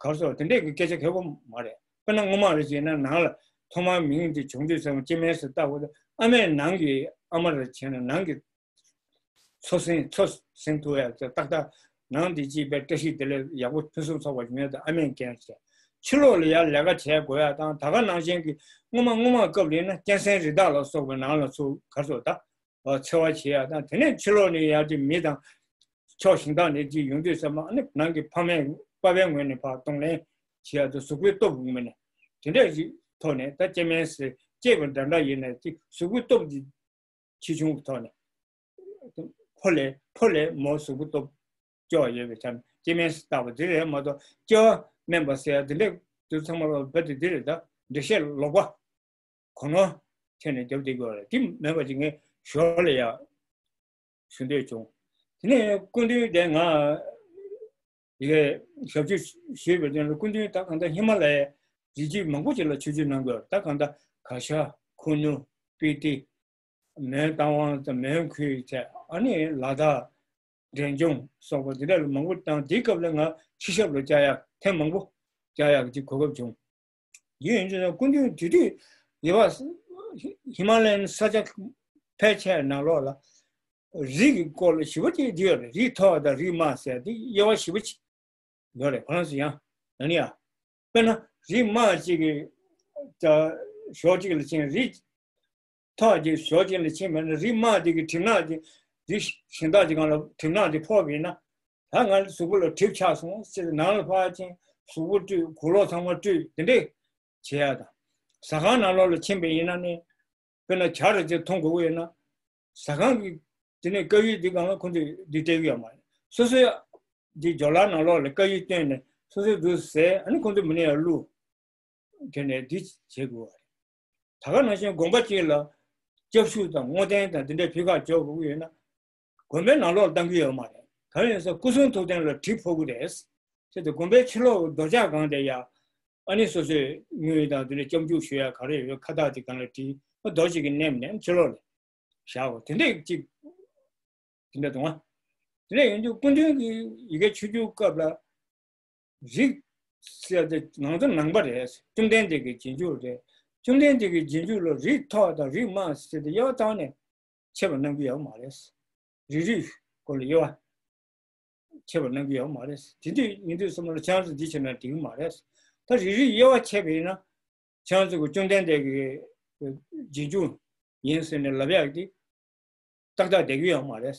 གར་སོགས་དེ་འདྲས་ཀྱི་སྐད་ཆ་གལ་པོ་མ་རེད། དཔེར་ན་སྔོན་མ་རེ་བྱས་ན་ནང་ལ་ཐོག་མར་མིང་དེ་བྱུང་དུས་ཙམ་སྐྱེ་དམན་ཟེར་བཏགས་པ་དང་ཨ་མས་ནང་གི་ཨ་མ་རེ་བྱས་ན་ནང་གི་འཚོ་ཟིན་འཚོ་ཟིན་ཐུབ་ཡ་ཏག་ཏག་ནང་དེ་ཅིག་པའི་བཀྲ་ཤིས་བདེ་ལེགས་ཡག་པོ་ཕུན་སུམ་ཚོགས་པ་ཡོང་ཡ་དང་ཨ་མས་འགན་བཞེས། ཕྱི་ལོགས་ལ་ཡ་ལས་ཀ་བྱེད་དགོས་ཡ་དང་ད་ག་ནང་བཞིན་གྱི་སྔོན་མ་སྔོན་མ་སྐབས་ལ་ཡིན་ན་གཅན་གཟན་རི་དྭགས་ལ་སོགས་པའི་ནང་ལ་ཚུར་གར་སོགས་ད། འཚོ་བ་བྱེད་ཡ་དང་དེ་ནས་ཕྱི་ལོགས་ནས་ཡར་ཅིག་མི་དང་། ཕྱོགས་གཞན་དག་ནས་ཅིག་ཡོང་དུས་ཙམ་པ་ཨ་ནི་ནང་གི་ཕ་མས་པ་ཕའི་ངོས་ནས་ཕར་གདོང་ལེན་བྱེད་ཡ་དང་གཟུགས་པོའི་སྟོབས་ངོས་ནས་དེ་འདྲ་ཞིག་ཐོག་ནས་ད་སྐྱེ་དམན་ཟེར་སྐྱེས་པ་འདྲ་འདྲ་ཡིན་ནའི་ཅིག་གཟུགས་པོའི་སྟོབས་ཀྱི་ཆེ་ཆུང་གི་ཐོག་ནས་ཕོ་ལས་ཕོ་ལས་མོ་གཟུགས་པོའི་སྟོབས་སྐྱོ་བ་ཡོད་པའི་ཆ་ནས་སྐྱེ་དམན་ཟེར་བཏགས་པ་དེ་རེད་མ་གཏོགས་སྐྱེ་བ་དམན་པ་ཟེར་ཡ་དེ་འདྲ་དུ་ཚང་མ་ལ་རྦད་དེ་འདི་རེད་ད་འགྲེལ་བཤད་ལོག་པ། གོ་ནོར་ཐེབས་ནས་རྒྱབ་བསྡད་དགོས་རེད། དེ་མེད་པ་ཅིག་ངས་ཞོར་ལ་ཡ་ཞུ་འདོད་བྱུང་། དེ་ནས་སྐུ་མདུན་དེ་ང་ཡི་གེ་ཞབས་ཕྱི་ཞུས་པའི་དོན་ལ་སྐུ་མདུན་ད་གང་ལྟར་ཧི་མ་ལ་ཡའི་རི་རྒྱུད་མང་པོ་ཅིག་ལ་ཆོས་རྒྱུད་གནང་དགོས་རེད། ད་གང་ལྟར་གར་ཞ་ཁུ་ནུ་སྤི་ཏི་མོན་རྟ་དབང་དང་མོན་ཁུལ་བཅས་ཨ་ནི་ལ་དྭགས། འབྲས་ལྗོངས་སོགས་པ་འདི་འདྲ་ལ་མང་པོ་བཏང་དེའི་སྐབས་ལ་ང་ཕྱི་ཞབས་ལ་བཅར་ཡག་ཐེངས་མང་པོ་བཅར་ཡག་གི་གོ་སྐབས་བྱུང་། ཡིན་ཡིན་ཙང་སྐུ་མདུན་དེ་དུས་ཡེ་བ་ཧི་མ་ལ་ཡན་ས་ཆ་ཕལ་ཆེར་ནང་ལོགས་ལ་རིགས་ཀྱི་སྐོར་ལ་ཞིབ་པ་ཅིག་བྲིས་ཡོད་རེད། རིགས་མཐོ་བ་དང་རིགས་དམའ་ཟེར་དེ་དབྱེ་བ་ཞིབ་པ་ཅིག་ཡོད་རེད། ཁོ་རང་ཚོ་ཡང་ཡང་ཡ། དཔེར་ན་རིགས་དམའ་གཅིག་གི་ད་ཞོགས་གཅིག་ལ་ཕྱིན། རིགས་མཐོ་གཅིག་ཞོགས་གཅིག་ལ་ཕྱིན་པ་ན་རིགས་དམའ་དེ་གི་གྲིབ་ནག་དེ་རིགས་གཞན་དག་ཅིག་སྒང་ལ་གྲིབ་ནག་དེ་ཕོག་པ་ཡིན་ན་ད་ང་གཟུགས་པོ་ལ་གྲིབ་ཆགས་སོང་ཟེར་ནང་ལ་ཕར་ཕྱིན་གཟུགས་པོ་བཀྲུས་གོས་ལོག་ཚང་མ་བཀྲུས་དེ་འདྲས་བྱེད་ཡ་དང་། ཟ་ཁང་ནང་ལོགས་ལ་ཕྱིན་པ་ཡིན་ན་ནི། དཔེར་ན་ཇ་རེ་ཅིག་འཐུང་དགོས་ཀྱི་ཡོད་ན། ཟ་ཁང་གི་དེ་ནས་དཀར་ཡོལ་འདི་སྒང་ལ་ཁོ་ཚོས་འདི་སྤྲད་ཀྱི་ཡོད་མ་རེད། སོ་སོའི་འདི་ཇོ་ལ་ནང་ལོགས་ལ་དཀར་ཡོལ་བཏོན་ནས་སོ་སོའི་འདུག་ཟས་ཨ་ནི་ཁོ་ཚོས་མི་ནས་ཡར་བླུགས། དེ་ནས་འདི་བྱེད་དགོས་པ་རེད། ད་ག་ནང་བཞིན་དགོན་པ་གཅིག་ལ་སྐྱབས་ཞུ་དང་བསྔོ་རྟེན་དང་འདི་འདྲའི་ཕྱི་ཁར་འཇོག་དགོས་ཀྱི་ཡོད་ན། དགོན་པའི་ནང་ལོགས་ལ་བཏང་གི་ཡོད་མ་རེད། གང་ཡིན་ཟེར་སྐུ་གསུང་ཐུགས་རྟེན་ལ་གྲིབ་ཕོག་གི་རེད། ཟེར་ཏེ་དགོན་པའི་ཕྱི་ལོགས་རྡོ་ལྕགས་སྒང་དེ་ཡ། ཨ་ནི་སོ་སོའི་དངུལ་དང་དེ་འདྲ་སྐྱབས་འཇུག་ཞུ་ཡ་ག་རེ་ཡོད་ཁ་བཏགས་དེ་སྒང་ལ་བྲིས་ཨ་རྡོ་ཞིག་གི་མནན་མནན་ཕྱི་ལོགས་ལ་བཞག་གོ་དེ་འདྲས་ཅིག་དེ་འདྲ་འདུག་ཨ། དེ་འདྲ་ཡིན་དུས་སྐུ་མདུན་གྱི་ཡི་གེ་ཆོས་རྒྱུགས་སྐབས་ལ། རིགས་ཟེར་ཏེ་ང་ཚོ་ནང་པ་རེད། བཅོམ་ལྡན་འདས་ཀྱི་རྗེས་འཇུག་རེད། བཅོམ་ལྡན་འདས་ཀྱི་རྗེས་འཇུག་ལ་རིགས་མཐོ་དང་རིགས་དམའ་ཟེར་ཏེ་དབྱེ་བ་བཏང་ནས་ཕྱེ་བ་གནང་གི་ཡོད་མ་རེད། རིགས་རུས་སྐོར་ལ་དབྱེ་བ་ཕྱེ་བ་གནང་གི་ཡོད་མ་རེད། དེ་དུས་ཡིན་དུས་སོ་མ་ལ་ཆང་ཚོ་འདི་བྱས་ན་འགྲིག་གི་མ་རེད། ད་རིགས་རུས་དབྱེ་བ་ཕྱེ་བ་ཡིན་ན། ཁྱེད་རང་ཚོ་གི་བཅོམ་ལྡན་འདས་ཀྱི་རྗེས་འཇུག་ཡིན་ཟེར་ནས་ལབ་ཡག་དེ་ཏག་ཏག་བསྡད་ཀྱི་ཡོད་མ་རེད།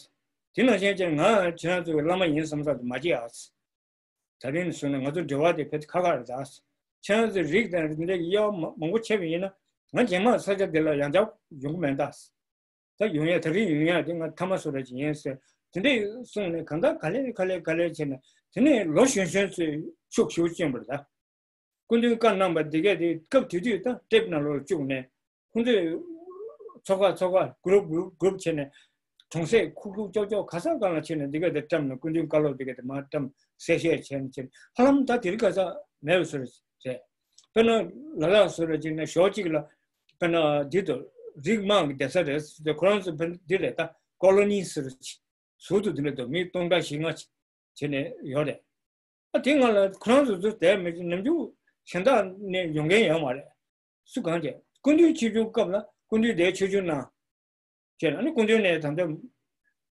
དེ་ནང་བཞིན་ཅིག་ང་ཁྱེད་རང་ཚོ་གི་བླ་མ་ཡིན་བསམ་ས་དེ་མ་བྱེད་ཨ། ད་རིང་ནས་བཟུང་ནས་ང་ཚོ་འབྲེལ་བ་དེ་ཕེབས་ཁ་ཁ་རེད་ད། ཁྱེད་རང་ཚོ་རིགས་དང་རིགས་འདྲ་གི་དབྱེ་བ་མང་པོ་ཕྱེ་བ་ཡིན་ན་ང་རྗེས་མ་ས་ཆ་འདི་ལ་ཡང་བསྐྱར་ཡོང་གི་མེད་ད། ད་ཡོང་ཡ་ད་རིང་ཡོང་ཡ་དེ་ང་ཐ་མ་སོ་ར་ཅིག་ཡིན་ཟེར་དེ་འདྲས་གསུངས་ནས་གང་ལྟར་ག་ལེ་ག་ལེ་ག་ལེ་བྱས་ནས་དེ་ནས་ལོ་གཞོན་གཞོན་ཚོས་ཤུགས་ཞེ་པོ་བསྐྱོན་པ་རེད་ད། སྐུ་མདུན་བཀའ་གནང་བ་འདི་གས་དེ་སྐབས་དེ་དུས་ད་ཊེབ་ནང་ལོགས་བཅུག་ནས་ཁོང་ཚོས་ཚོགས་ཁག་ཚོགས་ཁག་གུ་རུབ་གུ་རུབ་གུ་རུབ་བྱས་ནས་གྲོང་གསེབ་ཁུག་ཁུག་ཀྱོག་ཀྱོག་ག་ས་གང་ལ་བྱས་ནས་འདི་གས་དེ་བཀྲམ་ནས་སྐུ་མདུན་བཀའ་སློབ་འདི་གས་དེ་མར་བཀྲམ་གསལ་བཤད་བྱས་ནས་བྱས་ནས་ཧ་ལམ་ད་དེ་རིང་ཁ་སང་མེད་པ་བཟོ་རེད། དཔེར་ན་ལ་དྭགས་བཟོ་རེད་ཅིག་ནས་ཞོགས་གཅིག་ལ་དཔེར་ན་འདི་དུ་ རིགས་དམངས་ཀྱི་སྡོད་ས་རེད་ཟེར་ཏེ། ཁོ་རང་ཚོ་འདི་རེད། ད་ཀོ་ལོ་ནི་ཟེར་ཟུར་དུ་འདི་འདྲ་འདུག་མི་སྟོང་ཕྲག་བཞི་ལྔ་བྱས་ནས་ཡོད་རེད། ཨ་དེ་སྔ་ལ་ཁོ་རང་ཚོ་ཚོ་དེ་མི་ནམ་རྒྱུན་གཞན་དག་ནས་ཡོང་མཁན་ཡོད་མ་རེད། སུ་གང་བྱས། སྐུ་མདུན་ཆིབས་བསྒྱུར་སྐབས་ལ་སྐུ་མདུན་དེ་ཆིབས་བསྒྱུར་གནང་བྱས་ནས། ཨ་ནི་སྐུ་མདུན་ནས་ད་ལྟ་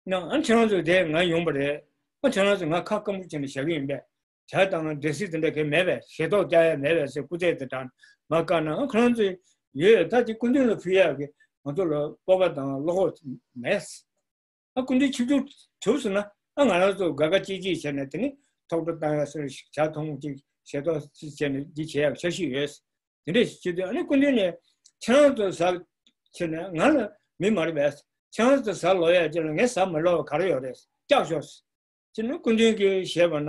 གནང་། ཨ་ནི་ཁྱེད་རང་ཚོ་དེ་ང་ཡོང་པ་རེད། ཨ་ཁྱེད་རང་ཚོ་ང་ཁ་སྐམ་པོ་བྱས་ནས་བཞག་གི་ཡིན་པས། ཇ་དང་འབྲས་སིལ་དེ་འདྲ་གས་མེད་པས། ཞལ་ཏོག་བཀྱག་ཡ་མེད་པས་ཟེར་སྐུ་རྩེད་དེ་དྲངས་ང་བཀའ་གནང་། ཨ་ཁོ་རང་ཚོས་ཡོད་ད་དེ་སྐུ་མདུན་ལ་ཕུལ་ཡག་གི་ང་ཚོ་ལ་སྤོབས་པ་དང་བློ་ཁོག་མེད། ཨ་སྐུ་མདུན་ཆིབས་བསྒྱུར་གྲུབ་སོང་ན། ཨ་ང་རང་ཚོ་དགའ་དགའ་སྐྱིད་སྐྱིད་བྱས་ནས་དེ་ནི་ཐོག་འགྲོ་བཏང་ཡ་སོགས། ཞག་ཐུང་ངུ་གཅིག་ཞལ་ཏོག་གཅིག་བྱས་ནས་འདི་བྱེད་ཡག་འཆར་གཞི་ཡོད། དེ་འདྲས་ཞིག་བྱེད་དུས། ཨ་ནི་སྐུ་མདུན་ནས་ཁྱེད་རང་ཚོ་ཟ་བྱས་ནས་ང་ལ་མི་མ་རེད་པས། ཁྱེད་རང་ཚོ་ཟ་ལོ་ཡ་ཅིག་ལ་ངས་ཟ་མི་ལོ་བ་ག་རེ་ཡོད་རེད། སྐྱག་ཤོག་ཟེར་ནས་སྐུ་མདུན་གྱིས་བཤད་པ་ན།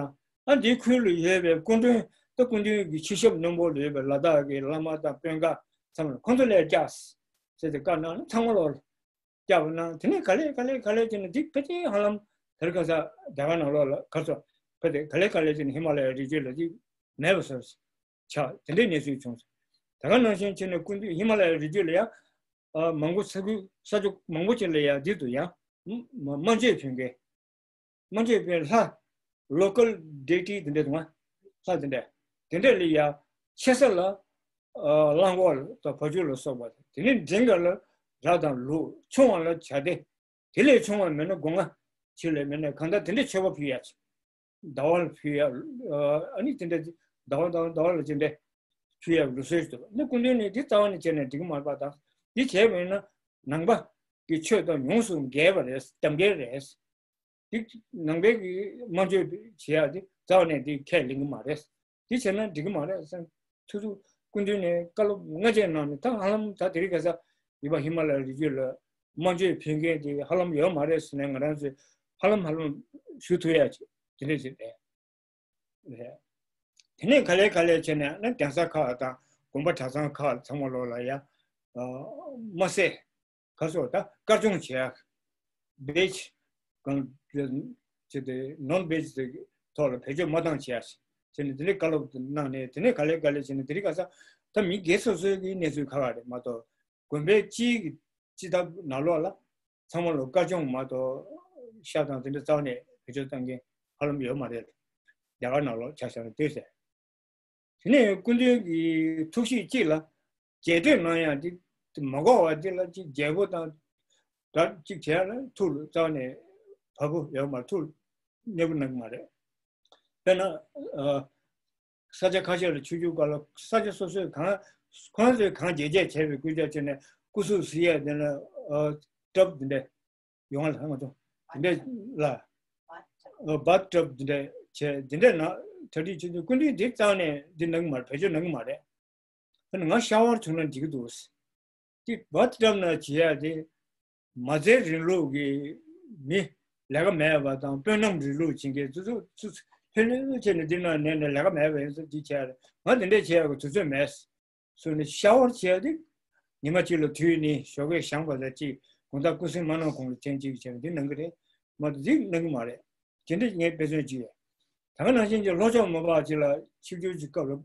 ཨ་འདིའི་ཁུལ་ལ་ཡོད་པའི་སྐུ་མགྲོན། ད་སྐུ་མདུན་གྱི་ཕྱི་ཞབས་སྣུམ་པོ་ལ་ཡོད་པའི་ལ་དྭགས་ཀྱི་བླ་མ་དང་དཔོན་ཁག་ཚང་མ་ལ་ཁོང་ཚོ་ལ་སྐྱག་ཟེར་ཏེ་བཀའ་གནང་ནས་ཚང་མ་ལོག་ལ་སྐྱག་པ་གནང་། དེ་ནས་ག་ལེ་ག་ལེ་ག་ལེ་བྱས་ནས་འདི་ཕལ་ཆེར་ཧ་ལམ་དེར་ཁ་ས་རྒྱ་གར་ནང་ལོགས་ལ་ག་ཚོད་ཕལ་ཆེར་ག་ལེ་ག་ལེ་བྱས་ནས་ཧི་མ་ལ་ཡའི་རི་རྒྱུད་ལ་འདི་མེད་པ་བཟོས་ཆགས། དེ་འདྲའི་གནས་ཚུལ་བྱུང་སོང་། ད་ག་ནང་བཞིན་བྱས་ནས་སྐུ་མདུན་ཧི་མ་ལ་ཡའི་རི་རྒྱུད་ལ་ཡང་ཨ་མང་པོ་ས་ཁུལ་ས་ཕྱོགས་མང་པོ་ཅིག་ལ་ཡང་འདི་དུ་ཡང་སྨན་བཅོས་ཕུལ་མཁན། སྨན་བཅོས་ཕུལ་ལྷ། ལོ་ཀལ་ཌེ་ཊི་དེ་འདྲ་འདུག་ལྷ་དེ་འདྲ། དེ་འདྲ་ལ་ཡ་ཆེ་ས་ལ་ཨ་གླང་གོག་དང་བ་ཕྱུགས་ལ་སོགས་པ། དེ་ནས་འབྲིང་བ་ལ་ར་དང་ལུག་ཆུང་བ་ལ་བྱ་དེ། དེ་ལས་ཆུང་བ་མེད་ན་སྒོ་ང་ཕྱི་ལ་མེད་ན་གང་ལྟར་དེ་འདྲ་མཆོད་པ་ཕུལ་ཡ་ཆེ། ཟླ་བ་ལ་ཕུལ་ཡ། ཨ་ནི་དེ་འདྲ་ཟླ་བ་དང་ཟླ་བ་ལ་དེ་འདྲ་ཕུལ་ཡ་ལུགས་སྲོལ་ཞིག་འདུག་ནི་སྐུ་མདུན་ནས་འདི་རྩ་བ་ནས་བྱས་ནས་འགྲིག་གི་མ་རེད་པ་དང་། འདི་བྱས་པ་ཡིན་ན་ནང་པ་གི་ཆོས་དང་ཡོངས་སུ་འགལ་བ་རེད། གཏམ་འགལ་རེད། འདི་ནང་པའི་གི་སྨན་བཅོས་བྱེད་ཡ་འདི་རྩ་བ་ནས་འདི་ཁས་ལེན་གི་མ་རེད། འདི་བྱས་ན་འགྲིག་གི་མ་རེད་བསམ། ཐུག་ཐུག་སྐུ་མདུན་ནས་བཀའ་སློབ་སྔ་རྗེས་གནང་ནས། ད་ཧ་ལམ་ད་དེ་རིང་ཁ་སང་ཡུལ་པ་ཧི་མ་ལ་ཡའི་རི་རྒྱུད་ལ་སྨན་བཅོས་ཕུལ་མཁན་དེ་ཧ་ལམ་ཡོད་མ་རེད་ཟེར་ནས་ང་རང་ཚོས་ཧ་ལམ་ཧ་ལམ་ཞུ་ཐུབ་ཡ་ཅིག་དེ་འདྲ་ཞིག་རེད། རེད། དེ་ནས་ག་ལེ་ག་ལེ་བྱས་ནས་ནི་གདན་ས་ཁག་དང་དགོན་པ་གྲྭ་ཚང་ཁག་ཚང་མ་ལོག་ལ་ཡ་མ་ཟད། ག་སོགས་ད་དཀར་སྦྱོང་བྱེད་ཡ། བེ་ཇི་གང་བྱེད་དེ་ནོན་བེ་ཇི་ཐོག་ལ་བེད་སྤྱོད་མ་བཏང་བྱེད་ཡ་ཟེར་ནས་དེ་འདྲའི་བཀའ་སློབ་གནང་ནས། དེ་ནས་ག་ལེ་ག་ལེ་བྱས་ནས་དེ་རིང་ཁ་སང་ད་མི་སྒེར་སོ་སོའི་གི་གནས་ཚུལ་ཁག་ཁག་རེད་མ་གཏོགས། དགོན་པའི་སྤྱིའི་གི་སྤྱི་ཐབ་ནང་ལོགས་ལ་ཚང་མ་ལོ་དཀར་སྦྱོང་མ་གཏོགས་ཤ་དང་དེ་འདྲ་རྩ་བ་ནས་བེད་སྤྱོད་བཏང་མཁན་ཧ་ལམ་ཡོད་མ་རེད། རྒྱ་གར་ནང་ལོགས་ཆ་བཞག་ན་ལྟོས་ཟེར། དེ་ནས་སྐུ་མདུན་གྱི་ཐུགས་གཤིས་གཅིག་ལ་རྒྱས་སྤྲོས་གནང་ཡང་དེ་མ་གོ་བ་དེ་ལ་ཅིག་རྒྱས་པོ་དང་སྒྲ་གཅིག་བྱས་ལ་ཐུགས་ལ་རྩ་བ་ནས་བབ་པོ་ཡོད་མ་རེད། ཐུགས་ལ་མཉེས་པོ་གནང་གི་མ་རེད། དཔེར་ན་ཨ་ས་ཆ་ཁ་ཤས་ལ་ཆིབས་བསྒྱུར་སྐབས་ལ་ས་ཆ་སོ་སོས་གང་ཁོ་རང་ཚོས་གང་རྒྱས་རྒྱས་བྱས་པའི་སྐུལ་ལྕག་བྱས་ནས་སྐུ་གཟུགས་བསིལ་ཡས་དེ་ལ་ཨ་ཊབ་དེ་འདྲ་ཡོང་བ་ལ་ང་ཚོ་དེ་འདྲ་ལ་ཨ་བཱཐ་ཊབ་དེ་འདྲ་བྱས། དེ་འདྲ་ན་གྲ་སྒྲིག་བྱེད་དུས་སྐུ་མདུན་འདི་རྩ་བ་ནས་འདི་གནང་གི་མ་རེད། བེད་སྤྱོད་གནང་གི་མ་རེད། ཨ་ནི་ང་ཤ་ཝར་བྱུང་ན་འགྲིག་གི་འདུག་དེ་བཱཐ་ཊབ་ནང་བྱེད་ཡ་དེ་མ་རྩའི་རིང་ལུགས་ཀྱི་མི་ལས་ཀ་མེད་པ་དང་དཔོན་རྣམ་རིང་ལུགས་བྱེད་མཁན་ཚོ་ཚོ་ཚོ་ལྷོད་ལྷོད་བྱས་ནས་འདི་ནང་ནས་ནས་ལས་ཀ་མེད་པ་ཡིན་ཙང་འདི་བྱས་ཡ་རེད། ང་དེ་འདྲས་བྱེད་ཡ་གི་དུས་ཚོད་མེད་ཟེར་ནས་ཤ་ཝར་བྱེད་ཡ་དེ་ཉི་མ་གཅིག་ལ་དུས་ནི་ཞོགས་ཀས་བཞེངས་པ་དང་གཅིག་དགོང་དག་སྐུ་གཟུགས་མ་གནང་གོང་ལ་ཐེངས་གཅིག་བྱས་ནས་འདི་གནང་གི་རེད། མ་གཏོགས་འདི་གནང་གི་མ་རེད། དེ་འདྲ་ངས་དཔེ་མཚོན་ཅིག་ཡོད། ད་ག་ནང་བཞིན་གྱི་ལྷོ་ཕྱོགས་མ་པ་ཅིག་ལ་ཆིབས་བསྒྱུར་གྱི་སྐབས་ལ་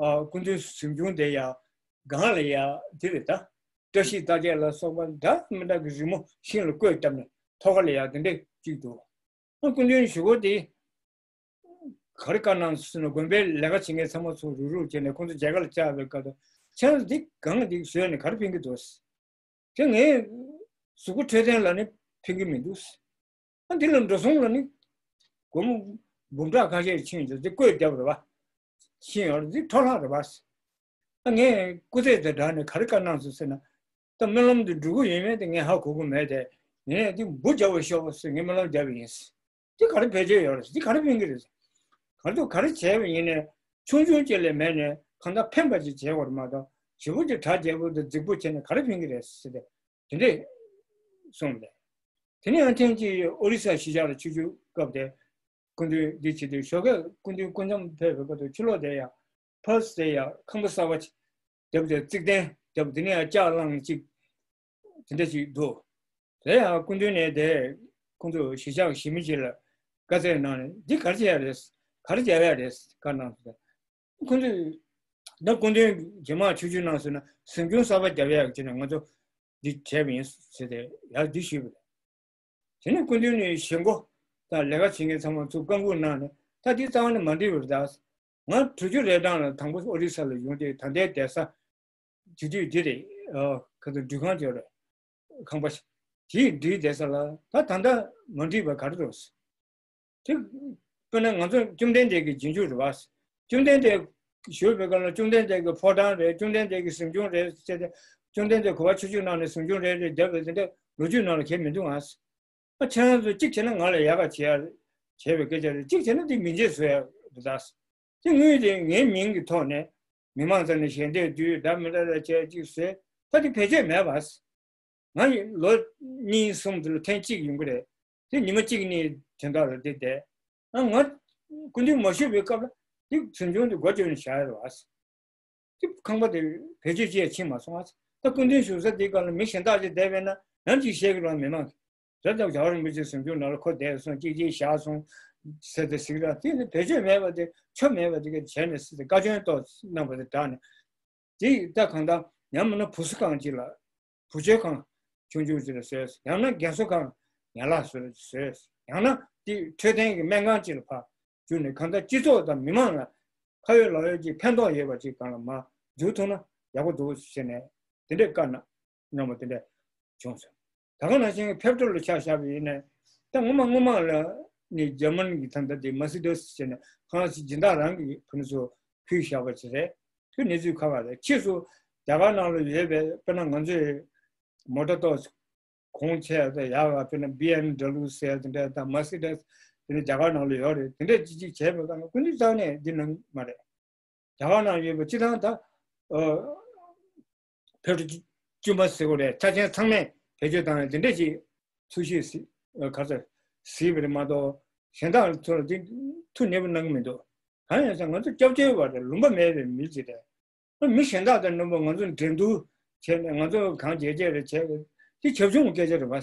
ཨ་སྐུ་མདུན་གཟིམ་ཆུང་དེ་ཡ་སྒང་ལ་ཡ་དེ་རེད། ད་བཀྲ་ཤིས་རྟགས་བརྒྱད་ལ་སོགས་པ་འདྲ་མི་འདྲ་གི་རི་མོ་ཤིང་ལ་བརྐོས་བཏབ་ནས་ཐོག་ཁ་ལ་ཡ་དེ་འདྲ་ཅིག་འདུག་ཨ་སྐུ་མདུན་གཞུག་གུ་དེ་ག་རེ་བཀའ་གནང་ཟེར་ན། དགོན་པའི་ལས་ཀ་བྱེད་མཁན་ཚང་མ་ཚོ་རུག་རུག་བྱས་ནས་ཁོང་ཚོ་མཇལ་ཁ་ལ་བཅར་བའི་སྐབས་དུ་ཁྱེད་རང་འདི་སྒང་འདི་བཟོས་ནས་ག་རེ་ཕན་གྱི་འདུག་དེ་ངས་གཟུགས་པོ་འཕྲོད་བསྟེན་ལ་ནི་ཕན་གྱི་མི་འདུག་ཨ་འདི་ལ་འགྲོ་སོང་ལ་ནི་སྒོར་མོ་འབུམ་ཕྲག་ཁ་ཤས་ཕྱིན་ཡོད། དེ་བཀོད་བརྒྱབ་རེད་པ། ཕྱིན་ཡོད་རེད། འདི་འཕྲོ་བརླག་རེད་པ། ཨ་ངས་སྐུ་ཚེགས་དེ་དྲངས་ནས་ག་རེ་བཀའ་གནང་སོང་ཟེར་ན། ད་སྨོན་ལམ་འདི་འགྲུབ་ཀྱི་ཡོད་མེད་དེ་ངས་ཧ་གོ་གི་མེད་དེ། ཡིན་ནའི་འདི་འབུ་རྒྱག་པར་ཤོག་ཟེར་ངས་སྨོན་ལམ་བརྒྱབ་པ་ཡིན། འདི་ག་རེ་བེད་སྤྱོད་ཡོད་རེད། འདི་ག་རེ་ཕན་གྱི་རེད། ག་རེ་འདུག་ག་རེ་བྱས་པ་ཡིན་ནའི་ཆུང་ཆུང་ཅིག་ལས་མེད་ནས་གང་ལྟར་ཕན་པ་ཅིག་བྱེད་དགོས་རེད་མ་གཏོགས། ཞེ་པོ་ཅིག་གྲ་རྒྱས་པོ་དང་རྫིག་པོ་བྱས་ནས་ག་རེ་ཕན་གྱི་རེད་ཟེར་ཏེ་དེ་འདྲས་གསུངས་པས། དེ་ནས་ཡང་ཐེངས་གཅིག་ཨོ་རི་ས་གཞིས་ཆགས་ལ་ཆིབས་བསྒྱུར་སྐབས་དེ་སྐུ་མདུན་འདི་བྱེད་དུས་ཞོགས་ཀས་སྐུ་མདུན་སྐུ་མཚམས་ཕེབས་པའི་སྐབས་དུ་ཕྱི་ལོགས་དེ་ཡང་ཕར་དེ་ཡང་ཁང་པ་གསར་པ་ཅིག་བརྒྱབ་སྟེ་རྩིག་གདན་བརྒྱབ། དེ་ནས་ཡང་ལྕགས་བླངས་ཅིག་དེ་འདྲ་ཞིག་འདུག་དེ་ཡང་སྐུ་མདུན་ནས་དེ་ཁོང་ཚོ་གཞིས་ཆགས་གཞིས་མི་ཅིག་ལ་བཀའ་སྩལ་གནང་ནས། འདི་ག་རེ་བྱེད་ཡ་རེད། ག་རེ་བྱ་ཡ་རེད་བཀའ་གནང་སོང་། ཁོང་ཚོས་ད་སྐུ་མདུན་རྗེས་མ་ཆིབས་བསྒྱུར་གནང་སོང་ན་གཟིམ་ཆུང་གསར་པ་བརྒྱབ་ཡ་བྱས་ནས་ང་ཚོ་ འདི་བྱས་པ་ཡིན་ཟེར་ཏེ་ཡར་འདི་ཞུས་པ་རེད། དེ་ནས་སྐུ་མདུན་ནས་ཞེན་ཁོག་དང་ལས་ཀ་བྱེད་མཁན་ཚང་མ་ཚུར་བཀའ་འགུག་གནང་ནས། ད་འདི་རྩ་བ་ནས་མ་འགྲིག་པ་རེད་ད། ང་དྲུག་ཅུ་རེ་གྲངས་ལ་དང་པོ་ཨོ་རི་ས་ལ་ཡོང་སྟེ། ད་ལྟའི་བསྡད་ས་དེ་དུས་འདི་རེད། ཨ། ཁ་ཚ་འགྲུལ་ཁང་ཅིག་རེད། ཁང་པ་ཞིག་དེ་འགྲིག་བསྡད་ས་ལ། ད་ད་ལྟ་མ་འགྲིག་པ་ག་རེ་འདུག་དེ་དཔེར་ན་ང་ཚོ་བཅོམ་ལྡན་འདས་ཀྱི་རྗེས་འཇུག་རེད་བ། བཅོམ་ལྡན་འདས་བཞུགས་པའི་སྐབས་ལ་བཅོམ་ལྡན་འདས་ཀྱི་ཕོ་བྲང་རེད། བཅོམ་ལྡན་འདས་ཀྱི་གཟིམ་ཆུང་རེད་ཟེར་ཏེ། བཅོམ་ལྡན་འདས་གོ་བ་ཆོས་བརྒྱུད་ནང་ནས་གཟིམ་ཆུང་རེད་རེད་བསྡད་པའི་དེ་འདྲ་ལོ་རྒྱུས་ནང་ལ་གང་ཡང་མི་འདུག་ཨ། ཨ། ཁྱེད་རང་ཚོ་གཅིག་བྱས་ན་ང་ལ་ཡག་ག་བྱེད་ཡ་བྱས་པའི་སྐད་ཆ་རེད། གཅིག་བྱས་ན་དེ་མིང་ཆད་བཟོ་ཡ་རེད་ད། དེ་དངུལ་དེ་ངའི་མིང་གི་ཐོག་ནས་མི་མང་རྩ་ནས་ཞལ་འདེབས་བསྡུས་འདྲ་མི་འདྲ་རེ་བྱས་ཅིག་བཟོས། ད་དེ་བེད་སྤྱོད་མེད་པ། ང་ཡི་ལོ་གཉིས་གསུམ་དེ་ལ་ཐེངས་གཅིག་ཡོང་གི་རེད། དེ་ཉི་མ་གཅིག་གཉིས་དོན་དག་ལ་དེ་བསྡད། ཨ། ང་སྐུ་མདུན་མ་བཞུགས་པའི་སྐབས་ལ་དེ་གཟིམ་ཆུང་དེ་སྒོ་བརྗོད་ནས་བཞག་ཡོད་རེད་བ། དེ་ཁང་པ་དེ་བེད་སྤྱོད་བྱས་ཕྱིན་མ་སོང་བ། ད་སྐུ་མདུན་བཞུགས་ས་དེའི་སྒང་ལ་མི་གཞན་དག་ཅིག་བསྡད་པས་ན་ནམ་ཅིག་བཤད་ཀྱི་རེད་མི་མང་གིས། རེད་དེ་རྒྱལ་བ་རིན་པོ་ཆེ་གཟིམ་ཆུང་ནང་ལ་ཁོ་བསྡད་སོང་། གཅིག་གཅིག་བཞག་སོང་ཟེར་ཏེ་ཟེར་གྱི་རེད། དེ་ནི་བེད་སྤྱོད་མེད་པ་དེ། ཆོ་མེད་པ་དེ་ག་བྱས་ནས་ཟེར་ཏེ་བཀའ་བཀྱོན་ཏོག་གནང་བ་དེ་དྲག་ནས། དེ་ད་གང་ལྟར་ཡང་མིན་ན་བུ་གསོ་ཁང་ཅིག་ལ། བུ་བཅོལ་ཁང་ཆུང་ཆུང་ཅིག་ལ་བཟོས། ཡང་ན་རྒན་གསོ་ཁང་ཡན་ལག་བཟོས། བཟོས། ཡང་ན་དེ་འཕྲོད་བསྟེན་གྱི་སྨན་ཁང་ཅིག་ལ་ཕར་བསྒྱུར་ནས། གང་ལྟར་སྤྱི་ཚོགས་དང་མི་མང་ལ་ཁ་ཡོད་ལག་ཡོད་ཀྱི་ཕན་ཐོགས་ཡོད་པ་ཅིག་སྒང་ལ་མར་བསྒྱུར་ཐུབ་ན་ཡག་པོ་འདུག་ཟེར་ནས་དེ་འདྲའི་བཀའ་གནང་གནང་བ་དེ་འདྲ་བྱུང་སོང་། ད་ག་ནང་བཞིན་ཕེབས་ཐོག་ལ་ཆ་བཞག་པ་ཡིན་ན། ད་སྔོན་མ་སྔོན་མ་ལ་ནི་འཇར་མན་གྱི་ད་ལྟ་དེ་མར་སི་ཌི་སི་ཟེར་ནས་ཧྥ་རན་སི་སྦྱིན་བདག་རང་གི་ཕུ་ནུ་ཚོ་ཕུལ་བཞག་པ་ཅིག་རེད། དེ་གནས་ཚུལ་ཁག་ཁག་རེད། ཕྱིས་སུ་རྒྱ་གར་ནང་ལ་ཡོད་པའི་དཔེར་ན་ང་ཚོས་མོ་ཊ་ཏོག་གོང་ཆེ་དང་ཡག་ག་དཔེར་ན་བི་ཨེམ་ཌབ་ལིའུ་ཟེར་དེ་འདྲ་དང་མར་སི་ཌི་སི་དེ་འདྲ་རྒྱ་གར་ནང་ལ་ཡོད་རེད། དེ་འདྲ་ཅིག་ཅིག་བྱས་པའི་སྒང་ལ་སྐུ་མདུན་རྩ་ནས་འདི་གནང་མ་རེད། རྒྱ་གར་ནང་ཡོད་པ་སྤྱི་བཏང་ད། ཨ། ཕེབས་བསུ་དཀྱུས་མ་ཟེར་དགོས་རེད། ཆ་རྐྱེན་ཚང་མས་བེད་སྤྱོད་བཏང་ཡ་དེ་འདྲ་ཞིག་ཐུགས་ཞིབ་གཟིགས། ཨ། ག་ཚོད་གཟིགས་པ་རེད་མ་གཏོགས་གཞན་དག་ཚོ་ལ་དེ་ཐུགས་མཉེས་པོ་གནང་གི་མི་འདུག་གང་ཡིན་ཟེར་ན་ང་ཚོ་སྐྱབས་བཅོལ་བ་རེད། ལུང་པ་མེད་པའི་མི་ཅིག་རེད། མི་གཞན་དག་དང་མཉམ་པོ་ང་ཚོ་འགྲན་བསྡུར་བྱས་ནས་ང་ཚོ་གང་བྱས་བྱས་རེད་བྱས་རེད། དེ་བྱབ་ཆུང་གི་སྐད་ཆ་རེད་པ།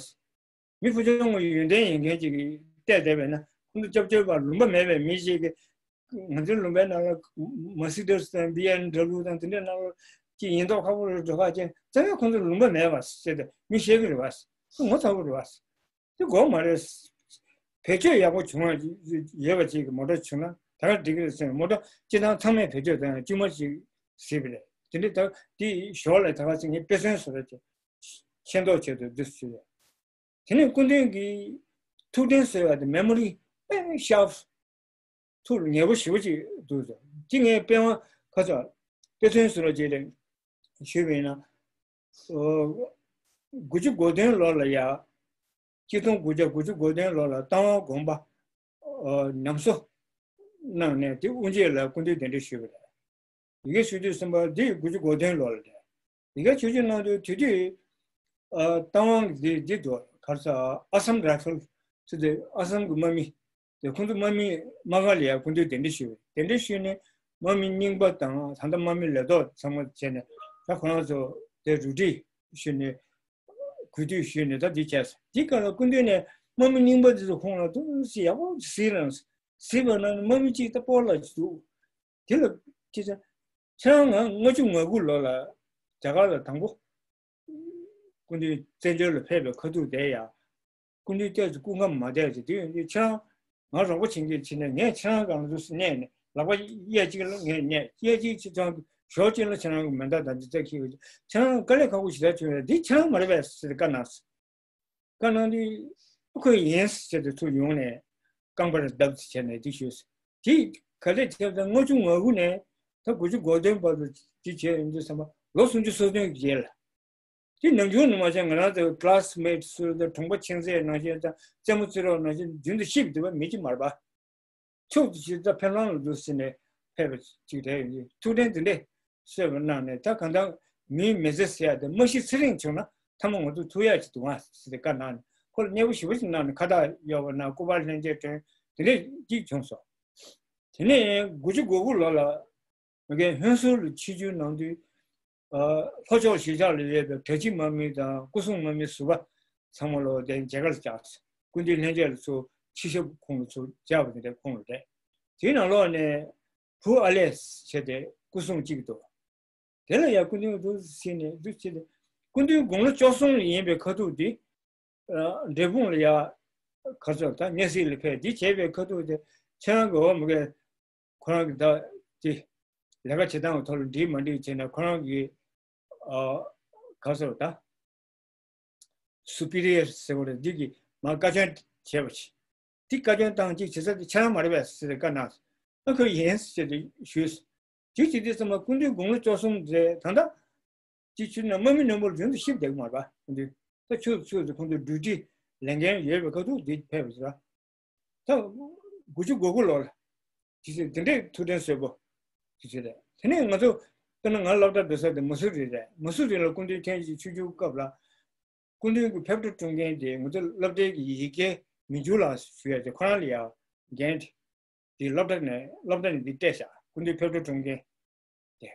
མི་ཕུལ་བྱུང་གི་ཡོན་ཏན་ཡིན་མཁན་ཅིག་གིས་བལྟས་བསྡད་པས་ན། ཁོང་ཚོ་སྐྱབས་བཅོལ་བ་ལུང་པ་མེད་པའི་མི་ཞིག་གིས་ང་ཚོའི་ལུང་པའི་ནང་ལ་མར་སི་ཌི་སི་དང་བི་ཨེམ་ཌབ་ལིའུ་དང་དེ་འདྲའི་ནང་ལ་ཅིག་ཡིན་མདོག་ཁ་པོ་རེད་འགྲོ་ཁག་ཅན་རྩ་བའི་ཁོང་ཚོ་ལུང་པ་མེད་པ་ཟེར་ཏེ་མི་བཤད་ཀྱི་རེད་པ། ངོ་ཚ་པོ་རེད་པ། དེ་དགོས་མ་རེད། བེད་སྤྱོད་ཡག་པོ་བྱུང་བ་ཡོད་པ་ཅིག་གི་མོ་ཊ་བྱུང་ན་ད་ག་འགྲིག་གི་རེད་ཟེར་ནས། མོ་ཊ་སྤྱི་བཏང་ཚང་མས་བེད་སྤྱོད་བཏང་ཡ་དཀྱུས་མ་ཅིག་གཟིགས་པ་རེད། དེ་འདྲ་ད་དེ་ཞོར་ལ་ད་ག་ཅིག་ངས་དཔེ་མཚོན་བཟོ་འདྲ་ཅིག་ཤེས་རྟོགས་ཆེད་དུ་འདི་ཞུས་རེད། དེ་ནས་སྐུ་མདུན་གྱིས་ཐུགས་དྲན་གསོ་བ་དེ་མེ་མོ་རི་དཔེ་ཤར་པ། ཐུགས་ལ་ཉེ་པོ་ཞེ་པོ་ཅིག་འདུག་ཟེར། དེ་ངས་དཔེ་མ་ཁ་ཚ་དཔེ་མཚོན་བཟོ་འདྲ་ཅིག་ལ་ཞུས་པ་ཡིན་ན། ཨོ། དགུ་བཅུ་གོ་བདུན་ལོ་ལ་ཡ། གཅིག་སྟོང་དགུ་བརྒྱ་དགུ་བཅུ་གོ་བདུན་ལོ་ལ་རྟ་དབང་དགོན་པ། ཨོ། ཉམས་གསོ་གནང་ནས་དེ་དབུ་འབྱེད་ལ་སྐུ་མདུན་གདན་འདྲེན་ཞུས་པ་རེད། ཡི་གེ་ཞུ་དུས་ཙམ་པ་འདི་དགུ་བཅུ་གོ་བདུན་ལོ་ལ་རེད། ཡི་གེ་ཞུ་རྒྱུ་གནང་དུས་དེ་དུས། ཨ། རྟ་དབང་གི་འདི་འདི་འདུག་ག་རེ་ཟེར། ཨ་སམ་རའི་ཕལ་ཟེར་དུས་ཨ་སམ་གྱི་དམག་མི་དེ། ཁོང་ཚོ་དམག་མི་དམག་སྒར་ལ་ཡ་སྐུ་མདུན་གདན་འདྲེན་ཞུས། གདན་འདྲེན་ཞུས་ནས་དམག་མི་རྙིང་པ་དང་ད་ལྟ་དམག་མི་ལས་ཐོག་ཚང་མ་བྱས་ནས། ད་ཁོ་རང་ཚོ་དེ་རུ་སྒྲིག་ཞུས་ནས། གུས་འདུད་ཞུས་ནས་ད་འདི་བྱས་སོང་། འདི་ག་ལ་སྐུ་མདུན་ནས་དམག་མི་རྙིང་པ་འདི་ཚོ་ཁོང་ལ་ཏོག་ཙམ་ཡག་པོ་གཟིགས་རང་། གཟིགས་པ་ན་དམག་མི་གཅིག་ད་སྤོ་ལགས་ཅིག་འདུག་དེ་ལ་ཅི་ཟེར། ཁྱེད་རང་ང་ལྔ་བཅུ་ང་དགུ་ལོ་ལ་རྒྱ་གར་ལ་དང་པོ་སྐུ་མདུན་བཙན་བྱོལ་ལ་ཕེབས་པའི་ཁ་ཐུག་དེ་ཡ། སྐུ་མདུན་ཏོག་ཙམ་སྐུ་ཁམས་མ་བདེ་བ་ཅིག་དེ་ཡོང་དུས་ཁྱེད་རང་ང་རོགས་པ་བྱེད་མཁན་བྱས་ནས་ངས་ཁྱེད་རང་སྒང་ལ་འདུག་སེ་མནན་ནས་ལག་པ་གཡས་གཅིག་ལ་ངས་མནན། གཡས་གཅིག་ཅིག་ཚང་། ཞོགས་གཅིག་ལ་ཁྱེད་རང་གི་མེ་མདའ་དང་འདི་ཚོ་འཁྱེར་བ་ཅིག་ཁྱེད་རང་དཀའ་ལས་ཁག་པོ་ཞེ་དྲག་བྱུང་བས་འདི་ཁྱེད་རང་མ་རེད་པས་ཟེར་ཏེ་བཀའ་གནང་སོང་། བཀའ་གནང་དུས་ཁོས་ཡིན་ཟེར་ཏེ་ཚུར་ཡོང་ནས་རྐང་པར་བརྡབ་བྱས་ནས་འདི་ཞུས་སོང་། དེ་ག་ལེར་བྱས་ཙང་ལྔ་བཅུ་ང་དགུ་ནས་ད་དགུ་བཅུ་གོ་བདུན་བར་དུ་འདི་བྱས་ཡོང་དུས་ཙམ་པ་ལོ་སུམ་ཅུ་སོ་བདུན་གྱི་རྗེས་ལ། དེ་ནམ་རྒྱུན་ནས་མ་བྱས་ང་རང་ཚོའི་ཀི་ལ་སི་མེ་ཊི་ཚོ་དང་གྲོང་པ་ཁྱིམ་མཚེས་ནང་བཞིན་དང་རྩེད་མོ་རྩེ་རོགས་ནང་བཞིན་རྒྱུན་དུ་གཤིབ་བསྡད་པ་མི་གཅིག་མ་རེད་པ། ཕྱོགས་དེ་ཅིག་ད་ཕེབས་ལམ་ལ་འདུག་ཟེར་ནས་ཕེབས་པ་ཅིག་རེད། ཡིན་དུས་ཐུགས་དྲན་དེ་འདྲས་གསོལ་བ་གནང་ནས། ད་གང་ལྟར་མིའི་མི་ཚེ་ཟེར་ཡ་དེ་མ་ཤི་ཚེ་རིང་བྱུང་ན་ཐ་མ་ང་ཚོ་ཐུག་ཡ་ཅིག་འདུག་ཨ་ཟེར་ཏེ་བཀའ་གནང་ནས། ཁོ་ལ་མཉེས་པོ་ཞེ་པོ་ཅིག་གནང་ནས་ཁ་བཏགས་གཡོགས་པ་གནང་། སྐུ་པར་ལྷན་རྒྱས་སྒྲོན། དེ་འདྲས་ཅིག་བྱུང་སོང་། དེ་ནས་དགུ་བཅུ་གོ་དགུ་ལོ་ལ་ང་རྒན་ཧོན་སུར་ལ་ཆིབས་བསྒྱུར་གནང་དུས། ཨ། ལྷོ་ཕྱོགས་གཞིས་ཆགས་ལ་ཡོད་པའི་གྲྭ་སྤྱི་དམག་མི་དང་སྐུ་སྲུང་དམག་མི་ཟུར་པ་ཚང་མ་ལོ་དེ་མཇལ་ཁ་ལ་བཅར་སོང་། སྐུ་མདུན་ལྷན་རྒྱས་ལ་ཚུར་ཕྱི་ཞབས་ཁོང་ལ་ཚུར་བཅར་བ་དེ་འདྲ་ཁོང་ལ་རེད། དེའི་ནང་ལོགས་ནས་བུ་ཨ་ལེས་བྱས་ཏེ་སྐུ་སྲུང་གཅིག་འདུག་དེ་ལ་ཡ་སྐུ་མདུན་འདུག་ཟེར་ནས་འདུག་བྱས་ཏེ། སྐུ་མདུན་དགུང་ལོ་བཅུ་གསུམ་ཡིན་པའི་ཁ་ཐུག་འདི། འབྲས་སྤུངས་ལ་ཡ། ག་ཚོད་ད་གནས་གཟིགས་ལ་ཕེབས་འདི་བྱས་པའི་ཁ་ཐུག་དེ་ཁྱེད་རང་གི་འོ་མ་གས། ཁོ་རང་གི་ད་དེ་ལས་ཀ་བྱེད་སྟངས་ཐོག་ལ་འགྲིག་མ་འགྲིག་བྱས་ན་ཁོ་རང་གི་ག་ཚོད་ད། སུ་པི་རི་ཡར་ཟེར་བ་རེད། འདི་གིས་མར་བཀའ་བཀྱོན་བྱས་པ་ཞིག་འདི་བཀའ་བཀྱོན་བཏང་ཅིག་བྱེད་ས་དེ་ཁྱེད་རང་མ་རེད་པས་ཟེར་བཀའ་གནང་། ཨ་ཁོས་ཡིན་ཟེར་ཏེ་ཞུས། ཅིག་ཅིག་འདི་ཚང་མ་སྐུ་མདུན་དགུང་ལོ་བཅུ་གསུམ་རེད། ད་ལྟ་ཅིག་ཆུ་ན་དམག་མི་རྣོན་པོ་ལ་རྒྱུན་དུ་ཤི་བསྡད་ཀྱི་མ་རེད་པ། སྐུ་མདུན་ད་ཆུ་ཚོད་དུ་ཁོང་ཚོ་ཌིའུ་ཊི་ལས་འགན་ཡོད་པའི་ཁ་ཐུག་འདི་ཕེབས་པ་ཟེར། ད་དགུ་བཅུ་གོ་དགུ་ལོར་ཇི་སྲིད་འདི་འདྲའི་ཐུགས་དྲན་གསོས་པོ་ཇི་སྲིད་རེད། དེ་ནས་ང་ཚོ་དཔེར་ན་ང་སློབ་གྲྭ་འགྲོ་ས་དེ་མ་སུ་རི་རེད། མ་སུ་རི་ལ་སྐུ་མདུན་ཐེངས་གཅིག་ཆིབས་བསྒྱུར་སྐབས་ལ་སྐུ་མདུན་གྱི་ཕེབས་འགྲོ་སྒྲུབ་མཁན་དེ་ང་ཚོ་སློབ་གྲྭའི་གི་ཡི་གེ་མི་འགྱུར་ལགས་ཞུ་ཡ་དེ་ཁོ་རང་ལ་ཡ་འགན་དེ་སློབ་གྲྭ་ནས་སློབ་གྲྭ་ནས་འདི་སྤྲད་བཞག་སྐུ་མདུན་ཕེབས་འགྲོ་སྒྲུབ་མཁན་དེ།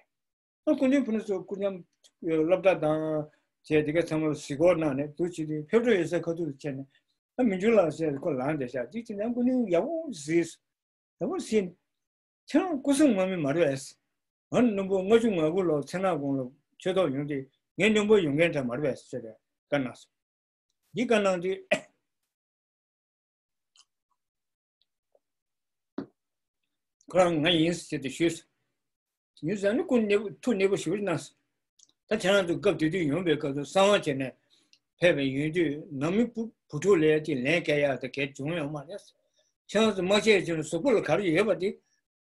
ཨ་སྐུ་མདུན་ཕུ་ནུ་ཚོ་སྐུ་མཉམ་སློབ་གྲྭ་དང་བྱས་དེ་ག་ཚང་མ་གཟིགས་སྐོར་གནང་ནས་འདུག་བྱེད་དུས་ཕེབས་འགྲོ་ཡོད་སའི་ཁ་ཐུག་ཏུ་ཁྱེར་ནས་ཨ་མི་འགྱུར་ལགས་ཟེར་ཁོ་ལངས་བསྡད་ཤག་ཅིག་བྱས་ནས་སྐུ་མདུན་ཡག་པོ་གཟིགས། ད་བར་སྲིད། ཁྱེད་རང་སྐུ་སྲུང་དམག་མི་མ་རེད་པས། ང་རྣོན་པོ་ལྔ་བཅུ་ང་དགུ་ལོར་ཚེ་ནག་གུང་ལ་ཆོས་ཐོག་ཡོང་དུས་ངའི་རྣོན་པོ་ཡོང་མཁན་འདྲ་མ་རེད་པས་ཟེར་བའི་བཀའ་གནང་སོང་། འདི་བཀའ་གནང་དུས་ཁོ་རང་ང་ཡིན་ཟེར་ཏེ་ཞུས་སོང་། ཡིན་ཟེར་ནས་སྐུ་གནས་ཐུགས་མཉེས་པོ་ཞུ་གནང་སོང་། ད་ཁྱེད་རང་ཚོ་སྐབས་དེ་དུས་ཡོང་པའི་སྐབས་སུ་གསང་བ་བྱས་ནས་ཕེབས་པ་ཡིན་དུས་ནང་མི་བུ་བུ་ཕྲུག་ལ་ཡ་དེ་ལན་སྐྱེལ་ཡག་དང་གལ་བྱུང་ཡོད་མ་རེད། ཁྱེད་རང་ཚོ་དམག་ཆས་བྱས་ནས་གཟུགས་པོ་ལ་ག་རེ་ཡོད་པ་དེ་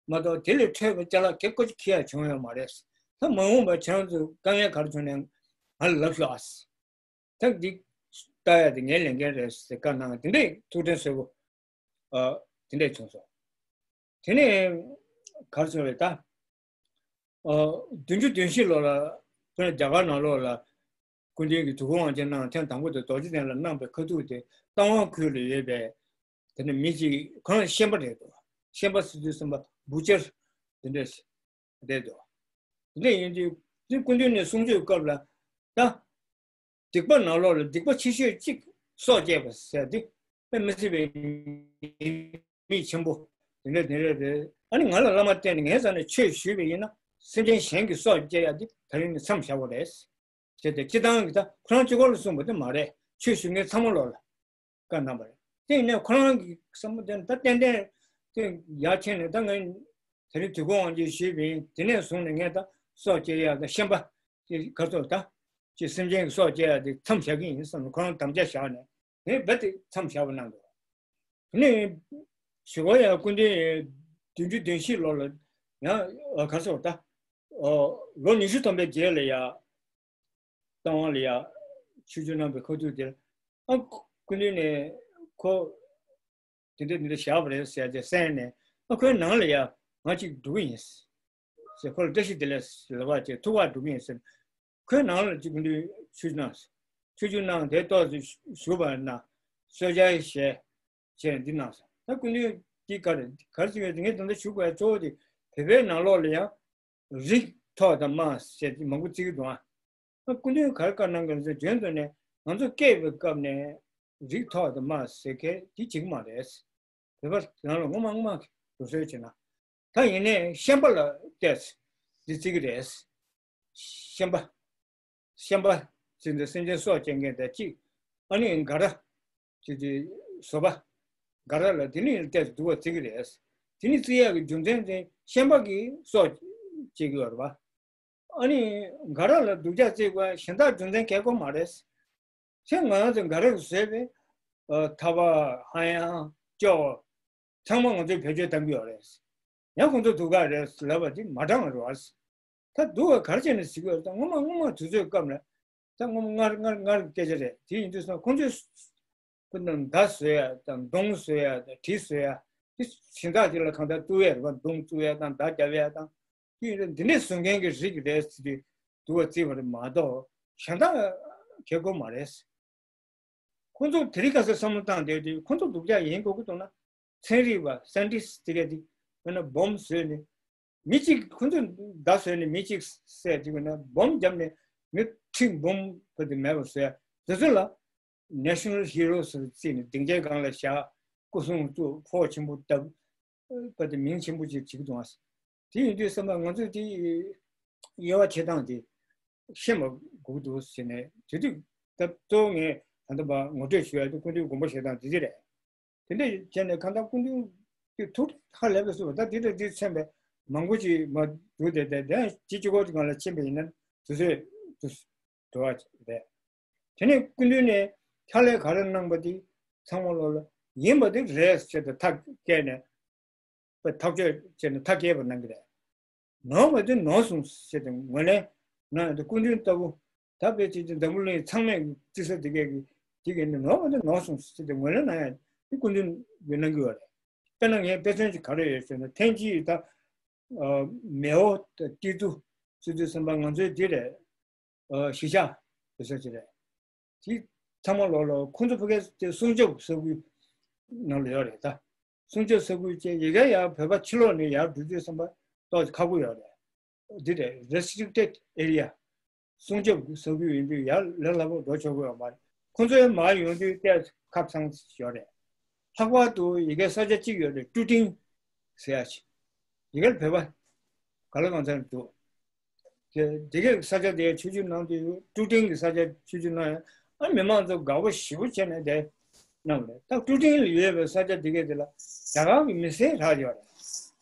མ་གཏོགས་དེ་ལས་འཕྲོས་པའི་ཅ་ལག་གེ་ཀོ་ཅིག་འཁྱེར་ཡག་བྱུང་ཡོད་མ་རེད། ད་མ་འོངས་པར་ཁྱེད་རང་ཚོ་དཀའ་ངལ་ག་རེ་བྱུང་ནའང་ང་ལ་ལབ་ཤོག་ཨ། ད་འདི་ལྟ་ཡག་དེ་ངའི་ལས་འགན་རེད་ཟེར་བཀའ་གནང་དེ་འདྲའི་ཐུགས་དྲན་གསོས་པོ། ཨ། དེ་འདྲས་བྱུང་སོང་། དེ་ནས་ག་རེ་བྱུང་རེད་ད། ཨ། བདུན་ཅུ་དོན་བཞི་ལོ་ལ་དཔེར་ན་རྒྱ་གར་ནང་ལོགས་ལ་སྐུ་མདུན་གྱིས་དུས་འཁོར་དབང་ཆེན་གནང་ཐེངས་དང་པོ་དེ་རྡོ་རྗེ་གདན་ལ་གནང་པའི་ཁ་ཐུག་དེ་རྟ་དབང་ཁུལ་ལ་ཡོད་པའི་དེ་ནས་མི་གཅིག་ཁོ་རང་ཤན་པ་རེད་འདུག་ཤན་པ་ཟེར་དུས་ཙམ་པ་བུ་ཅར་དེ་འདྲས་རེད་འདུག་དེ་འདྲས་ཡིན་དུས་དེ་སྐུ་མདུན་ནས་གསུང་ཆོས་སྐབས་ལ་ད། སྡིག་པ་ནང་ལོགས་ལ་སྡིག་པ་ཆེ་ཤོས་གཅིག་སྲོག་བཅད་པ་ཟེར་འདི་དཔེ་མི་སྲིད་པའི་ཉེས་དམིགས་ཆེན་པོ་དེ་འདྲ་དེ་འདྲ་རེད། ཨ་ནི་ང་ལ་བླ་མ་བསྟེན་ནས་ངས་ཟ་ནས་ཆོས་ཞུས་པ་ཡིན་ན་སེམས་ཅན་གཞན་གྱི་སྲོག་བཅད་ཡག་འདི་ད་རིང་ནས་མཚམས་བཞག་པ་རེད་ཟེར་ཏེ། སྤྱི་བཏང་གི་ད་ཁོ་རང་གཅིག་པོ་ལ་གསུངས་པ་དེ་མ་རེད། ཆོས་ཞུ་མཁན་ཚང་མ་ལོག་ལ། བཀའ་གནང་བ་རེད། དེ་ཡིན་ནའི་ཁོ་རང་གི་བསམ་བློ་དེ་ད་ཏན་ཏན་དེ་ཡར་ཕྱིན་ནས་ད་ངས་དེ་རིང་དུས་འཁོར་དབང་ཆེན་ཞུས་པ་ཡིན། དེ་ནས་བཟུང་ནས་ངས་ད་སྲོག་བཅད་ཡག་ད་ཤན་པ་དེ་ག་ཚོད་ད་ཅི་སེམས་ཅན་གྱི་སྲོག་བཅད་ཡག་དེ་མཚམས་བཞག་གི་ཡིན་བསམ་ནས་ཁོ་རང་དམ་བཅའ་བཞག་ནས་ངས་རྦད་དེ་མཚམས་བཞག་པ་གནང་འདུག་དེ་ནས་ཞི་གོ་ཡ་སྐུ་མདུན་བདུན་ཅུ་དོན་བཞི་ལོ་ལ་ཡང་ག་ཚོད་ད་ལོ་ཉི་ཤུ་ཐམ་པའི་རྗེས་ལ་ཡ། རྟ་དབང་ལ་ཡ་ཆིབས་བསྒྱུར་གནང་པའི་ཁ་ཐུག་དེར་ཨ་སྐུ་མདུན་ནས་ཁོ་དེ་འདྲ་འདི་འདྲ་བཞག་པ་རེད་ཟེར་ཏེ་གསན་ནས་ཨ་ཁོའི་ནང་ལ་ཡ་ང་གཅིག་འགྲོ་གི་ཡིན་ཟེར། ཁོ་ལ་བཀྲ་ཤིས་བདེ་ལེགས་ལབ་པ་བྱས་ཐུག་པར་འགྲོ་གི་ཡིན་ཟེར། ཁོའི་ནང་ལ་གཅིག་སྐུ་མདུན་ཆིབས་བསྒྱུར་གནང་། ཆིབས་བསྒྱུར་གནང་དེ་ཏོག་ཙམ་བཞུགས་པ་ན་གསོལ་ཇ་བཞེས་བྱས་འདི་གནང་སོང་། ད་སྐུ་མདུན་འདི་ག་རེ་ག་རེ་ཟེར་བས་ངས་ད་ལྟ་ཞུ་དགོས་གཙོ་བོ་དེ་བོད་པའི་ནང་ལོགས་ལ་ཡང་། རིགས་ཐོག་དང་མ་ཟེར་ཏེ་མང་པོ་བརྩི་གི་འདུག་ཨ། སྐུ་མདུན་ག་རེ་བཀའ་གནང་གི་རེད་ཟེར་དོན་དུ་ནས་ང་ཚོ་སྐྱེས་པའི་སྐབས་ནས་རིགས་ཐོག་དང་མ་ཟེར་མཁན་དེ་བྱེད་ཀྱི་མ་རེད། བོད་པ་རང་ལ་ངོ་མ་ངོ་མ་སློབ་གསོ་བྱས་ན། ད་ཡིན་ནའི་ཤན་པ་ལ་བལྟས་འདི་བརྩི་གི་རེད། ཤན་པ། ཤན་པ་ཟེར་འདི་སེམས་ཅན་སྲོག་བཅད་མཁན་དང་གཅིག་ཨ་ནི་འགའ་ར། ཅིག་ཅིག་བཟོ་པ། འགའ་ར་ལ་དེ་ནི་བལྟས་སྡུག་པ་བརྩི་གི་རེད། དེ་ནི་བརྩི་ཡག་གི་རྒྱུ་མཚན་དེ་ཤན་པ་གིས་སྲོག་བཅད་ཀྱི་ཡོད་རེད་པ། ཨ་ནི་འགའ་ར་ལ་སྡུག་ཅག་བརྩི་དགོས་གཞན་དག་རྒྱུ་མཚན་གལ་དགོས་མ་རེད། ཁྱེད་ང་རང་ཚོ་འགའ་ར་གིས་བཟོས་པའི་ཐ་བ་ཧ་ཡང་ཅོག་ཚང་མ་ང་ཚོའི་བེད་སྤྱོད་གཏང་གི་ཡོད་རེད། ཡང་ཁོང་ཚོ་སྡུག་ག་རེད་ལབ་པ་དེ་མ་དྲང་བ་རེད་པ། ད་སྡུག་པ་ག་རེ་བྱས་ནས་ཟེར་གྱི་ཡོད་རེད། ད་སྔོན་མ་སྔོན་མ་དུས་ཚོད་སྐབས་ནས་ད་སྔོན་མ་སྔར་སྔར་སྔར་གྱི་སྐད་ཆ་རེད། དེ་ཡིན་དུས་སོང་ཁོང་ཚོས་ཁོ་ན་མདའ་བཟོ་ཡ་དང་མདུང་བཟོ་ཡ་དང་གྲི་བཟོ་ཡ་དེ་གཞན་དག་ཅིག་ལ་གང་ལྟར་གཏུག་ཡ་རེད་པ། མདུང་བཙུགས་ཡ་དང་མདའ་རྒྱབ་ཡ་དང་དེ་ཡིན་དུས་འདི་འདྲས་བཟོ་མཁན་གྱི་རིགས་རེད་ཟེར་དུས་སྡུག་པ་བརྩི་བ་རེད་མ་གཏོགས་གཞན་དག་གལ་དགོས་མ་རེད། ཁོང་ཚོ་དེ་རིང་ཁ་སང་བསམ་བློ་བཏང་བསྡད་དུས་ཁོང་ཚོ་སྡུག་ཅག་ཡིན་དགོས་ཀྱི་འདུག་ན། ཚན་རིག་པ་སའེན་ཊིསི་ཊི་དེ་གས་དེ་དཔེར་ན་སྦོམ་བཟོས་ནས་མི་གཅིག་ཁོང་ཚོས་མདའ་བཟོས་ནས་མི་གཅིག་བསད་དེ་དཔེར་ན་སྦོམ་བརྒྱབ་ནས་མི་ཁྲི་འབུམ་བར་དུ་མེད་པར་བཟོས་ཡ་དེ་ཚོ་ལ་ནེ་ཤ་ནལ་ཧི་རོ་ཟེར་བརྩིས་ནས་སྡིངས་ཆའི་སྒང་ལ་བཞག་སྐུ་གསུང་བཙུགས་ཕོགས་ཆེན་པོ་བཏབ་པ་དེ་མིང་ཆེན་པོ་ཅིག་བྱེད་ཀྱི་འདུག་ཨ། དེ་ཡིན་དུས་བསམ་པ་ང་ཚོས་དེ་དབྱེ་བ་ཕྱེ་སྟངས་དེ་ ཤེས་མ་དགོས་འདུག་ཟེར་ནས་དེ་དུས་ད་གཙོ་བོ་ངས་ད་ལྟ་བ་ངོ་སྤྲོད་ཞུ་ཡ་དེ་སྐུ་མདུན་དགོངས་པ་བཞེས་སྟངས་འདི་འདི་རེད། དེ་འདྲ་བྱས་ནས་གང་ལྟར་སྐུ་མདུན་གྱི་ཐུགས་ཧ་ལས་པའི་སུ་ད་འདི་འདྲ་འདི་མཚོན་པའི་མང་པོ་ཅིག་མ་འདུག་དེ་དེ་དེ་ཅི་ཅི་གོ་ཅི་གང་ལ་ཕྱིན་པ་ཡིན་ན་དུས་ཚོད་དུ་འགྲོ་བ་རེད། དེ་ནས་སྐུ་མདུན་ནས་ཕྱག་ལས་ག་རེ་གནང་པ་དེ་ཚང་མ་ལོག་ལ་ཡིན་པ་དེ་རེད་ཟེར་ཏེ་ཐག་བཅད་ནས་པ་ཐག་གཅོད་བྱས་ནས་ཐག་བཅད་པ་གནང་གི་རེད། ནོར་བ་དེ་ནོར་སོང་ཟེར་ཏེ་ངོས་ལེན་གནང་ཡོད་དེ་སྐུ་མདུན་ལྟ་བུ་ད་དཔེ་ཅིག་ཅིག་འཛམ་བུ་གླིང་ཚང་མས་བརྩི་ས་དེ་གས་ཀྱི་དེ་གས་ནི་ནོར་བ་དེ་ནོར་སོང་ཟེར་ཏེ་ངོས་ལེན་གནང་ཡ་དེ་སྐུ་མདུན་གྱིས་གནང་གི་ཡོད་རེད། དཔེར་ན་ངས་དཔེ་མཚོན་ཅིག་ག་རེ་ཡོད་ཟེར་ན་ཐེངས་གཅིག་ད་མེའོ་ཏི་ཏུ་སི་ཏུ་སེམས་དཔའ་ང་ཚོའི་འདི་རེད། གཞིས་ཆགས་ཡོད་ས་ཅིག་རེད། དེ་ཚང་མ་ལོག་ལོག་ཁོང་ཚོ་ཕ་གིར་དེ་སྲུང་སྐྱོབ་ས་ཁུལ་ནང་ལ་ཡོད་རེད་ད། སྲུང་སྐྱོབ་ས་ཁུལ་བཅས་ཡི་གེ་ཡང་བོད་པ་ཕྱི་ལོགས་ནས་ཡར་འགྲོ་དུས་བསམ་པ་ཏོག་ཙམ་ཁག་པོ་ཡོད་རེད། འདི་རེད་restricted area། སྲུང་སྐྱོབ་ས་ཁུལ་ཡིན་དུས་ཡར་ལས་སླ་པོ་འགྲོ་ཆོག་གི་ཡོད་མ་རེད། ཁོང་ཚོའི་མར་ཡོང་དུས་ཏོག་ཙམ་ཁག་ཚང་ཡོད་རེད། ལྷག་པར་དུ་ཡི་གེ་ས་ཆ་གཅིག་ཡོད་རེད་ཀྲུ་ཀྲིང་ཟེར་ཡ་ཅིག་ཡི་གེར་བོད་པ་ག་ལ་གང་འཚམ་འདུག་དེ་དེ་གའི་ས་ཆ་དེ་ཆུ་བཅུ་ནང་དུ་ཀྲུ་ཀྲིང་གི་ས་ཆ་ཆུ་བཅུ་ནང་ཡང་ཨ་མི་མང་ཚོ་དགའ་པོ་ཞེ་པོ་བྱས་ནས་དེ་གནང་བ་རེད། ད་ཀྲུ་ཀྲིང་ལ་ཡོད་པའི་ས་ཆ་དེ་གའི་དེ་ལ་རྒྱ་གར་གྱི་མི་སེར་རག་ཡོད་རེད།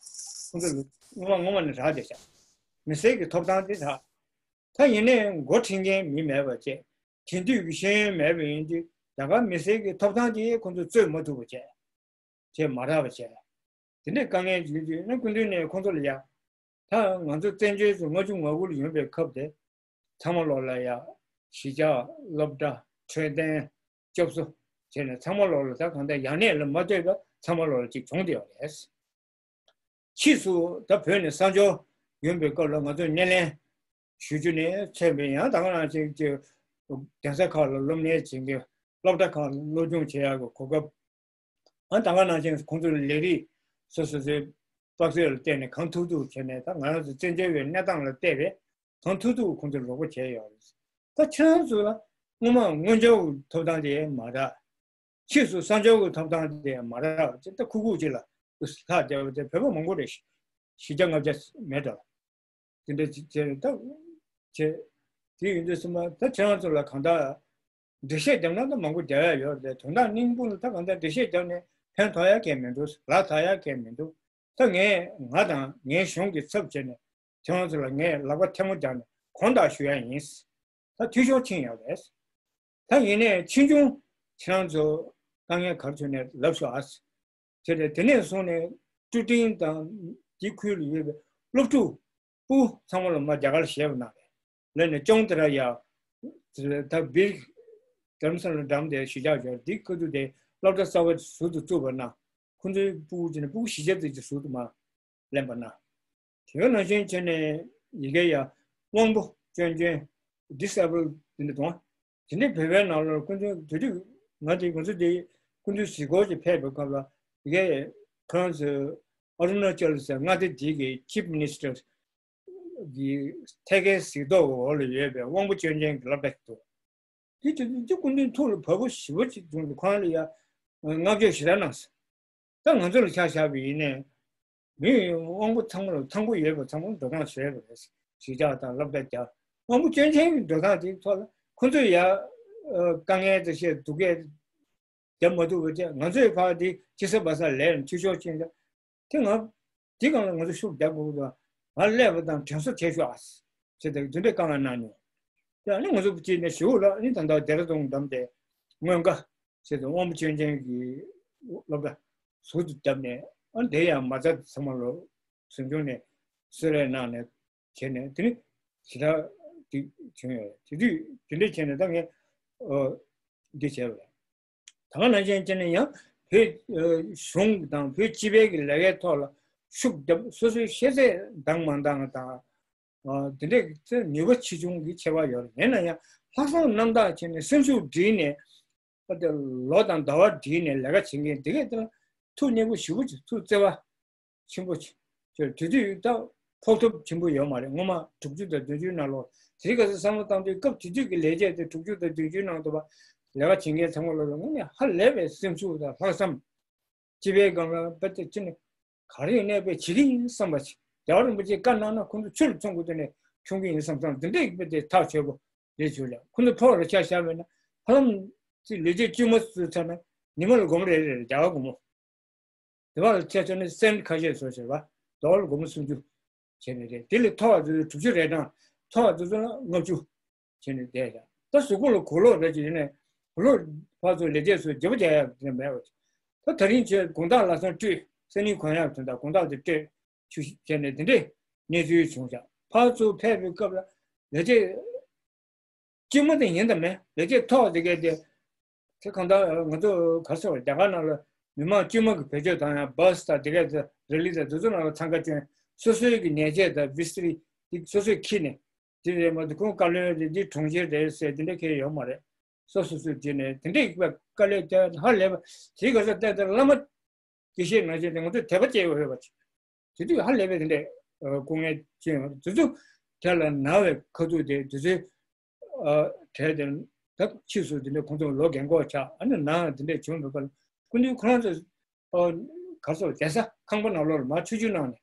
ཁོང་ཚོ་ལ་སྔོན་མ་སྔོན་མ་ནས་རག་བསྡད་ཤག་མི་སེར་གྱི་ཐོབ་ཐང་དེ་རག་ད་ཡིན་ནའི་འགོ་ཁྲིད་མཁན་མི་མེད་པ་བྱས། དེང་དུས་ཀྱི་ཤེས་ཡོན་མེད་པ་ཡིན་དུས་རྒྱ་གར་མི་སེར་གྱི་ཐོབ་ཐང་དེ་ཁོང་ཚོས་རྩོད་མ་ཐུབ་པ་བྱས། བྱས་མ་རག་པ་བྱས། དེ་འདྲའི་དཀའ་ངལ་ཡོད་དུས་ནི་སྐུ་མདུན་ནས་ཁོང་ཚོ་ལ་ཡ། ད་ང་ཚོ་བཙན་བྱོལ་དུ་ལྔ་བཅུ་ང་དགུ་ལ་ཡོང་པའི་སྐབས་དེ། ཚང་མ་ལོག་ལ་ཡ། གཞིས་ཆགས་སློབ་གྲྭ་འཕྲོད་བསྟེན་སྐྱོབ་གསོ་བྱས་ནས་ཚང་མ་ལོག་ལ་ད་གང་ལྟར་ཡང་ནས་ལ་མ་ལྟོས་པ་ཚང་མ་ལོག་ལ་ཅིག་བྱུང་བསྡད་ཡོད་རེད། ཕྱིས་སུ་ད་བོད་ནས་གསར་འབྱོར་ཡོང་པའི་སྐབས་ལ་ང་ཚོས་སྣེ་ལེན་ཞུ་རྒྱུ་ནས་མཚོན་པའི་ཡང་ད་ག་ནང་བཞིན་གྱི་གདན་ས་ཁག་ལ་སློབ་གཉེར་བྱེད་མཁན་སློབ་གྲྭ་ཁག་ལ་སློབ་སྦྱོང་བྱེད་ཡག་གི་གོ་སྐབས། ཨ་ད་ག་ནང་བཞིན་ཁོང་ཚོའི་ལས་རིགས་སོ་སོ་སོའི་དཔག་ཚོད་ལ་བརྟེན་ནས་གང་ཐུབ་ཐུབ་བྱས་ནས་ད་ང་རང་ཚོ་བཙན་བྱོལ་བའི་གནས་སྟངས་ལ་བལྟས་པས་གང་ཐུབ་ཐུབ་ཁོང་ཚོར་རོགས་པ་བྱས་ཡོད་རེད། ད་ཁྱེད་རང་ཚོ་ལ་སྔོན་མ་དངུལ་འབྱོར་གྱི་ཐོབ་ཐང་དེ་མ་རག་ཕྱིས་སུ་གསར་འབྱོར་གྱི་ཐོབ་ཐང་དེ་མ་རག་ཅེས་ད་ཁུག་ཁུག་ཅིག་ལ་ལྷག་བསྡད་པ་དེ་བོད་པ་མང་པོ་རེད། བཞི་བརྒྱ་ལྔ་བརྒྱ་མེད་འགྲོ། དེ་འདྲ་ཅིག་བྱས་ད་བྱས། དེ་ཡིན་དུས་ཙམ་པ་ད་ཁྱེད་རང་ཚོ་ལ་གང་ལྟར་འགྲེལ་བཤད་རྒྱབ་ན་ད་མང་པོ་རྒྱག་ཡ་ཡོད་རེད། དོན་དག་སྙིང་པོ་ལ་ད་གང་ལྟར་འགྲེལ་བཤད་རྒྱབ་ནས་ཕན་ཐོགས་ཡ་གང་མི་འདུག་ལ་ཐོགས་ཡ་གང་མི་འདུག་ད་ངས་ང་དང་ངའི་གཞུང་གི་ཚབ་བྱས་ནས་ཁྱེད་རང་ཚོ་ལ་ངས་ལག་པ་ཐལ་མོ་སྦྱར་ནས་དགོངས་དག་ཞུ་ཡ་ཡིན། ད་འཐུས་ཤོར་ཕྱིན་ཡོད་རེད། ད་ཡིན་ནའི་ཕྱིས་འབྱུང་ཁྱེད་རང་ཚོ་དཀའ་ངལ་ག་རེ་བྱུང་ནའི་ལབ་ཤོག་ཨ། དེ་རེད། དེ་ནས་བཟུང་ནས་ཀྲུ་ཀྲིང་དང་དེའི་ཁུལ་ལ་ཡོད་པའི་སློབ་ཕྲུག་སྤུ་གུ་ཚང་མ་ལ་མ་རྒྱ་གར་ཞེས་པ་ན་ལས་ནས་ཅོང་ཏི་ར་ཡ་ད་བིར་དྷ་རམ་ས་ལ་འགྲམ་དེ་གཞིས་ཆགས་ཡོད་དེའི་ཁུལ་དུ་དེ་སློབ་གྲྭ་གསར་པ་ཟུར་དུ་བཙུགས་པ་ན་ཁོང་ཚོའི་སྤུ་གུ་ཅིག་ནས་སྤུ་གུ་བཞི་བརྒྱ་ཙམ་ཅིག་ཟུར་དུ་མ་ལེན་པ་ན། དེ་ག་ནང་བཞིན་བྱས་ནས་ཡི་གེ་ཡ་དབང་པོ་སྐྱོན་ཅན་disable དེ་འདྲ་དང་། དེ་འདྲའི་བོད་པའི་ནང་ལ་ཀུན་སྤྱོད་དེ་དུས་ང་དེ་ང་ཚོ་དེ་ཀུན་སྤྱོད་གཟིགས་སྐོར་གྱི་ཕེབས་པའི་སྐབས་ལ་ཡི་གེ་ཁོ་རང་ཚོའི་ཨ་རུ་ན་ཅལ་ཟེར་མངའ་སྡེ་དེ་གི་Chief Minister གི་ཐད་ཀའི་གཟིགས་རྟོག་འོག་ལ་ཡོད་པའི་དབང་པོ་སྐྱོན་ཅན་གྱི་སློབ་གྲྭ་ཞིག་འདུག་དེ་དུས་དེ་ཀུན་སྤྱོད་ཐུགས་ལ་བབས་པོ་ཞེ་པོ་ཅིག་བྱུང་སྟེ་ཁོ་རང་ལ་ཡ་བསྔགས་བརྗོད་ཞེ་དྲག་གནང་སོང་། ད་ང་ཚོ་ལ་ཆ་བཞག་པ་ཡིན་ནའི་མི་དབང་པོ་ཚང་མ་ལ་ཚང་པོ་ཡོད་པ་ཚང་མ་འགྲོ་སྟངས་བཟོས་པ་རེད། གཞིས་ཆགས་དང་སློབ་གྲྭ་རྒྱག་དབང་པོ་སྐྱོན་ཅན་གྱི་འགྲོ་སྟངས་དེའི་ཐོག་ལ་ཁོ་ཚོས་ཡ་དཀའ་ངལ་དེ་བཤད་སྡུག་སྐད་རྒྱབ་མ་ཐུབ་པ་བྱས་ང་ཚོའི་ཕར་དེ་ཅི་ས་བ་ས་ལས་འཐུས་ཤོར་ཕྱིན་ཀྱང་དེ་ང་དེ་སྒང་ལ་ང་ཚོ་ཤུགས་རྒྱག་དགོས་ཀྱི་འདུག་ང་སླེབས་པ་དང་དྲན་གསོ་བྱེད་ཤོག་ཨ་ཟེར་ཏེ་འདི་འདྲའི་དཀའ་ངལ་གནང་མྱོང་། ཡང་ནི་ང་ཚོ་ཅིག་ནས་ཞུ་ལ་ནི་ད་ལྟ་ལྡེ་ར་ལྡུན་འགྲམ་དེ་སྔོན་ཀ་ཟེར་ཏེ་དབང་པོ་སྐྱོན་ཅན་གྱི་སློབ་གྲྭ་ཟུར་དུ་བརྒྱབ་ནས་ཨ་དེ་ཡང་མ་རྩ་ཚང་མ་ལོ་ཟུང་སྐྱོང་ནས་གསོལ་རས་གནང་ནས་བྱས་ནས་དེ་ནི་ཞེ་དྲག་དེ་བྱུང་ཡོད། དེ་དུས་དེ་འདྲས་བྱས་ནས་ད་ངས་འདི་བྱས་པ་རེད། ད་ག་ནང་བཞིན་བྱས་ནས་ཡང་བོད་གཞུང་དང་བོད་སྤྱི་པའི་གི་ལས་ཀའི་ཐོག་ལ་ཤུགས་བརྒྱབ་སོ་སོའི་ཤེས་ཚད་འདང་མ་འདང་དང་། དེ་འདྲའི་ཚེ་ནུས་པ་ཆེ་ཆུང་གི་ཁྱད་པར་ཡོད་རེད། ཡིན་ན་ཡང་ལྷག་བསམ་རྣམ་དག་བྱས་ནས་སེམས་ཤུགས་བསྒྲིལ་ནས་ཨ་དེ་ལོ་དང་ཟླ་བ་བསྒྲིལ་ནས་ལས་ཀ་བྱེད་མཁན་དེ་གས་དེ་ལ་ཐུགས་མཉེས་པོ་ཞེ་པོ་ཅིག་ཐུགས་བརྩེ་བ་ཆེན་པོ་ཅིག་ཅེས་དེ་དུས་ད་ཕོག་ཐུབ་ཆེན་པོ་ཡོད་མ་རེད། སྔོན་མ་དྲུག་ཅུ་དང་བདུན་ཅུའི་ནང་ལོགས་དེ་རིང་ཁ་སང་བསམ་བློ་བཏང་དུས་སྐབས་དེ་དུས་ཀྱི་ལས་བྱེད་དེ་དྲུག་ཅུ་དང་བདུན་ཅུའི་ནང་དུ་བ་ལས་ཀ་བྱེད་མཁན་ཚང་མ་ལོགས་ལ་དངོས་གནས་ཧ་ལས་པའི་སེམས་ཤུགས་དང་ལྷག་བསམ། སྤྱི་པའི་སྒང་ལ་དཔེ་དེ་ཅི་ནས་ག་རེ་ཡིན་ནའི་དཔེ་བྱེད་ཀྱི་ཡིན་བསམ་པ་ཞིག་རྒྱལ་བ་རིན་པོ་ཆེས་བཀའ་གནང་ན་ཁོང་ཚོ་ཆུ་ལ་མཚོན་དགོས་དེ་ནས་ མཆོང་གི་ཡིན་བསམ་བསམ་དེ་འདྲའི་དཔེ་དེ་ཐག་ཆོད་པོ་རེད་བྱུང་ལ། ཁོ་ཚོ་ཕོག་ལ་ཆ་བཞག་པས་ན་ཧ་ལམ་ཅིག་ལས་བྱེད་དཀྱུས་མ་ཚོའི་ཚ་ན་ཉི་མ་ལ་སྒོར་མོ་རེ་རེ་རེད། རྒྱ་གར་སྒོར་མོ། དེ་བ་ལ་ཆ་མཚོན་ན་སེན་ཁ་ཤས་བཟོ་བྱས་པ་ཌོ་ལར་སྒོར་མོ་སུམ་ཅུ་བྱས་ནས་རེད། དེ་ལས་མཐོ་བ་ཚོ་དྲུག་ཅུ་རེ་གྲངས། མཐོ་བ་ཚོ་ཚོ་ལ་ལྔ་བཅུ་བྱས་ནས་བསྡད་ཡ། ད་གཟུགས་པོ་ལ་གོས་ལོག་རེ་ཅིག་ཡིན་ནས་གོས་ལོག་ཕར་ཚུར་ལས་བྱེད་ཚོ་བརྗེ་པོ་རྒྱག་ཡ་དེ་མེད་པ། ད་ད་རིང་ཁྱོད་དགོང་དག་ལ་སང་སྤྲོད་སང་ཉིན་གོན་ཡ་དོན་དག་དགོང་དག་དེ་སྤྲོད་ཆུ་བྱས་ནས་དེ་འདྲས་གནས་ཚུལ་བྱུང་ཤག་ཕར་ཚུར་ཕེབས་པའི་སྐབས་ལ་ལས་བྱེད་དཀྱུས་མ་དེ་ཡིན་དང་མིན། ལས་བྱེད་མཐོ་བ་དེ་གས་དེ། དེ་གང་ལྟར་ང་ཚོ་ག་རེ་ཟེར་བ། རྒྱ་གར་ནང་ལ་མི་མང་དཀྱུས་མ་གི་བེད་སྤྱོད་བཏང་ཡ་བྷ་སི་དང་དེ་གས་དེ་རེ་ལི་དང་དེ་ཚོ་ནང་ལ་འཚང་ཁ་སྐྱོན། སོ་སོའི་གི་ཉལ་ཆས་དང་བི་སི་རི་དེ་སོ་སོས་ཁྱེར་ནས། དེ་རེད་མ་གཏོགས་ཁོང་བཀའ་བློན་རེད། འདི་དྲུང་ཆེ་རེད་ཟེར་དེ་འདྲ་ཁྱེར་ཡོད་མ་རེད། སོ་སོ་སོས་བྱས་ནས་དེ་འདྲའི་དཀའ་ལས་བརྒྱབ། ཧ་ལས་པ། དེའི་སྐབས་སུ་བལྟས་ཏེ་བླ་མ་དགེ་བཤེས་ནང་བཞིན་དེ་ང་ཚོས་དད་པ་སྐྱེ་དགོས་ཡོད་པ་ཅིག་དེ་དུས་ཧ་ལས་པའི་དེ་འདྲའི་སྐུ་ངལ་ཅན་ཡོད། དེ་ཚོ་དེ་ལ་ན་བའི་ཁ་ཐུག་དེ་དེ་ཚོའི་གྲས་དེ་ད་ཕྱིས་སུ་དེ་འདྲའི་ཁོང་ཚོ་ལོ་རྒན་གོག་ཆགས། ཨ་ནི་ན་དེ་འདྲའི་བྱུང་བའི་སྐབས་སྐུ་མདུན་ཁོ་རང་ཚོ་ག་རེ་ཟེར། བསྡད་ས་ཁང་པ་ནང་ལོགས་ལ་མར་ཆུ་ཆུ་གནང་ནས།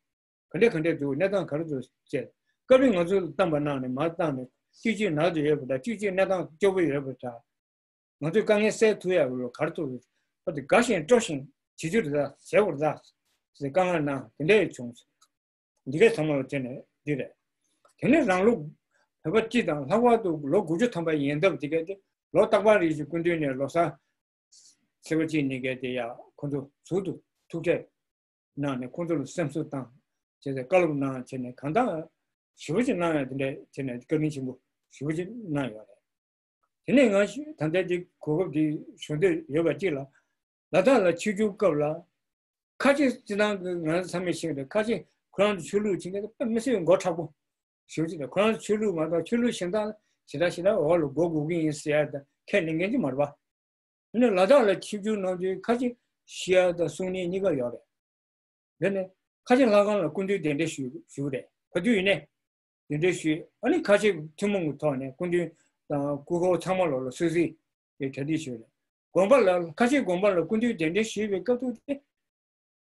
ག་འདྲས་ག་འདྲས་འདུག་གནས་སྟངས་ག་རེ་འདུག་ཅེས་སྐབས་རིང་ང་ཚོ་ལ་བཏང་པ་གནང་ནས་མར་བཏང་ནས་གཅིག་གཅིག་ནག་ཏུ་ཡོད་པ་འདྲ། གཅིག་གཅིག་གནས་སྟངས་སྐྱོ་པོ་ཡོད་པ་འདྲ། ང་ཚོས་དཀའ་ངལ་སེལ་ཐུབ་ཡག་ལ་ག་རེ་ཐུབ་རེད། ཨ་དེ་དགའ་བཞིན་སྤྲོ་བཞིན་བྱེད་རྒྱུ་རེད་ད། བྱེད་དགོས་རེད་ད་ཟེར་བཀའ་མངགས་གནང་། དེ་འདྲས་བྱུང་། འདི་གས་ཚང་མ་ལ་བརྟེན་ནས་འདི་རེད། དེ་ནས་རང་ལུགས་བོད་པ་སྤྱི་དང་ལྷག་པར་དུ་ལོ་དགུ་བཅུ་ཐམ་པ་ཡན་འདབ་འདི་གས་དེ་ལོ་རྟག་པར་རེ་བཞིན་སྐུ་མདུན་ནས་ལོ་གསར་ཚེས་པ་གཅིག་ཉིན་གས་དེ་ཡ་ཁོ་ཚོ་ཟུར་དུ་ཐུག་འཕྲད་གནང་ནས་ཁོང་ཚོ་ལ་སེམས་གསོ་བཏང་བྱས་ཏེ་བཀའ་སློབ་གནང་བྱས་ནས་གང་ལྟར་ཞེ་པོ་ཅིག་གནང་ཡ་དེ་འདྲས་བྱས་ནས་བཀའ་དྲིན་ཆེན་པོ་ཞེ་པོ་ཅིག་གནང་ཡོད་རེད། དེ་ནས་ང་ད་ལྟ་འདི་གོ་སྐབས་འདི་ཞུ་འདོད་ཡོད་པ་གཅིག་ལ། ལ་དྭགས་ལ་ཆིབས་བསྒྱུར་སྐབས་ལ་ཁ་ཆེ་སྤྱི་བཏང་གི་ང་ཚོ་ཚང་མས་ཤེས་ཀྱི་རེད། ཁ་ཆེ་ཁོ་རང་ཚོ་ཆོས་ལུགས་ཆེ་ཁག་དཔེ་མི་སྲིད་པའི་མགོ་མཁྲེགས་པོ་ཞེ་པོ་ཅིག་དང་། ཁོ་རང་ཚོ་ཆོས་ལུགས་མ་གཏོགས་ཆོས་ལུགས་གཞན་དག་ཞེ་དྲག་ཞེ་དྲག་འོག་ལ་མགོ་སྒུར་གི་ཡིན་ཟེར་ཡ་དང་ཁས་ལེན་མཁན་ཅིག་མ་རེད་པ། དེ་ནས་ལ་དྭགས་ལ་ཆིབས་བསྒྱུར་གནང་དུས་ཁ་ཆེ་ཤི་ཡ་དང་གསུང་ནི་གཉིས་ཀ་ཡོད་རེད། དེ་ནས་ཁ་ཆེ་ལྷ་ཁང་ལ་སྐུ་མདུན་གདན་འདྲེན་ཞུ་ཞུ་རེད། ག་དུས་ཡིན་ནའི་གདན་འདྲེན་ཞུས། ཨ་ནི་ཁ་ཆེ་ཐུན་མོང་གི་ཐོག་ནས་སྐུ་མདུན་དང་སྐུ་འཁོར་ཚང་མ་ལོག་ལ་གསོལ་ཚིགས་ཀྱི་གྲ་སྒྲིག་ཞུས་རེད། དགོན་པ་ལ་ཁ་ཆེ་དགོན་པ་ལ་སྐུ་མདུན་གདན་འདྲེན་ཞུས་པའི་སྐབས་དུས་དེ།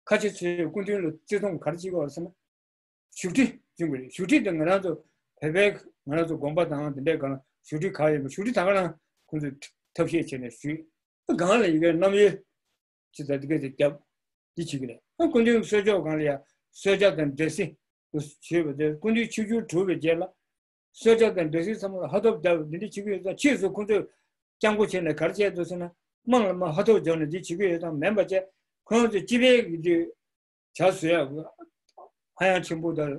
ཁ་ཆེ་ཚོས་སྐུ་མདུན་ལ་བརྩི་མཐོང་ག་རེ་བྱེད་ཀྱི་ཡོད་རེད་ཟེར་ན། བཞུགས་ཁྲི་བྱུང་བ་རེད། བཞུགས་ཁྲི་དེ་ང་རང་ཚོ་བོད་པའི་ང་རང་ཚོ་དགོན་པ་དང་དེ་འདྲའི་སྒང་ལ་བཞུགས་ཁྲི་ག་ཡོད་པ། བཞུགས་ཁྲི་ད་ག་རང་ཁོང་ཚོས་ཐབས་ཤེས་བྱས་ནས་ཞུས། སྒང་ལ་ཡི་གེ་གནམ་ཡོལ་ཅི་ད་དེ་ག་དེ་བརྒྱབ། འདི་བྱེད་ཀྱི་རེད། ཨ་སྐུ་མདུན་གསོལ་ལྕོག་སྒང་ལ་ཡ་གསོལ་ཇ་དང་འབྲས་སིལ་དུ་བྱས་པ་དེ་སྐུ་མདུན་ཆིབས་བསྒྱུར་གྲུབ་པའི་རྗེས་ལ། གསོལ་ཇ་དང་འབྲས་སིལ་ཚང་མ་ལ་ཧ་ཐོབ་བརྒྱབ་འདི་འདྲ་བྱེད་ཀྱི་ཡོད་ཙང་། ཕྱིས་སུ་ཁོང་ཚོས་སྤྱང་པོ་བྱས་ནས་ག་རེ་བྱས་འདུག་ཟེར་ན། དམངས་ལ་མར་ཧ་ཐོབ་སྦྱོར་ནས་འདི་བྱེད་ཀྱི་ཡོད་ཙང་མིན་པ་བྱས། ཁོང་ཚོས་སྤྱི་པའི་གི་དུས་ཇ་བཟོ་ཡག་ཧ་ཡང་ཆེན་པོ་དང་།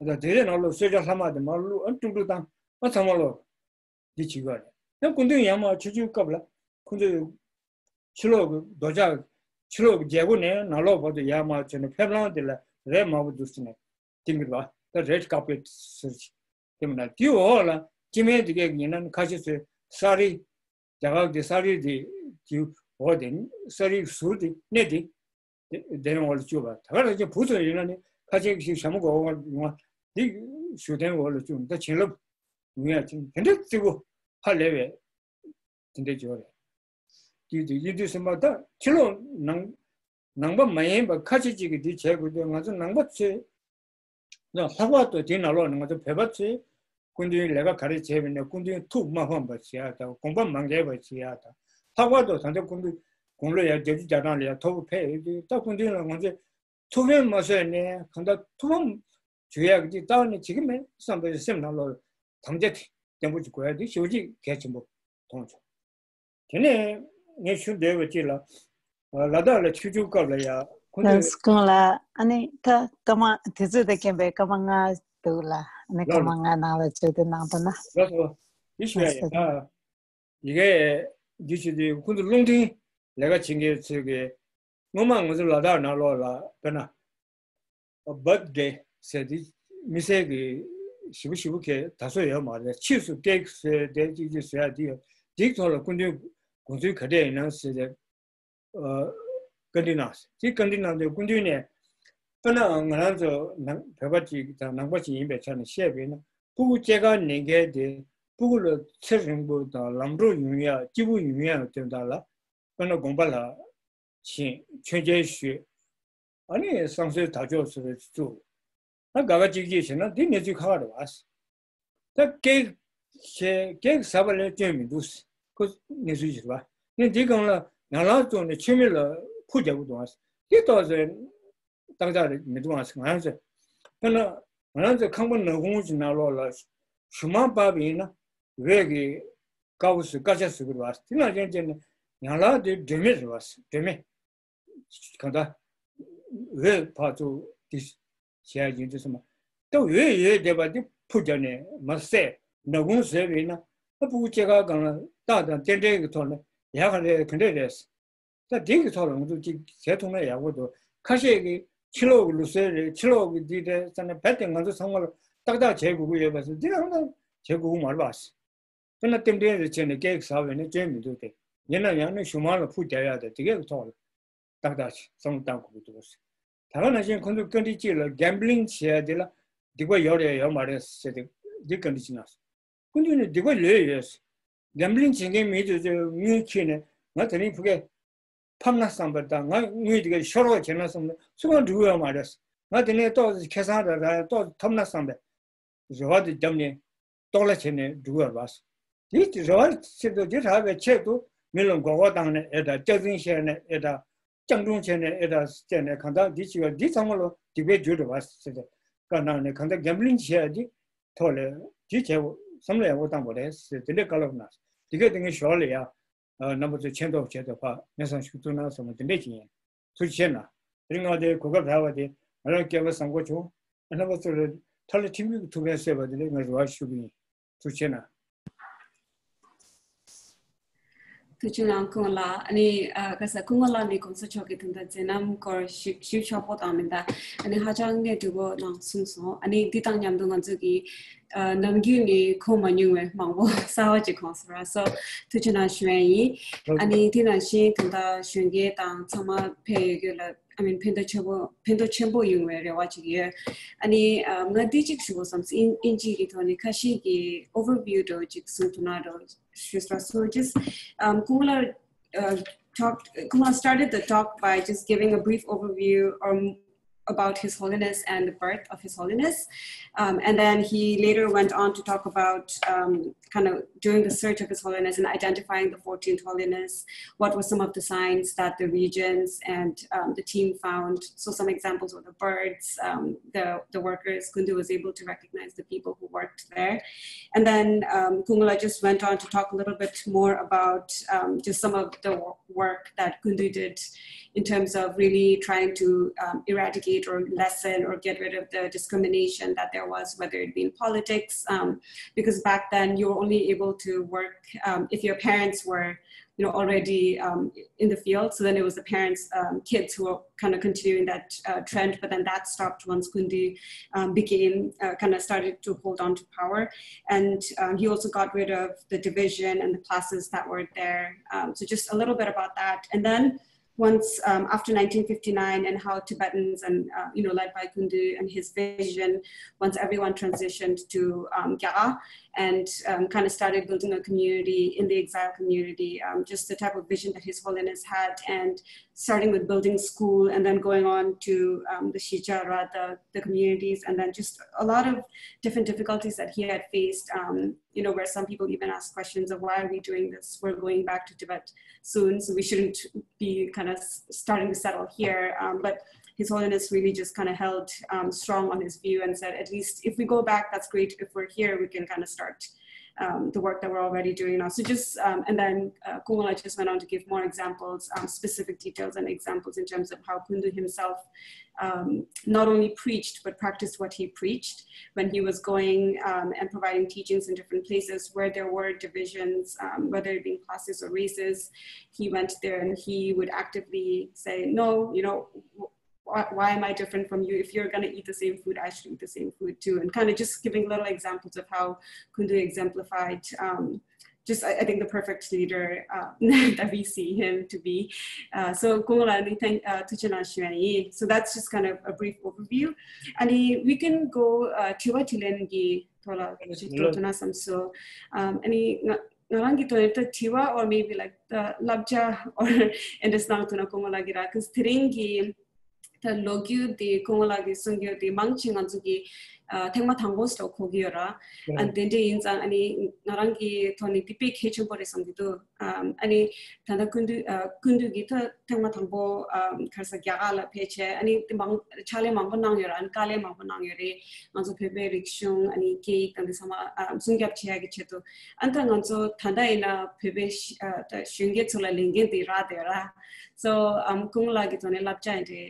ད་དེ་རེས་ནང་ལོགས་གསོལ་ཇ་ལྷག་མ་དེ་མར་བླུགས། ཨ་དཀྲུག་དཀྲུག་བཏང་། ཨ་ཚང་མ་ལོག་འདི་བྱེད་ཀྱི་ཡོད་རེད། ཡང་སྐུ་མདུན་ཡར་མར་ཆིབས་བསྒྱུར་སྐབས་ལ་ཁོང་ཚོས་ཕྱི་ལོགས་ཀྱི་རྡོ་ལྕགས། ཕྱི་ལོགས་ཀྱི་རྒྱལ་སྒོ་ནས་ནང་ལོགས་བར་དུ་ཡར་མར་བྱས་ནས་ཕེབས་ལམ་དེ་ལ་རས་དམར་པོ་འདུག་ཟེར་ནས་བཏིང་གི་འདུག་ད་རེད་ཀར་པེཊ་ཟེར་ཅིག་དེ་མིན་ན་དེའི་འོག་ལ་སྤྱི་སྨན་དེ་གས་ཡིན་ན་ནི་ཁ་ཤས་ཚོས་ས་རི། རྒྱ་གར་གྱི་ས་རི་དེ་དེའི་འོག་དེ་ས་རིའི་ཟུར་དེ་སྣེ་དེ་དེ་དེ་འོག་ལ་བཅུག་པ། ད་ག་རང་གི་བུ་ཚོ་ཡིན་ན་ནི་ཁ་ཆེ་ཞིག་ཞྭ་མོ་སྒོར་སྒོར་ཡོང་བ་འདི་བཞུགས་གདན་འོག་ལ་བཅུག་ད་བྱིན་རླབས་ཡོང་ཡ་ཅིག་དེ་འདྲའི་བརྩི་བོ་ཧ་ལས་པའི་དེ་འདྲའི་འབྱོར་རེད། དུས་དེ་ཡིན་དུས་སེམས་པ་ད་ཕྱི་ལོགས་ནང་ནང་པ་མ་ཡིན་པ་ཁ་ཆེ་ཅིག་གིས་འདི་བྱས་དགོས་དུས་ང་ཚོ་ནང་པ་ཚོས། ལྷག་པར་དུ་དེའི་ནང་ལོགས་ནས་ང་ཚོ་བོད་པ་ཚོས་སྐུ་མདུན་ལས་ཀ་ག་རེ་བྱས་པ་ཡིན་ན། སྐུ་མདུན་ཐུགས་མ་ཕམ་པ་བྱེད་ཡག་དང་། དགོངས་པ་མ་འགལ་བ་བྱེད་ཡག་དང་། ལྷག་པར་དུ་ད་ལྟ་སྐུ་མདུན་དགུང་ལོ་ཡར་བརྒྱད་ཅུ་གྱ་གྲངས་ལ་ཡར་མཐོ་པོ་ཕེབས་ཡོད་དུས། ད་སྐུ་མདུན་ལ་ང་ཚོས་ཐུགས་ཕན་མ་གསོས་ནས་གང་ལྟར་ཐུགས་ཕམ་བྱེད་ཡག་གི་ཅིག་རྩ་བ་ནས་བྱེད་ཀྱི་མེད་བསམ་པའི་སེམས་ནང་ལོགས་དམ་བཅའ་དེ་བརྟན་པོ་ཅིག་དགོས་ཡག་དེ་ཞེ་པོ་ཅིག་གལ་ཆེན་པོ་མཐོང་བྱུང་། དེ་ནས་ངས་ཞུ་འདོད་པ་ཅིག་ལ། ལ་དྭགས་ལ་ཆིབས་བསྒྱུར་སྐབས་ལ་ཡ་ཁོང་ཚོས། སྐུ་ངོ་ལགས། ཨ་ནི་ད་སྐར་མ་དུས་ཚོད་དང་རྐྱེན་པས་སྐར་མ་ལྔ་འདུག་ལ། ཨ་ནི་ལགས་སྐར་མ་ལགས། ལྔ་ནང་ལ་བཅད་དེ་གནང་ཐུབ་ན། ལགས་སོ། འདི་ཞུ་ཡ་ཡིན། ལགས་སོ། ད་ཡི་གེ་འདི་ཞུ་དུས་ཁོང་ཚོ་རླུང་འཕྲིན་ལས་ཀ་བྱེད་མཁན་ཚོས་ཀྱིས་སྔོན་མ་ང་ཚོ་ལ་དྭགས་ནང་ལོགས་ལ་དཔེར་ན། བར་ཐ་ཌེ་ཟེར་དེ་མི་སེར་གྱི་ཞེ་པོ་ཞེ་པོ་གས་ད་གཟོད་ཡོད་མ་རེད། ཕྱིས་སུ་ཀེག་བཟོས་ཏེ་གཅིག་གཅིག་བཟོ་ཡ་དེ་ཡོད། དེའི་ཐོག་ལ་སྐུ་མདུན་དགོངས་ཚུལ་ག་འདྲས་ཡིན་ནམ་ཟེར་ཏེ་བཀའ་འདྲི་གནང་། དེ་བཀའ་འདྲི་གནང་དུས་སྐུ་མདུན་ནས་དཔེར་ན་ང་རང་ཚོ་ནང་བོད་པ་ཅིག་དང་ནང་པ་ཅིག་ཡིན་པའི་ཆ་ནས་བཤད་པས་ན། སྤུ་གུ་སྐྱེས་སྐར་ཉིན་འགའ་དེ་སྤུ་གུ་ལ་ཚེ་རིང་པོ་དང་ལམ་འགྲོ་ཡོང་ཡ་སྐྱིད་པོ་ཡོང་ཡ་དོན་དག་ལ། དཔེར་ན་དགོན་པ་ལ་ཕྱིན་མཆོད་མཇལ་ཞུས། ཨ་ནི་བསང་གསོལ་དར་ལྕོག་སོགས་བཙུགས། ད་དགའ་དགའ་སྐྱིད་སྐྱིད་བྱས་ན་འདི་གནས་ཚུལ་ཁག་ཁག་རེད་བ། ད་སྐད་བྱས་སྐད་ཟ་བ་ལས་སྐྱོན་མི་འདུག་ཁོ་གནས་ཚུལ་ཞིག་རེད་པ། ནི་འདི་སྒང་ལ་ཡང་ལག་བཙུགས་ནས་མཆོད་མེ་ལ་ཕུ་རྒྱག་གི་འདུག་ཨ། འདི་ཏོག་ཙམ་ཏག་ཏག་རེད་མི་འདུག་ཨ། ང་རང་ཚོས་དཔེར་ན་ང་རང་ཚོའི་ཁང་པ་ནག་ཁུང་གི་ནང་ལོགས་ལ་ཞུ་མར་སྤར་བ་ཡིན་ན་འོད་ཀྱི་དཀར་པོ་ཟེར་དཀར་ཆ་ཟེར་གི་རེད་པ། དེ་ནང་བཞིན་བྱས་ནས་ཡང་ལག་དེ་སྒྲོན་མེ་རེད་པ། སྒྲོན་མེ། གང་ལྟར་འོད་ཕར་ཚུར་འདི་བྱས་ཡིན་དུས་ཙམ་པ། ད་འོད་ཡོད་བསྡད་པ་འདི་ཕུ་རྒྱག་ནས་མར་བསད་ནག་ཁུང་བཟོས་པ་ཡིན་ན། ད་ཕྲུ་གུ་སྐྱེས་སྐར་སྒང་ལ་རྟགས་དང་རྟེན་འབྲེལ་གྱི་ཐོག་ནས་ཡག་ག་རེད་ག་འདྲས་རེད། ད་འདི་གི་ཐོག་ལ་ང་ཚོ་ཅིག་བྱེད་ཐུབ་ན་ཡག་པོ་འདུག་ཁ་ཤས་ཀྱིས་ཕྱི་ལོགས་ཀྱི་ལུགས་སྲོལ་རེད། ཕྱི་ལོགས་ཀྱི་འདི་རེད་ཟེར་ནས་རྦད་དེ་ང་ཚོ་ཚང་མ་ལ་ཏག་ཏག་བྱེད་དགོས་ཀྱི་ཡོད་པ་ཟེར། འདི་རང་ད་བྱེད་དགོས་ཀྱི་མ་རེད་པ། དཔེར་ན་རྟེན་འབྲེལ་རེ་བྱས་ནས་སྐད་ཟ་བས་ན་སྐྱོན་མི་འདུག་སྟེ། ཡིན་ན་ཡང་ནི་ཞུ་མར་ལ་ཕུ་རྒྱག་ཡག་དང་དེ་གའི་ཐོག་ལ་ཏག་ཏག་བསམ་བློ་བཏང་དགོས་ཀྱི་འདུག་ཟེར། ད་ག་ནང་བཞིན་ཁོང་ཚོ་བཀའ་འདྲི་གཅིག་ལ་གེམ་བྷི་ལིང་བྱེད་ཡག་དེ་ལ་སྡིག་པ་ཡོད་རེད་ཡོད་མ་རེད་ཟེར་ཏེ་འདི་བཀའ་འདྲི་གཅིག་གནང་སོང་། སྐུ་མདུན་ནས་སྡིག་པ་ལོས་ཡོད་ཟེར། གེམ་བྷི་ལིང་བྱེད་མཁན་མི་དེ་ཚོས་དངུལ་ཁྱེར་ནས་ང་དེ་རིང་ཕ་གིར་ཕམ་ན་བསམ་པ་དང་ང་དངུལ་དེ་ག་ཤོར་བ་བྱས་ན་བསམ་ན་སུ་གང་འགྲིག་གི་ཡོད་མ་རེད། ང་དེ་ནས་ཏོག་ཙམ་ཁེ་བཟང་རག་རག་ཏོག་ཙམ་ཐོབ་ན་བསམ་པའི་རེ་བ་དེ་བརྒྱབ་ནས་གཏོར་བརླག་བྱས་ནས་འགྲོ་གི་ཡོད་རེད་པ། དེ་རེ་བ་ཆེད་དུ་དེ་རག་པའི་ཆེད་དུ་མི་ལ་མགོ་སྐོར་བཏང་ནས་ཨེ་འདྲ་སྐྱག་རྫུན་བཤད་ནས་ཨེ་འདྲ་སྐྱག་སྒྲུང་བྱས་ནས་ཨེ་འདྲ་བཤད་ནས་གང་ལྟར་འདི་བྱེད་པ་འདི་ཚང་མ་ལ་སྡིག་པའི་རྒྱུ་རེད་པ་ཟེར་ཏེ་བཀའ་གནང་ནས་གང་ལྟར་གེམ་བྷི་ལིང་བྱས་ཡག་འདི་ཐོག་ལ་འདི་བྱས་བསམ་བློ་ཡག་པོ་བཏང་དགོས་རེད་ཟེར་དེ་འདྲའི་བཀའ་སློབ་གནང་སོང་། དེ་གས་དེ་ངས་ཞོར་ལ་ཡ། རྣམ་པ་ཚོས་མཁྱེན་རྟོགས་བྱས་ཏེ་ཕར་སྙན་སེང་ཞུ་ཐུབ་ན་བསམ་པ་དེ་འདྲས་ཅིག་ཡིན། ཐུགས་རྗེ་ཆེ་གནང་། དེ་རིང་ང་དེ་གོ་སྐབས་རག་པ་དེ་ང་རང་སྐལ་བ་བཟང་པོ་བྱུང་། རྣམ་པ་ཚོ་ལ་མཐའ་ལ་ཁྲིམས་ཀྱི་ཐུགས་ཕན་གསོས་པ་དེ་ལ་ང་རེ་བ་ཞུ་གི་ཡིན། ཐུགས་རྗེ་ཆེ་གནང་། ཐུགས་རྗེ་གནང་སྐུ་ངོ་ལགས། ཨ་ནི་ཨ་ག་ས་སྐུ་ངོ་ལགས་ནས་གོང་ས་མཆོག་གི་ད་ལྟ་མཛད་རྣམ་སྐོར་ཞིབ་ཞིབ་ཆ་པོ་དང་མི་འདྲ་ཨ་ནི་ཧ་ཅང་གནད་འགག་པོ་གནང་གསུངས་སོང་། ཨ་ནི་འདི་དང་མཉམ་དུ་ང་ཚོ་གི་ཨ་ནམ་རྒྱུན་ནས་གོ་མ་མྱོང་བའི་མང་པོ་གསར་པ་ཅིག་གོ་སོང་ར། སོ་ཐུགས་རྗེ་གནང་ཞུ་ཡ་ཡིན། ཨ་ནི་དེ་ནང་བཞིན་ད་ལྟ་གཞོན་སྐྱེས་དང་ཚང་མ་ཕེབས་ཡོད་རྒྱུ་ལ་ཨ་མིན་ཕན་ཐོགས་ཆེན་པོ་ཕན་ཐོགས་ཆེན་པོ་ཡོང་བའི་རེ་བ་ཅིག་ཡོད། ཨ་ནི་ཨ་ང་འདི་ཅིག་ཞུ་དགོས་བསམ་སོང་། དབྱིན་དབྱིན་ཇི་གི་ཐོག་ནས་ཁ་ཤས་ཀྱི་ཨོ་ཝར་བིའུ་འདྲ་བོ་ཅིག་གསུང་ཐུབ་ན་འདྲ་བོ་ཞུས་ར། So just um, Kumala uh, talked, Kumala started the talk by just giving a brief overview um, about His Holiness and the birth of His Holiness. Um, and then he later went on to talk about um, kind of doing the search of His Holiness and identifying the fourteenth Holiness. What were some of the signs that the regents and um, the team found? So, some examples were the birds, um, the, the workers. Kundu was able to recognize the people who worked there. And then um, Kumala just went on to talk a little bit more about um, just some of the wo- work that Kundu did in terms of really trying to um, eradicate or lessen or get rid of the discrimination that there was, whether it be in politics, um, because back then you were only able to work um, if your parents were you know already um, in the field. So then it was the parents' um, kids who were kind of continuing that uh, trend, but then that stopped once Kundi um, became uh, kind of started to hold on to power. And um, he also got rid of the division and the classes that were there. Um, so just a little bit about that. And then once um, after nineteen fifty-nine and how Tibetans and uh, you know led by Kundu and his vision, once everyone transitioned to um, Gyaga and um, kind of started building a community in the exile community, um, just the type of vision that His Holiness had, and starting with building school and then going on to um, the Shichara, the, the communities, and then just a lot of different difficulties that he had faced, um, you know, where some people even ask questions of why are we doing this? We're going back to Tibet soon, so we shouldn't be kind of starting to settle here. Um, but His Holiness really just kind of held um, strong on his view and said, at least if we go back, that's great. If we're here, we can kind of start um, the work that we're already doing now. So just, um, and then uh, Kumala just went on to give more examples, um, specific details and examples in terms of how Kundu himself um, not only preached but practiced what he preached when he was going um, and providing teachings in different places where there were divisions, um, whether it be in classes or races. He went there and he would actively say, no, you know, why, why am I different from you? If you're going to eat the same food, I should eat the same food too. And kind of just giving little examples of how Kundu exemplified um, just I, I think the perfect leader uh, that we see him to be. Uh, so Kumala, thank uh, Tuchana Shuani. So that's just kind of a brief overview. And we can go uh, Tiwa Tilen gi tola chitotona samso. Um, and ང་རང་གི་དོན་དུ་དྲི་བ་or maybe like the བསླབ་བྱ or and is not to know Kumala gira because དེ་རིང་གི་ད་ལོ་རྒྱུས་དེ་སྐུ་ངོ་ལགས་ཀྱིས་གསུང་རྒྱུ་དེ་མང་ཆེ་ང་ཚོ་གི་ ཨ་ཐེངས་མ་དང་པོ་ཞིག་གོ་གི་ཡོད་ར། ཨ་དེ་འདྲ་ཡིན་ཙང་ཨ་ནི་ང་རང་གི་ཐོག་ནས་དེ་དཔེ་གལ་ཆེན་པོ་རེད་བསམ་གྱི་འདུག་ཨ་ཨ་ནི་ད་ལྟ་སྐུ་མདུན་ཨ་སྐུ་མདུན་གྱིས་ད་ཐེངས་མ་དང་པོ་ཨ་ག་རེ་ཟེར་རྒྱ་གར་ལ་ཕེབས་བྱས་ཨ་ནི་དེ་མང་ཕྱག་ལས་མང་པོ་གནང་ཡོད་ར། ཨ་ནི་དཀའ་ལས་མང་པོ་གནང་ཡོད་རེད། ང་ཚོ་བོད་པའི་རིག་གཞུང་ཨ་ནི་སྐད་ཡིག་དང་དེ་ཚང་མ་ཨ་སྲུང་སྐྱོབ་བྱེད་ཡག་གི་ཆེད་དུ། ཨ་ནི་ད་ང་ཚོ་ད་ལྟ་ཡིན་ན་བོད་པའི་ཤི་ཨ་ད་གཞོན་སྐྱེས་ཚོ་ལ་ལས་འགན་དེ་རག་བསྡད་ཡོད་ར། སོ་ཨམ་སྐུ་ངོ་ལགས་ཀྱི་ཐོག་ནས་བསླབ་བྱ་ཡིན་དེ་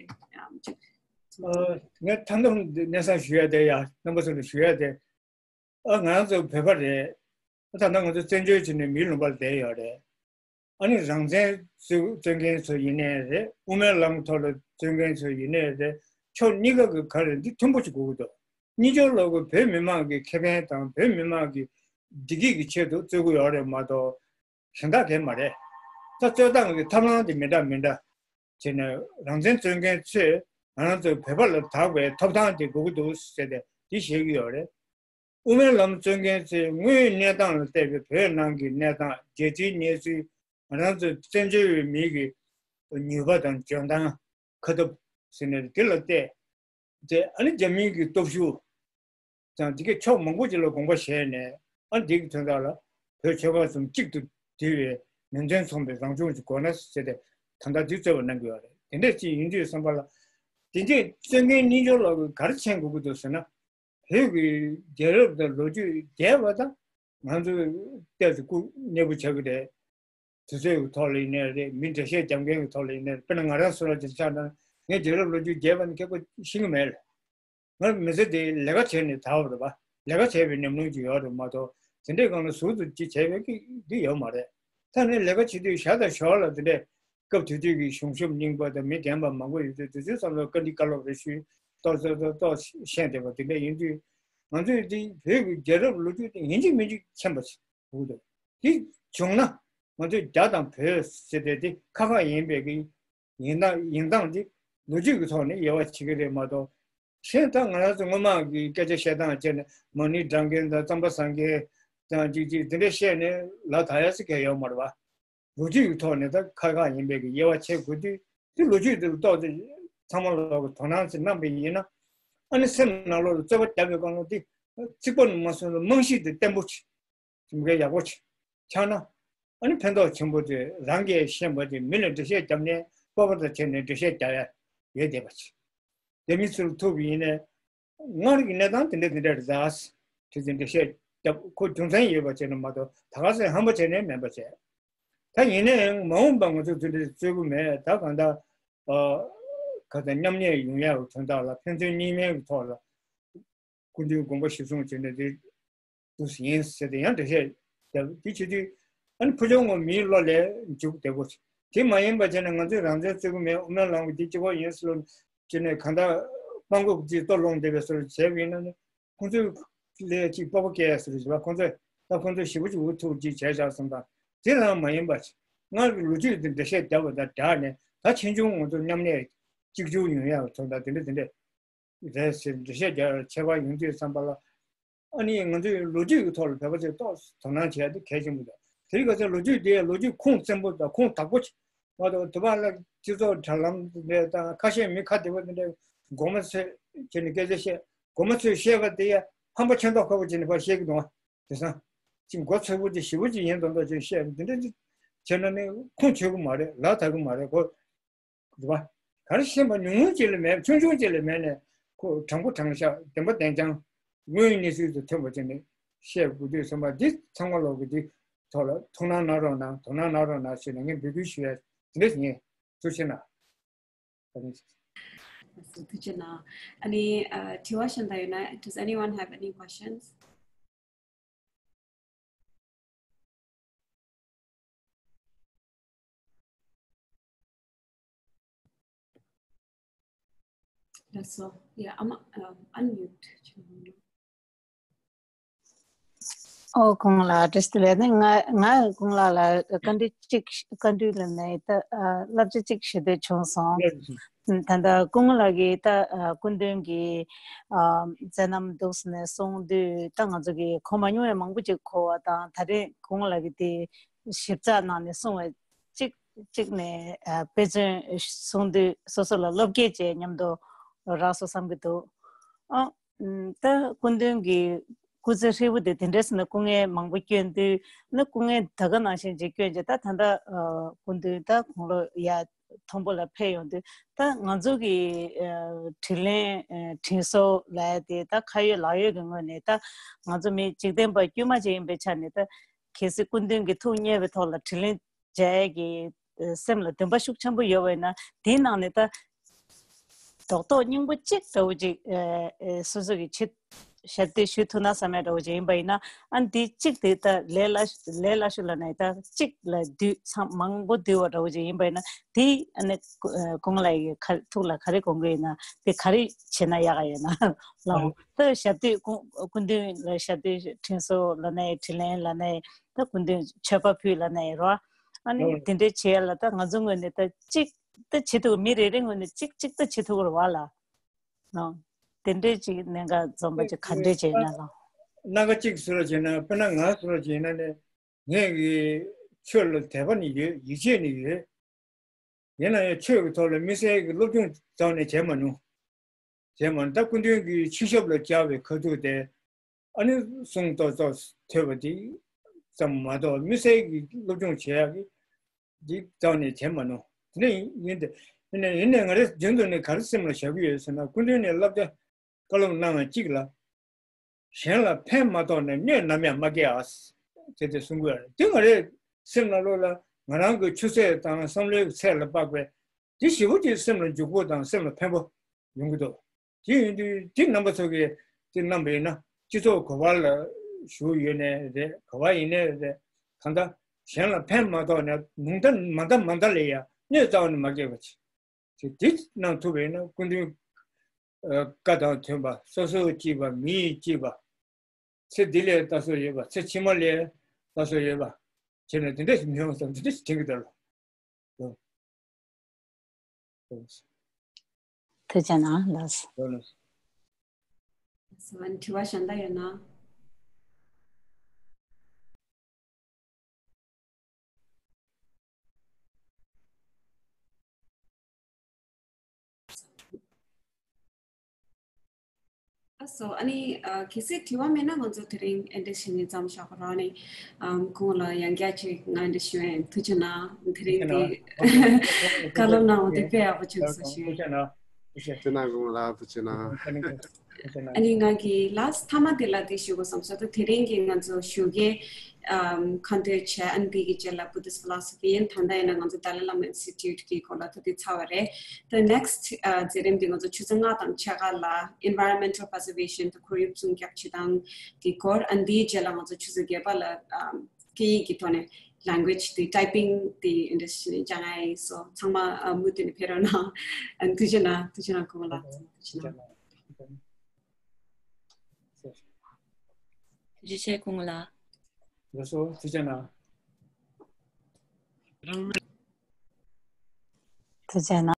ཨམ་ཅིག་ཨ་ངས་ད་དུང་གནས་ཚང་ཞུ་ཡ་དེ་ཡ་རྣམ་པ་ཚོ་ལ་ཞུ་ཡ་དེ། ཨ་ང་རང་ཚོ་བོད་པ་རེད། ཨ་ད་ལྟ་ང་ཚོ་བཙན་བྱོལ་བྱས་ནས་མིའི་ལུང་པར་བསྡད་ཡོད་རེད། ཨ་ནི་རང་བཙན་རྩོད་རྩོད་མཁན་ཚོ་ཡིན་ནའི་རེད། དབུ་མའི་ལམ་ཐོག་ལ་རྩོད་མཁན་ཚོ་ཡིན་ནའི་རེད། ཕྱོགས་གཉིས་ཀ་གི་ག་རེ་འདི་མཐུན་པོ་ཞིག་དགོས་ཀྱི་འདུག་གཉིས་ཆར་ལོག་གི་བོད་མི་མང་གི་ཁེ་ཕན་དང་བོད་མི་མང་གི་བདེ་སྐྱིད་ཀྱི་ཆེད་དུ་རྩོད་ཀྱི་ཡོད་རེད་མ་གཏོགས། གཞན་དག་གས་མ་རེད། ད་རྩོད་སྟངས་ཀྱི་ཐབས་ལམ་དེ་མི་འདྲ་མི་འདྲ་བྱས་ནས་རང་བཙན་རྩོད་མཁན་ཚོས་ང་རང་ཚོའི་བོད་པ་ལ་དག་པའི་ཐོབ་ཐང་དེ་དགོས་ཀྱི་འདུག་ཟེར་ཏེ་འདི་བཤད་ཀྱི་ཡོད་རེད། དབུ་མའི་ལམ་རྩོད་མཁན་ཚོས་དངོས་ཡོད་གནས་སྟངས་ལ་བལྟས་པའི་བོད་ནང་གི་གནས་སྟངས་རྒྱལ་སྤྱིའི་གནས་ཚུལ་ང་རང་ཚོའི་བཙན་བྱོལ་བའི་མི་གི་ནུས་པ་དང་འཇོན་ཐང་ཁ་ཐུབ་ཟེར་ནས་དེ་ལ་བལྟས། དེ་ཨ་ནི་རྒྱ་མིའི་གི་སྟོབས་ཤུགས་དང་དེ་གའི་ཕྱོགས་མང་པོ་ཅིག་ལ་དགོངས་པ་བཞེས་ནས་ཨ་ནི་དེ་གི་དོན་དག་ལ་བོད་ཆོལ་ཁ་གསུམ་གཅིག་ཏུ་བསྡུས་པའི་ནུས་ལྡན་ཚོགས་པའི་རང་སྐྱོང་ཞིག་དགོས་ན་ཟེར་ཏེ་ད་ལྟ་དུས་ཚོད་པ་གནང་གི་ཡོད་རེད། དེ་འདྲ་ཅིག་ཡིན་དུས་བསམ་པ་ལ་དེ་འདྲའི་རྩོད་མཁན་གཉིས་ཆར་ལོག་གི་ག་རེ་མཁྱེན་དགོས་ཀྱི་འདུག་ཟེར་ན། བོད་ཀྱི་རྒྱལ་རབས་དང་ལོ་རྒྱུས་རྒྱས་པ་དང་ང་ཚོས་ཏོག་ཙམ་སྐུ་མཉེལ་པོ་བྱ་གི་རེད། དུས་ཚོད་ཀྱི་ཐོག་ལ་ཡིན་ནའི་རེད། མི་འགྲེལ་བཤད་རྒྱབ་མཁན་གྱི་ཐོག་ལ་ཡིན་ནའི་རེད། དཔེར་ན་ང་རང་བཟོ་འདྲ་ཅིག་ཆགས་ན་ངས་རྒྱལ་རབས་ལོ་རྒྱུས་རྒྱས་པ་ནི་ཁྱེད་ཀྱིས་ཤེས་ཀྱི་མེད་ལ། ང་མི་ཚེ་འདི་ལས་ཀ་བྱས་ནས་དར་བ་རེད་པ། ལས་ཀ་བྱས་པའི་ཉམས་མྱོང་ཅིག་ཡོད་རེད་མ་གཏོགས་དེ་འདྲའི་སྒང་ལ་ཟུར་དུ་ཅིག་བྱས་པའི་གི་འདི་ཡོད་མ་རེད། ད་ནི་ལས་ཀ་བྱེད་དུས་ཞར་དང་ཞོར་ལ་དེ་འདྲའི་སྐབས་དེ་དུས་ཀྱི་གཞུང་ཞབས་རྙིང་པ་དང་མི་རྒན་པ་མང་པོ་ཡོད་དུས་དེ་ཚོའི་བསམ་བློ་བཀའ་འདྲི་བཀའ་སློབ་རེ་ཞུས་ཏོག་ཙམ་ཏོག་ཙམ་ཤེས་བསྡད་པ་དེ་འདྲ་ཡིན་དུས་ང་ཚོས་འདི་བོད་ཀྱི་རྒྱལ་རབས་ལོ་རྒྱུས་དེ་ཡིན་གཅིག་མིན་གཅིག་མཁྱེན་པ་ཞིག་དགོས་འདུག་དེ་བྱུང་ན་ང་ཚོས་རྒྱ་དང་བོད་ཟེར་དེ་དེ་ཁ་ཁ་ཡིན་པའི་གི་ཡིན་སྟངས་ཡིན་སྟངས་དེ་ལོ་རྒྱུས་ཀྱི་ཐོག་ནས་དབྱེ་བ་ཕྱེ་གི་རེད་མ་གཏོགས། གཞན་ད་ང་རང་ཚོ་སྔོན་མ་གི་སྐད་ཆ་བཤད་སྟངས་བྱས་ནས་མ་ཎི་བགྲང་མཁན་དང་རྩམ་པ་ཟ་མཁན་དང་ཅིག་ཅིག་དེ་འདྲ་བཤད་ནས་ལ་དག་ཡ་ཟེར་མཁན་ཡོད་མ་རེད་པ། ལོ་རྒྱུས་ཀྱི་ཐོག་ནས་ད་ཁ་ཁ་ཡིན་པའི་གི་དབྱེ་བ་ཕྱེ་དགོས་དུས་དེ་ལོ་རྒྱུས་དེ་ལ་ཏོག་ཙམ་ཚང་མ་ལོག་གི་དོ་སྣང་ཅིག་གནང་པ་ཡིན་ན། ཨ་ནི་སེམས་ནང་ལོགས་ལ་རྩོད་པ་བརྒྱབ་པའི་སྒང་ལ་དེ་ཚིག་པ་ནས་མ་སོང་ལ་རྨང་གཞི་དེ་བརྟན་པོ་ཅིག་མི་འགལ་ཡག་པོ་ཆགས་ན། ཨ་ནི་ཕན་ཐོགས་ཆེན་པོ་དེ་རང་གིས་ཤེས་པ་དེ་མི་ལ་འགྲེལ་བཤད་བརྒྱབ་ནས་སྤོབས་པ་དང་བྱས་ནས་འགྲེལ་བཤད་རྒྱག་ཡ་ཡོད་བསྡད་པ་ཆེ། དེ་མི་ཚུར་ཐུག་པ་ཡིན་ནས་སྔར་གྱི་གནས་སྟངས་དེ་འདྲ་དེ་འདྲ་རེད་ད། དེ་ཚོ་འགྲེལ་བཤད་བརྒྱབ་ཁོ་རྒྱུ་མཚན་ཡོད་པ་བྱས་ནས་མ་གཏོགས་ད་ག་སེ་ཧམ་པ་བྱས་ནས་མེད་པ་བྱས། ད་ཡིན་ནའང་མ་འོངས་པ་ང་ཚོ་དེ་འདྲ་རྩོད་གི་མེད་ད་གང་ལྟར་ཨ་ག་ད་མཉམ་གནས་ཡོང་ཡག་གི་དོན་དག་ལ་ཕན་ཚུན་གཉིས་སྨན་གྱི་ཐོག་ལ། སྐུ་མདུན་དགོངས་པ་གཞིར་བཟུང་བྱས་ནས་དེ་འདུག་ཡིན་ཟེར་ཏེ་ཡང་འགྲེལ་བཤད་བརྒྱབ་དེ་བྱེད་དུས་ཨ་ནི་ཕུ་ཆུང་ངོ་མིའི་བློ་ལས་འཇུག་བདེ་པོ་དེ་མ་ཡིན་པ་བྱས་ན་ང་ཚོས་རང་བཙན་རྩོད་ཀྱི་མེད་དབུ་མའི་ལམ་གྱི་དེ་གཅིག་པོ་ཡིན་ཟེར་ལོ་བྱས་ནས་གང་ལྟར་དཔང་པོ་ཅིག་ལྟོ་སློང་བསྡད་པའི་བཟོ་འདྲ་བྱས་པ་ཡིན་ན་ནི་ཁོང་ཚོས་ལས་ཅིག་སྤོབས་པ་སྐྱེ་ཟེར་བྱས་པ་ཁོང་ཚོས་ད་ཁོང་ཚོས་ཞེ་པོ་ཅིག་འུ་ཐུག་ཅིག་བྱས་བཞག་སོང་ཙང་དེ་རང་མ་ཡིན་པ་སྔར་གྱི་ལོ་རྒྱུས་དེ་འགྲེལ་བཤད་བརྒྱབ་པ་དང་སྦྲགས་ནས་ད་ཕྱིས་འབྱུང་ང་ཚོ་མཉམ་གནས་གཅིག་གྱུར་ཡོང་ཡག་དོན་དག་དེ་འདྲ་དེ་འདྲ། རེད་ཟེར་འགྲེལ་བཤད་རྒྱག་ཆད་པ་ཡོང་དུས་ཙམ་པ་ལ། ཨ་ནི་ང་ཚོས་ལོ་རྒྱུས་ཀྱི་ཐོག་ལ་བོད་པ་ཚོས་ཏོག་ཙམ་དོ་སྣང་བྱེད་ཡ་དེ་གལ་ཆེན་པོ་རེད། དེ་རིང་ཁ་སང་ལོ་རྒྱུས་དེ་ལོ་རྒྱུས་ཁུངས་བཙན་པོ་དང་ཁུངས་དག་པོ་ཆེ། མ་གཏོགས་དུ་བ་ལ་སྤྱི་ཚོགས་དྲ་ལམ་དེ་འདྲ་དང་ཁ་ཤས་མི་ཁ་བདེ་པོ་དེ་འདྲ་མགོ་མ་ཚོས་བྱས་ནས་སྐད་ཆ་བཤད་མགོ་མ་ཚོས་བཤད་པ་དེ་ཡ་ཧམ་པ་ཆེ་མདོག་ཁ་པོ་བྱས་ནས་ཕར་བཤད་ཀྱི་འདུག་ཨ། དེང་སང་ཅིག་མགོ་ཚོས་པོ་དེ་ཞེ་པོ་ཅིག་ཡིན་མདོག་མདོག་ཅིག་བཤད་འདི་འདྲ་ཅིག་བྱས་ན་ནི་ཁུངས་འཁྱོལ་གི་མ་རེད་ལག་ཐག་གི་མ་རེད་གོ། རེད་པ། ག་རེ་ཤེས་པ་ཉུང་ཉུང་ཅིག་ལས་མེད་ཆུང་ཆུང་ཅིག་ལས་མེད་ནས་ཁོ་དྲང་པོ་དྲང་བཞག་བདེན་པ་བདེན་རྐྱང་དངོས་ཡོད་གནས་ཚུལ་དང་མཐུན་པ་བྱས་ནས་བཤད་དགོས་དུས་བསམ་པ་འདི་ཚང་མ་ལོག་གི་འདི་ཐོག་ལ་ཐུགས་སྣང་གནང་རོགས་གནང་དོ་སྣང་གནང་རོགས་གནང་ཞེས་ནས་ངས་འབོད་སྐུལ་ཞུ་ཡ་འདི་འདྲ་ཞིག་ཡིན། ཐུགས་རྗེ་གནང་། བཀའ་དྲིན་ཆེ། ཐུགས་རྗེ་གནང་། ཨ་ནི་ཨ་དྲི་བ་གཞན་དག་ཡོད་ན། Does anyone have any questions? That's all. Yeah, I'm um, unmute. ཨོ་ཁོང་ལ་བཀྲ་ཤིས་བདེ་ལེགས། ང་ང་ཁོང་ལ་ལ་བཀའ་འདྲི་གཅིག་བཀའ་འདྲི་ལ་ནས་ད་བསླབ་བྱ་གཅིག་ཞུ་འདོད་བྱུང་སོང་། ད་ལྟ་སྐུ་ངོ་ལགས་ཀྱིས་ད་སྐུ་མདུན་གྱི་མཛད་རྣམ་འདུག་ཟེར་ནས་གསུངས་དུས་ད་ང་ཚོ་གིས་གོ་མ་མྱོང་བའི་མང་པོ་ཅིག་གོ་བ་དང་ད་རེས་སྐུ་ངོ་ལགས་ཀྱིས་དེ་ཞིབ་ཚགས་གནང་ནས་གསུངས་པ་གཅིག་གཅིག་ནས་དཔེ་མཚོན་གསུངས་དུས་སོ་སོ་ལ་བློ་སྐྱེད་ཅིག་མཉམ་དུ་རག་སོང་བསམ་གྱི་འདུག་ཨ། ད་སྐུ་མདུན་གྱི་སྐུ་ཚེ་ཧྲིལ་པོ་དེ་དེ་འདྲས་ཟེར་ན་སྐུ་ངལ་མང་པོ་བསྐྱོན་དུས་ན་སྐུ་ངལ་ད་ག་ནང་བཞིན་ཅིག་བསྐྱོན་རྗེས་ད་ད་ལྟ་སྐུ་མདུན་ད་དགུང་ལོ་ཡ་མཐོན་པོ་ལ་ཕེབས་ཡོང་དུས་ད་ང་ཚོ་གི་དྲིན་ལན་དྲིན་གཟོ་ལབ་ཡ་དེ་ད་ཁ་ཡོད་ལག་ཡོད་ཀྱི་ངོས་ནས་ད་ང་ཚོ་མི་འཇིག་རྟེན་པ་དཀྱུས་མ་ཅིག་ཡིན་པའི་ཆ་ནས་ད་གལ་སྲིད་སྐུ་མདུན་གྱི་ཐུགས་མཉེས་པའི་ཐོག་ལ་དྲིན་ལན་འཇལ་ཡས་ཀྱི་སེམས་ལ་འདུན་པ་ཤུགས་ཆེན་པོ་ཡོད་པ་ཡིན་ན་དེའི་ནང་ནས་ད་རྡོག་རྡོག་སྙིང་པོ་གཅིག་འདྲ་བོ་ཅིག་སོ་སོ་གི་ཆེད་ཞབས་འདེགས་ཞུ་ཐུབ་ན་བསམ་ཡས་འདྲ་བོ་ཅིག་ཡིན་པ་ཡིན་ན་ཨ་ནི་དེ་གཅིག་དེ་ད་ལས་སླ་ལས་སླ་ཤོས་ལབ་ན་ད་གཅིག་ལ་བསྡུས་ཚང་མང་པོ་བསྡུས་པ་འདྲ་བོ་ཅིག་ཡིན་པ་ཡིན་ན་དེ་ཨ་ནི་སྐུ་ངལ་ལགས་ཀྱི་ཁ་ཐུགས་ལ་ག་རེ་དགོངས་ཀྱི་ཡོད་ན་དེ་ག་རེ་བྱས་ན་ཡག་ག་ཡོད་ན་ལགས། ད་ཞབས་འདེགས་སྐུ་སྐུ་མདུན་ལ་ཞབས་འདེགས་དྲིན་གཟོ་ལབ་ན་ཡང་དྲིན་ལན་ལབ་ན་ཡང་ད་སྐུ་མདུན་མཆོད་པ་ཕུལ་ལབ་ན་ཡང་རོ། ཨ་ནི་དེ་འདྲའི་བྱེད་ཡ་ལ་ད་ང་ཚོ་ངོས་ནས་ད་གཅིག་ད་བྱེད་ཐུབ་མི་རེ་རེ་ངོས་ནས་གཅིག་གཅིག་ད་བྱེད་ཐུབ་རེད་བ་ལ། ཨ། དེ་འདྲའི་ཅིག་གནད་འགག་འཛོམས་པ་ཅིག་ག་འདྲས་བྱས་ན་ལ། སྣ་ཁ་གཅིག་ཟེར་བ་བྱས་ན་དཔེར་ན་ང་ཟེར་བ་བྱས་ན་ནི་ངས་ཀྱི་ཆོས་ལ་དད་པ་ནི་ཡོད་ཡིད་ཆེས་ནི་ཡོད། ཡིན་ན་ཡང་ཆོས་ཀྱི་ཐོག་ལ་དམིགས་བསལ་གྱི་སློབ་སྦྱོང་རྩ་བ་ནས་བྱས་མ་མྱོང་། བྱས་མ་མྱོང་། ད་སྐུ་མདུན་གྱི་ཆོས་ཞབས་ལ་བཅར་བའི་ཁ་ཐུག་དེ་ཨ་ནི་གསུང་ཏོག་ཏོག་ཐོས་པ་དེ་ཙམ་མ་གཏོགས་དམིགས་བསལ་གྱི་སློབ་སྦྱོང་བྱེད་ཡག་གི་འདི་རྩ་བ་ནས་བྱས་མ་མྱོང་། དེ་ནས་ཡིན་ཏེ་ཡིན་ནས་ཡིན་ནས་ང་རེ་རྒྱུན་དུ་ནས་ག་རེ་སེམས་ལ་བཞག་གི་ཡོད་ཟེར་ན་སྐུ་མདུན་ནས་བསླབ་བྱ་བཀའ་སློབ་གནང་བ་གཅིག་ལ། གཞན་ལ་ཕན་མ་ཐོགས་ནས་གནོད་ནམ་ཡང་མ་སྐྱེལ་ཨ། དེ་དེ་གསུང་གི་ཡོད་རེད། དེ་ང་རའི་སེམས་ནང་ལོགས་ལ་ང་རང་གི་ཆུ་ཚད་དང་བསམ་བློའི་ཚད་ལ་དཔག་པའི་དེ་ཞེ་པོ་ཅིག་སེམས་ལ་འཇུག་པོ་དང་སེམས་ལ་ཕན་པོ་ཡོང་གི་འདུག་དེ་ཡིན་དུས་དེ་རྣམ་པ་ཚོ་གིས་དེ་གནང་བ་ཡིན་ན་སྤྱི་ཚོགས་ག་བ་ལ་བཞུགས་ཡོད་ནའི་རེད། ག་བ་ཡིན་ནའི་རེད། གང་ལྟར་གཞན་ལ་ཕན་མ་ཐོགས་ནས་ནུང་ད་མ་ད་མ་ད་ལས་ཡ་གནོད་རྩ་བ་ནས་མ་སྐྱེལ་བ་བྱེད། དེ་འདི་གནང་ཐུབ་པ་ཡིན་ན་སྐུ་མདུན་བཀའ་དང་མཐུན་པ་སོ་སོ་གཅིག་པ་མི་ཡིས་གཅིག་པ། ཚེ་འདི་ལས་ལྟ་སྲོལ་ཡོད་པ་ཚེ་ཕྱི་མ་ལས་ལྟ་སྲོལ་ཡོད་པ་བྱས་ནས་དེ་འདྲ་ཞིག་མི་ཡོང་བསམ་དེ་འདྲ་ཞིག་དྲན་གྱི་འདུག་ལ། ཐུགས་རྗེ་གནང་ལགས། ལགས། དྲི་བ་གཞན་དག་ཡོད་ན། ལགས་སོ། ཨ་ནི་ཨ་གལ་སྲིད་དྲི་བ་མེད་ན་ང་ཚོ་དེ་རིང་འདི་འདྲ་བྱས་ནས་མཚམས་བཞག་གི་རེད། ཨ་ནི་ཨམ་ཁོང་ལ་ཡང་བསྐྱར་ཅིག་ང་འདི་ཞུ་ཡ་ཡིན། ཐུགས་རྗེ་གནང་། དེ་རིང་འདི་བཀའ་སློབ་གནང་བ་འདི་དཔེ་ཡག་པོ་བྱུང་སོང་ཞུ་ཡ་ཡིན། ཐུགས་རྗེ་གནང་། ཐུགས་རྗེ་གནང་། དགོངས་ལ་ཐུགས་རྗེ་གནང་། ཨ་ནི་ང་གི་ལ་སི་ཊི་མཐའ་མ་དེ་ལ་དེ་ཞུ་དགོས་བསམ་སོང་། ད་དེ་རིང་གི་ང་ཚོ་ཞོགས་ཀའི་ཨམ་ཁ་འདོན་བྱས། ཨ་ནི་དེ་གི་རྗེས་ལ་Buddhist philosophy ཡིན། ད་ལྟ་ཡིན་ན་ང་ཚོ་Dalai Lama Institute གི་སྐོར་ལ་ད་དེ་ཚར་བ་རེད། ད་next ཨ་མཛད་རིམ་དེ་ང་ཚོ་ཆུ་ཚོད་ལྔ་དང་ཕྱེད་ཀ་ལ་environmental preservation ད་ཁོར་ཡུག་སྲུང་སྐྱོབ་བྱེད་སྟངས་དེ་སྐོར། ཨ་ནི་དེའི་རྗེས་ལ་ང་ཚོ་ཆུ་ཚོད་བརྒྱད་པ་ལ་ཨམ་སྐད་ཡིག་གི་ཐོག་ནས་language དེ་typing དེ་འདི་འདྲ་ཞིག་སྦྱང་ཡ་ཡིན་སོང་། ཚང་མ་ཨ་མུ་མཐུད་ནས་ཕེབས་རོགས་གནང་། ཨ་ཐུགས་རྗེ་གནང་། ཐུགས་རྗེ་གནང་། ཁོང་ལ་ཐུགས་རྗེ་གནང་། ཐུགས་རྗེ་ཆེ་ཁོང་ལ། ལགས་སོ། ཐུགས་རྗེ་གནང་། ཐུགས་རྗེ་གནང་།